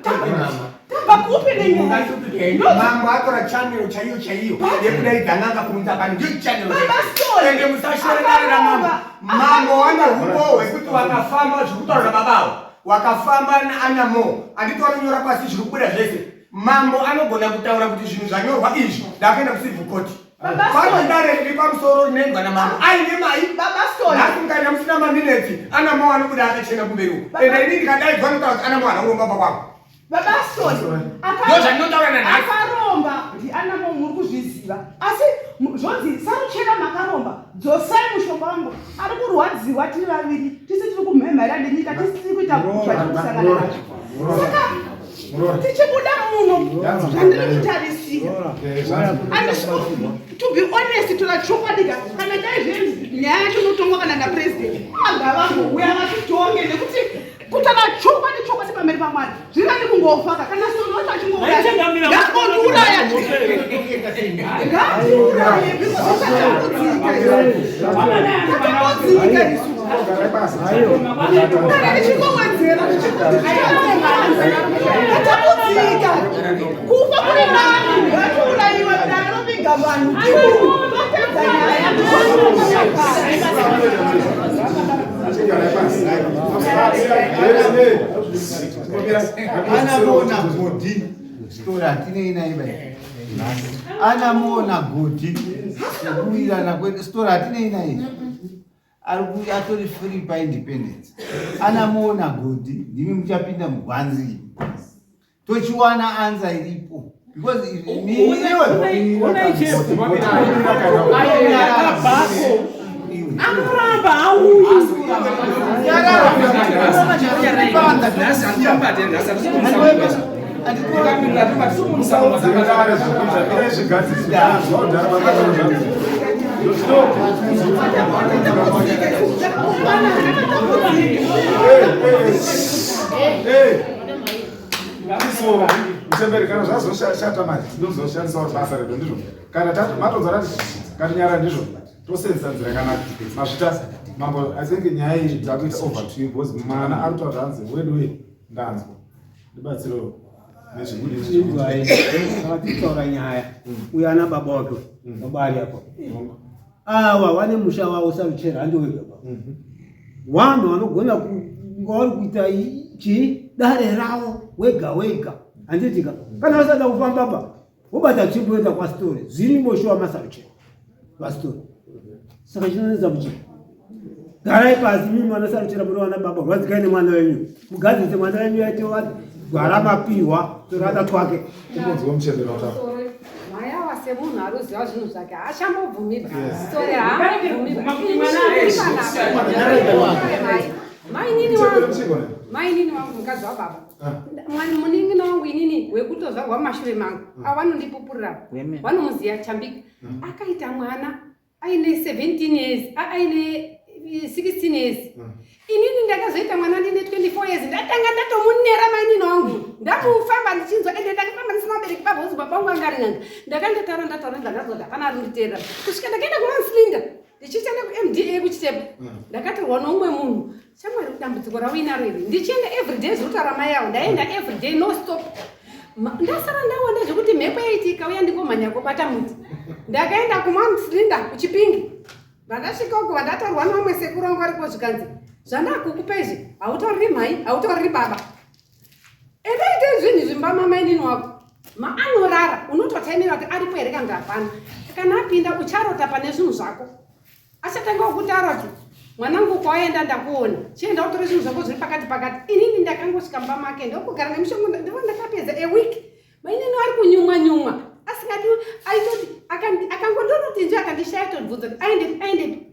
Tabva kupi nenyaya? Mambo atora channel chaiyo chaiyo yekudaidza n'anga kuunza pano ndiyo channel. Ende musashore dare ramambo. Mambo wane humbowo hwekuti wakafamba zviri kutaura nababawo wakafamba naanamo anditi wanonyora pasi zviri kubuda zvese. Mambo anogona kutaura kuti zvinhu zvanyorwa izvi ndakuenda kucivil court. Pano dare riri pamusoro rinoendwa namambo aine mai nhasi mukaenda musina maminetsi anamo anobuda akachena kumberi uko ende ini ndikadaidzwa notaura kuti anamo haana kuromba baba kwangu. Baba Soni ndozvandinotaura nanhasi. Akaromba ndianamo muri kuzviziva asi zvonzi saruchena makaromba dzosai mushonga wangu ari kurwadziwa tiri vaviri tisi tiri kumhemhaira nenyika tisi tiri kuita zvatiri kusangana nazvo saka tichibuda muno zvandiri kutarisira to be honest tora chokwadi ka kana dai zve nyaya yacho inotongwa kana napresident agavangouya vatitonge nekuti kutaura chokwadi chokwadi pamberi pamwari zviri nani kungofa ka kana sono wacho achingouraya ngaangondiuraya ngaandiuraye because tatambudzika tatambudzika isu kana ndichingowedzera tatambudzika kufa kuri nani ngatiurayiwe dare roviga vanhu topedza nyaya. Anamuona godhi story hatinei naye bai anamuona godhi sekuwirirana kwedu story hatinei naye ari atori free paindependence anamuona godhi ndimi muchapinda mugwanzi tochiwana anza iripo because anoramba auyi. So, muchembere kana zvazoshata manje tinozoshandisawo basa redu ndizvo kana matonzwa rati katinyara ndizvo tosenzesa nzira yakanaka mazvita mambo. I think nyaya iyi takuita over to you because mwana ari kutaura hanzi weduwe ndanzwa ndibatsirewo. Inzwai, kana tichitaura nyaya uyo ana baba wake baba ari apa awa wane musha wavo saruchera handi wega baba vanhu vanogona kunga vari kuita chii dare ravo wega wega handitika kana vasada kufamba pa wobata tsvimbo yoenda kwasitori zvirimo shuwa masaruchera vasitori saka chinonetsa kuchii garai pasi mimi mwana saruchera muri vana baba rwadzikai nemwana wenyu mugadzirise mwana wenyu aite gwara mapiwa torata twake. Timbonzwa muchembere wataura. Mai ava semunhu aruziva zvinhu zvake haachambobvumirwa sore haambobvumirwa. Mainini wangu mukadzi wababa munin'ina wangu inini wekutozvarwa mumashure mangu awanondipupurira vanomuziva Chambika akaita mwana aine 17 years aine 16 years. Inini ndakazoita mwana ndine 24 years ndatanga ndatomunera mainini wangu ndamufamba ndichinzwa ende ndakafamba ndisina vabereki baba uzi baba wangu anga ari n'anga ndakandotaura ndataura ndandanzwa kuti hapana ari kunditeerera kusvika ndakaenda kumanslinda ndichienda kuMDA kuchitepo ndakatorwa noumwe munhu shamwari dambudziko rauinaro iri ndichienda everyday zviri kutaura mai avo ndaenda everyday no stop ndasara ndaona zvekuti mhepo yaiti ikauya ndingomhanya kobata muti ndakaenda kuMount kuChipingi vandasvika uko vandatorwa nevamwe sekuru vangu variko zvikanzi zvandakukupa izvi hautauriri mhai hautauriri baba endaite zvinhu zvimba mamainini wako maanorara unototaimira kuti aripo here kana kuti hapana kana apinda ucharota pane zvinhu zvako achatanga kutaura kuti mwanangu kwawaenda ndakuona chienda utore zvinhu zvako zviri pakati pakati inini ndakangosvika mumba make ndokugara nemishongo ndivo ndakapedza a week mainini ari kunyumwa nyumwa asingadi aitoti akangondonoti nje akandishaya tobvunza kuti aendepi aendepi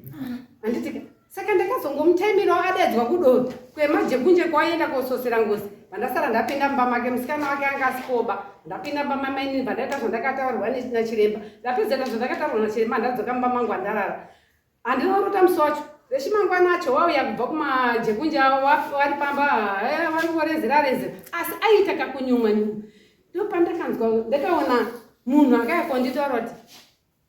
handitika saka ndakazongomutaimirawo adaidzwa kudoro kwemajekunje kwaaienda kososera ngozi vandasara ndapinda mumba make musikana wake anga asikoba ndapinda mumba mamainini vandaita zvandakataurirwa nachiremba ndapedzera zvandakataurirwa nachiremba ndadzoka mumba mangu andarara handinorota musi wacho. Rechimangwana acho wauya kubva kumajekunja vari pamba eh, vari kurezera rezera asi aiita kakunyumwa nyumwa. Ndopandakanzwa ndakaona munhu akauya konditaura kuti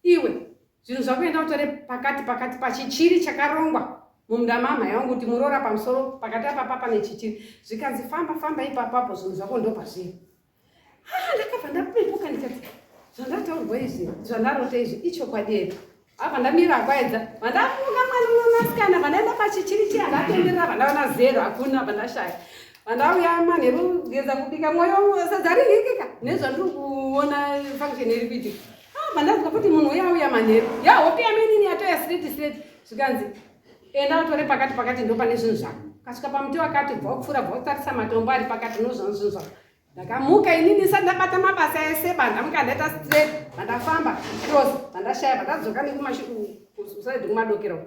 iwe zvinhu zvakuenda utore pakati pakati pachichiri chakarongwa mumunda mama yangu kuti muroora pamusoro pakati apapa pane chichiri zvikanzi famba famba ipapapo zvinhu zvako ndopazviri. Ah, ndakabva ndapepuka ndikati zvandataurwa izvi zvandarota izvi ichokwadi here apa ndamira kwaedza vandamuka mwana mwanasikana vandaenda pachichiri chiya ndatenderera vandaona zero hakuna vandashaya vandauya manheru geza kubika mwoyo sadza ririkika nezvandiri kuona function iri kuitika ah, vandanzwa kuti munhu uya auya manheru ya hope yamenini yatoya straight straight zvikanzi enda utore pakati pakati ndopane zvinhu zvako kasvika pamuti wakati bva wapfuura bva watarisa matombo ari pakati unozvona zvinhu zvako ndakamuka inini ndisati ndabata mabasa ese bandamuka ndaita straight bandafamba cross bandashaya bandadzoka nekumashukusaidi kumadokero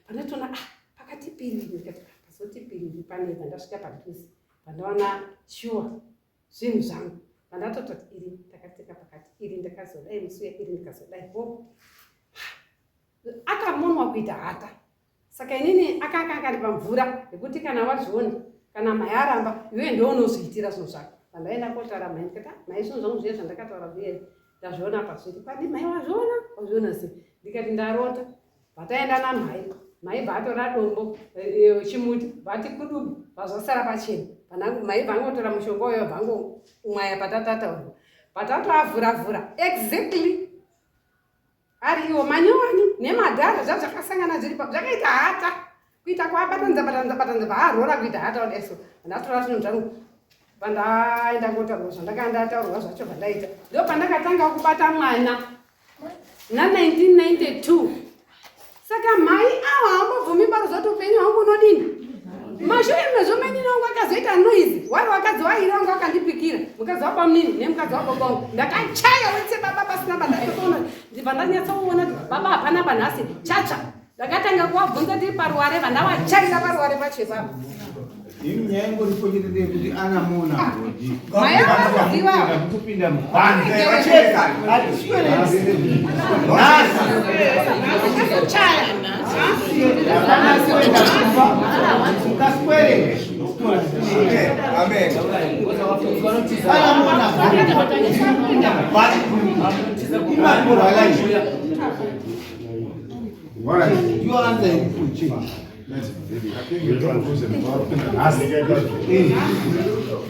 pandatoona ah pakati piriri ndikati ah, pasoti piriri pane bandasvika padhuze bandaona sure zvinhu zvangu bandatototi iri ndakatsika pakati iri ndakazodai musuya iri ndikazodai ho akamonwa kuita hata saka inini akanga akari pamvura yekuti kana wazviona kana mai aramba iwe ndiwe unozviitira zvinhu zvako pandaenda kotaura mai ndikati ah, mai zvinhu zvangu zviye zvandakataura zviye ndazviona pazviri kwadi mai wazviona wazviona sei ndikati ndarota bvataenda namai mai bvatora dombo eh, eh, chimuti vati kudubu vazvasara pachena mai bvangotora mushonga uyo bvangomwaya patatataurwa patatoavhuravhura exactly ari iwo manyowani nemadhara zvazvakasangana zviri pa zvakaita hata kuita kwabatanidza batanidza batanidza paarora kuita hata kudeso ndatora zvinhu zvangu pandaenda kotaurwa zvandakanga ndataurwa zvacho zvandaita ndo pandakatanga kubata mwana na 1992 saka mhai awa hambobvumi barozoti upenyu hwangu unodini mashure mezvo mainini wangu akazoita noise wari wakadzi wairi wangu akandipikira mukadzi wabamunini nemukadzi wababa wangu ndakachaya wetse baba pasina bandatoona ndibva ndanyatsoona kuti baba hapana panhasi chatsva ndakatanga kuvabvunza tiri paruware vandawachaira paruware pacho ipapo Ini nyaya ingoripo chete ndeyekuti ana mona godi. Mai vanoziva. Kupinda mupanze vacheka. Hatiswere. Nhasi. Ndakazochaya. Hapana kuenda kumba. Ukaswere. Amen. Ana mona godi. But imari life. You answer in full change.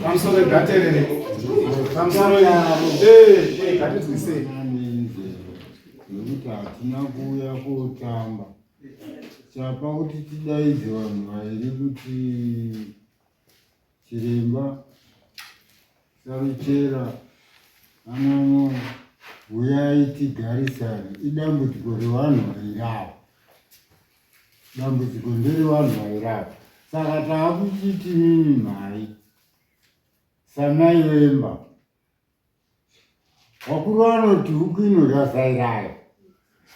Pamusoro ngaterere. Pamusoro ngatidzwisei. Nekuti hatina kuuya kotamba. Chapa kuti tidaidze vanhu vairi kuti chiremba saruchera anano huyai tigarisane idambudziko revanhu vairava dambudziko nderevanhu vairava saka taakuchiti mimi mhai samai vemba Vakuru vanoti huku inodya zai rayo.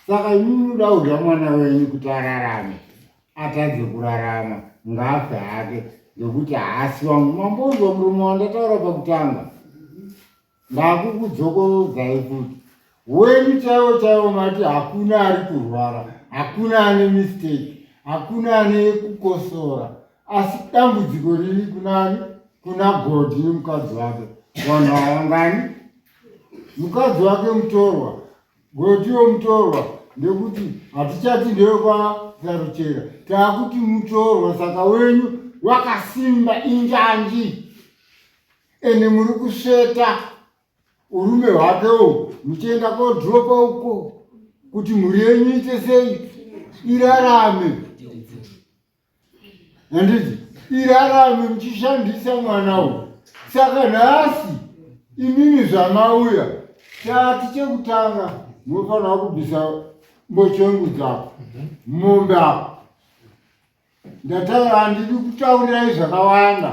Saka imi munoda kudya mwana wenyu kuti ararame, atadze kurarama, ngaafe hake ngekuti haasi wangu. Mambonzwa muromo wandataura pakutanga, ndakukudzokorodzai futi. Wenyu chaiwo chaiwo mati hakuna ari kurwara, hakuna ane mistake, hakuna ane kukosora, asi dambudziko riri kunani? Kuna Godi nemukadzi wake. Vanhu havangani mukadzi wake mutorwa, Godiwo mutorwa, nekuti hatichati ndewekwaSaruchera, taakuti mutorwa. Saka wenyu wakasimba injanji, ende muri kusveta urume hwake uhu muchienda kodhiropa uko kuti mhuri yenyu ite sei irarame handiti irarame muchishandisa mwana uyu saka nhasi imimi zvamauya chati chekutanga munofanira kubvisa mbochengu dzako mombe apo ndataura handidi kutaurirai zvakawanda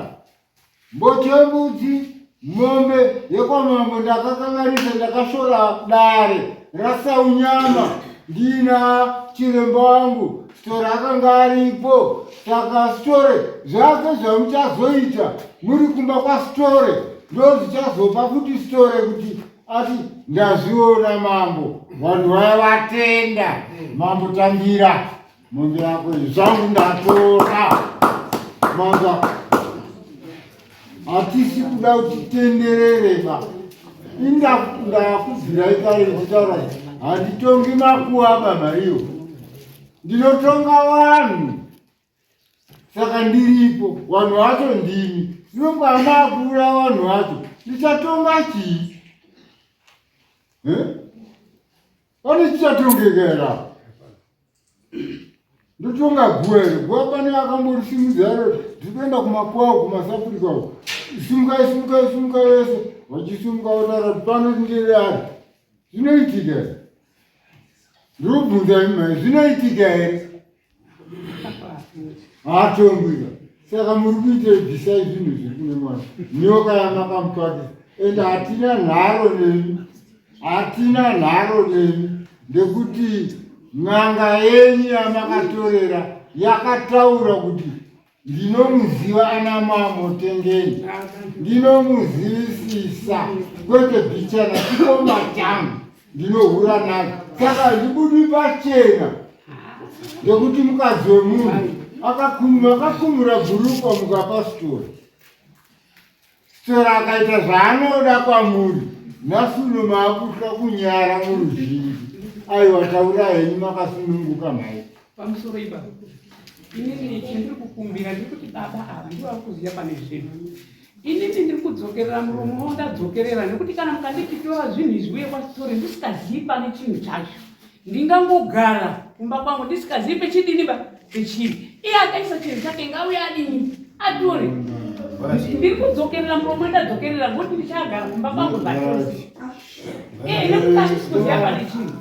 Mbochembudzi mombe yekwamambo ndakakanganisa ndakashora dare raSaunyama ndina chiremba wangu Sitore akanga aripo saka Sitore zvake zvamuchazoita muri kumba kwaSitore ndozvichazopa futi Sitore kuti ati ndazviona mambo vanhu vaya vatenda mambo tambira. Mombe yako zvangu ndatora. Manga hatisi kuda kuti tenderere ba. Inda ndakubvirai kare ndichitaura handitongi makuva baba iyo. Ndinotonga vanhu. Saka ndiripo vanhu vacho ndimi. Ndinonga makuura vanhu vacho. Ndichatonga chii? Eh? Pane chichatongeka here apa? Ndotonga guwa here? Guwa pane akamborisimudzira here? Ndiri kuenda kumakuwa uku kumasafurika uku. Simukai, simukai, simukai vese. Vachisimuka votaura kuti pano ndiri ari. Zvinoitika here? Ndiri kubvunza imi mhai, zvinoitika here? Haatongwika. Saka muri kuita bvisai zvinhu zviri kune mwana. Nyoka yamakamutsvakisa. Ende hatina nharo nemi. Hatina nharo nemi ndekuti n'anga yenyu yamakatorera yakataura kuti ndinomuziva ana mamo tengeni ndinomuzivisisa kwete bhichana chikoma changu ndinohura nacho saka handibudi pachena ndekuti mukadzi wemunhu akakumura bhurukwa mukapa sitori Stora akaita zvaanoda kwamuri nhasi uno maakutya kunyara muruzhinji. Aiwa taura henyu makasununguka mhai. Pamusoro ipa inini chandiri kukumbira ndiri kuti baba ava ndivo vari kuziva pane zvinhu. Inini ndiri kudzokerera muromo wavo ndadzokerera nekuti kana mukandichitora zvinhu izvi uye kwasitore ndisikazivi pane chinhu chacho ndingangogara kumba kwangu ndisikazivi pechidini ba pechiri iye akaisa chinhu chake ngauye adini atore ndiri kudzokerera muromo ndadzokerera ngokuti ndichagara kumba kwangu zvachose eh, nekuti handisi kuziva pane chinhu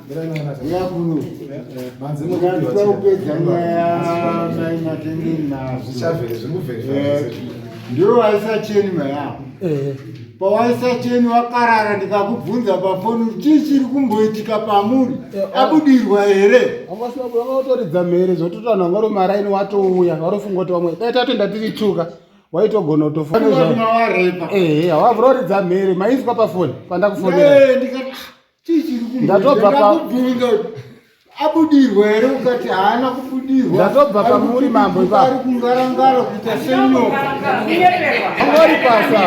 kupedza nyaya mai matengeni nazvo ndiwo vaisacheni mai avo pawaisa cheni wakarara ndikakubvunza pafoni kuti chii chiri kumboitika pamuri eh, oh. abudirwa here vangatoridza mhere zvototi vanhu vangori maraini watouya varofunga kuti vamwe dai tatoenda tiri tuka waitogona kutofungaehe eh, wavroridza mhere maizwa pafoni pandakufonera eh, ndatobva pakubvunza abudirwa here ukati haana kubudirwa ndatobva pamuri mambo ipapo ari kungarangara kuita senyoka angori pasa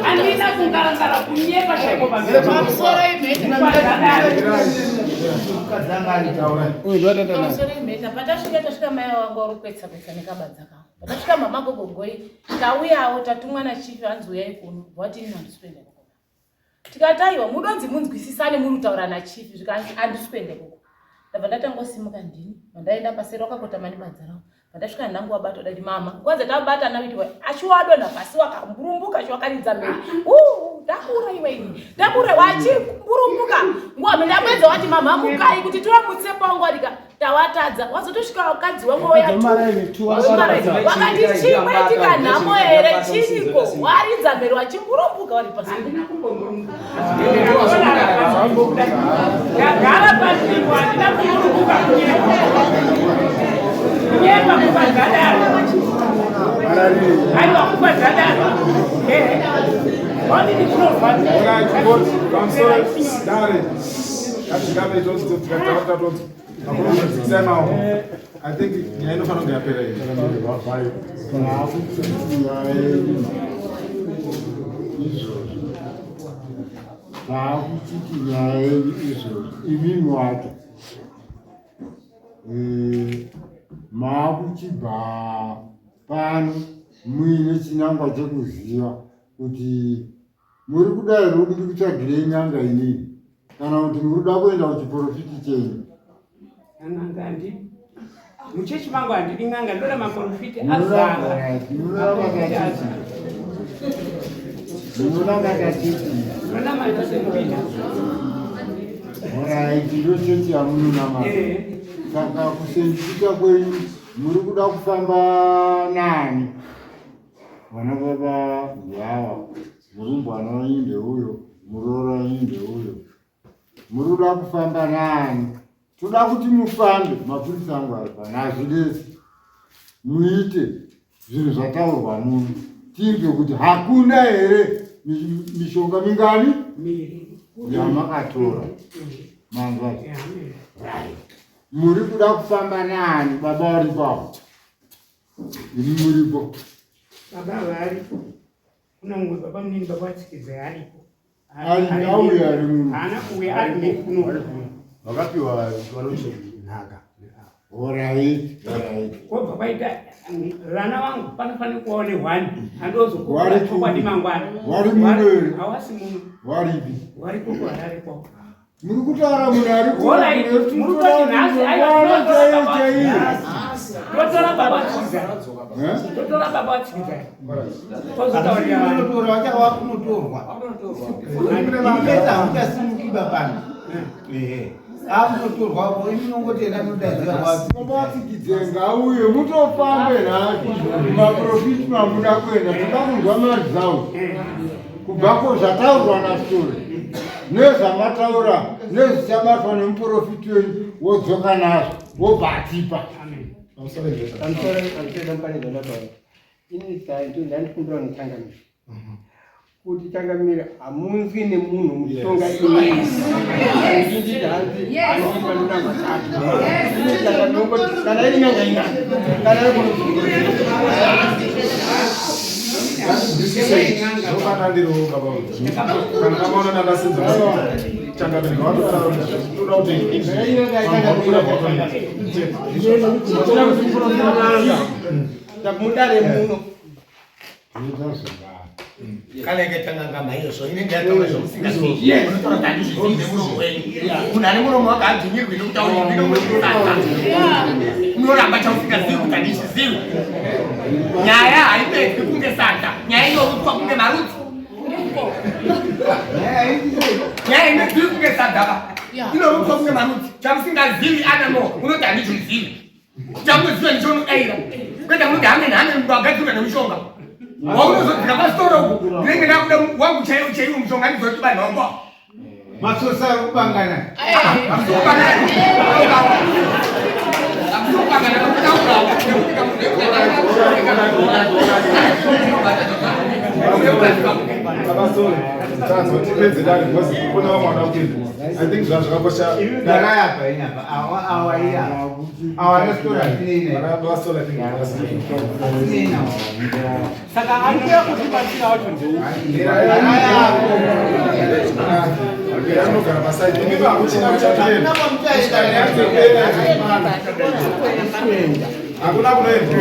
Handina kungarangara kunyepa chaiko patasvika tasvika mai wangu vari kupetsa petsa nekabadza kavo patasvika mama gogogoi tauyawo tatumwa nachifi hanzi uyai kuno vati ini handisi kuenda ikoko tikati aiwa mudonzi munzwisisane muri kutaura nachifi zvikanzi handisi kuenda ikoko ndabva ndatangosimuka ndini vandaenda paseri wakakotama nebadza ravo Pandasvika ndangu wabatwa dadi mama. Kwanza tabata na witi achiwadonha pasi wakamburumbuka chiwakaridza mberi. Uh, ndakura iwe ini. Ndakura wachimburumbuka. Nguwa ndapedza wati mama mukai kuti tiwamutse pangu adika tawatadza. Wazotosvika wakadzi wangu waya. Wakati chimwe nhamo here chinyiko waridza mberi wachimburumbuka wari pasi. Handina kumboburumbuka. Ndagara panzvimbo handina kumburumbuka kunyepa. Kunyepa kupa zvadaro. Aiwa kupa zvadaro. Ehe. Wadini zvinorwadza. Pamusoro dare. Ngatigabe tonzi tikataura tonzi. Makurumbidzisai maoko. I think nyaya inofanira kunge yapera iyi. Izvozvo taakuchiti nyaya yenyu izvozvo imimi wacho eh, maakuchibva pano muine chinangwa chekuziva kuti Muri kuda here kuti ndikutsvagirei n'anga inini kana kuti muri kuda kuenda kuchiporofiti chenyu? N'anga handidi. Muchechi mangu handidi n'anga, ndoda maporofiti azara. Munonamata chechi. Ndonamata St. Peter. Horaiti, ndo chechi yamunonamata. Eh. Saka kuSt Peter kwenyu muri kuda kufamba nani? Vana baba ndiava, murumbwana wenyu ndeuyo, muroora wenyu ndeuyo. Muri kuda kufamba nani? Toda kuti mufambe, mapurisa angu ari pano, hazvinetsi. Muite zvinhu zvataurwa muno, tinzwe kuti hakuna here mishonga mingani yamakatora. Manzwa? Right. Muri kuda kufamba naani? Baba varipo avo, imi muripo. Baba varipo. Kuna mumwe baba munini baba vatsikidza aripo. Auya ari muno. Haana kuuya ari mhiri kuno. Vakapiwa vanoti nhaka. Orait, orait. Kwobva kwaita vana vangu panofanira kuvawo nehwani andozokuwa chokwadi mangwana. Wari muno here? Hawasi muno. Waripi? Wariko kuHarare kwavo. Muri kutaura munhu ari kutotora baba tsidza. Totora baba tsidza. Tozotaurira vanhu. Kunotorwa vachava kunotorwa. Ipedza hamuchasimuki bapano. Ehe. Akunotorwa ko imi munongotenda munodaidzira kwapi. Baba tsikidze ngauye mutofambe nhasi maprofiti mamuda kuenda toda kunzwa maresults kubva ko zvataurwa naStore nezvamataura nezvichabatwa nemuprofiti wenyu wodzoka nazvo wobva atipa. Pamusoro pane zvandataura ini ndandikumbira nechangamire kuti changamire hamunzwi nemunhu muchitonga inini hanzi andipanonamba tatu kana iri nyanga ingana kana iri mudare muno kana ikaita n'anga mhaiyozvo inenge yataura zvamusingazivi unotaura kuti handizvizivi nemuromo wenyu munhu ane muromo wake haadzvinyirwi nekutaura inomuaa unoramba chausingazivi kuti handizvizivi nyaya haipedzwi kunge sadza nyaya inorutswa kunge marutsi nyaya inobvi kunge sadza ba inorutswa kunge marutsi chamusingazivi anamo unoti handizvizivi chamunoziva ndichonodaira kwete munoti hamene hamene wagadzirwa nemushonga waunozodzika pasitoro uku ndinenge ndakuda wangu chaiwo chaiwo mushonga ndizoti vanhu vangu Masosa ari kupangana. I think zvazvakakosha. Garai apa ini apa. Awa awa iya. Awa restaurant atinei nayo. Atinei nawo. Saka ari kuya kutibatsira wacho ndeupi? Anogara pasaidi. Imi hakuchina kuchatoenda. Hakuna kunoenda.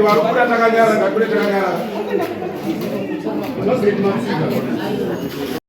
Vari kubuda takanyarara, ngakude takanyarara.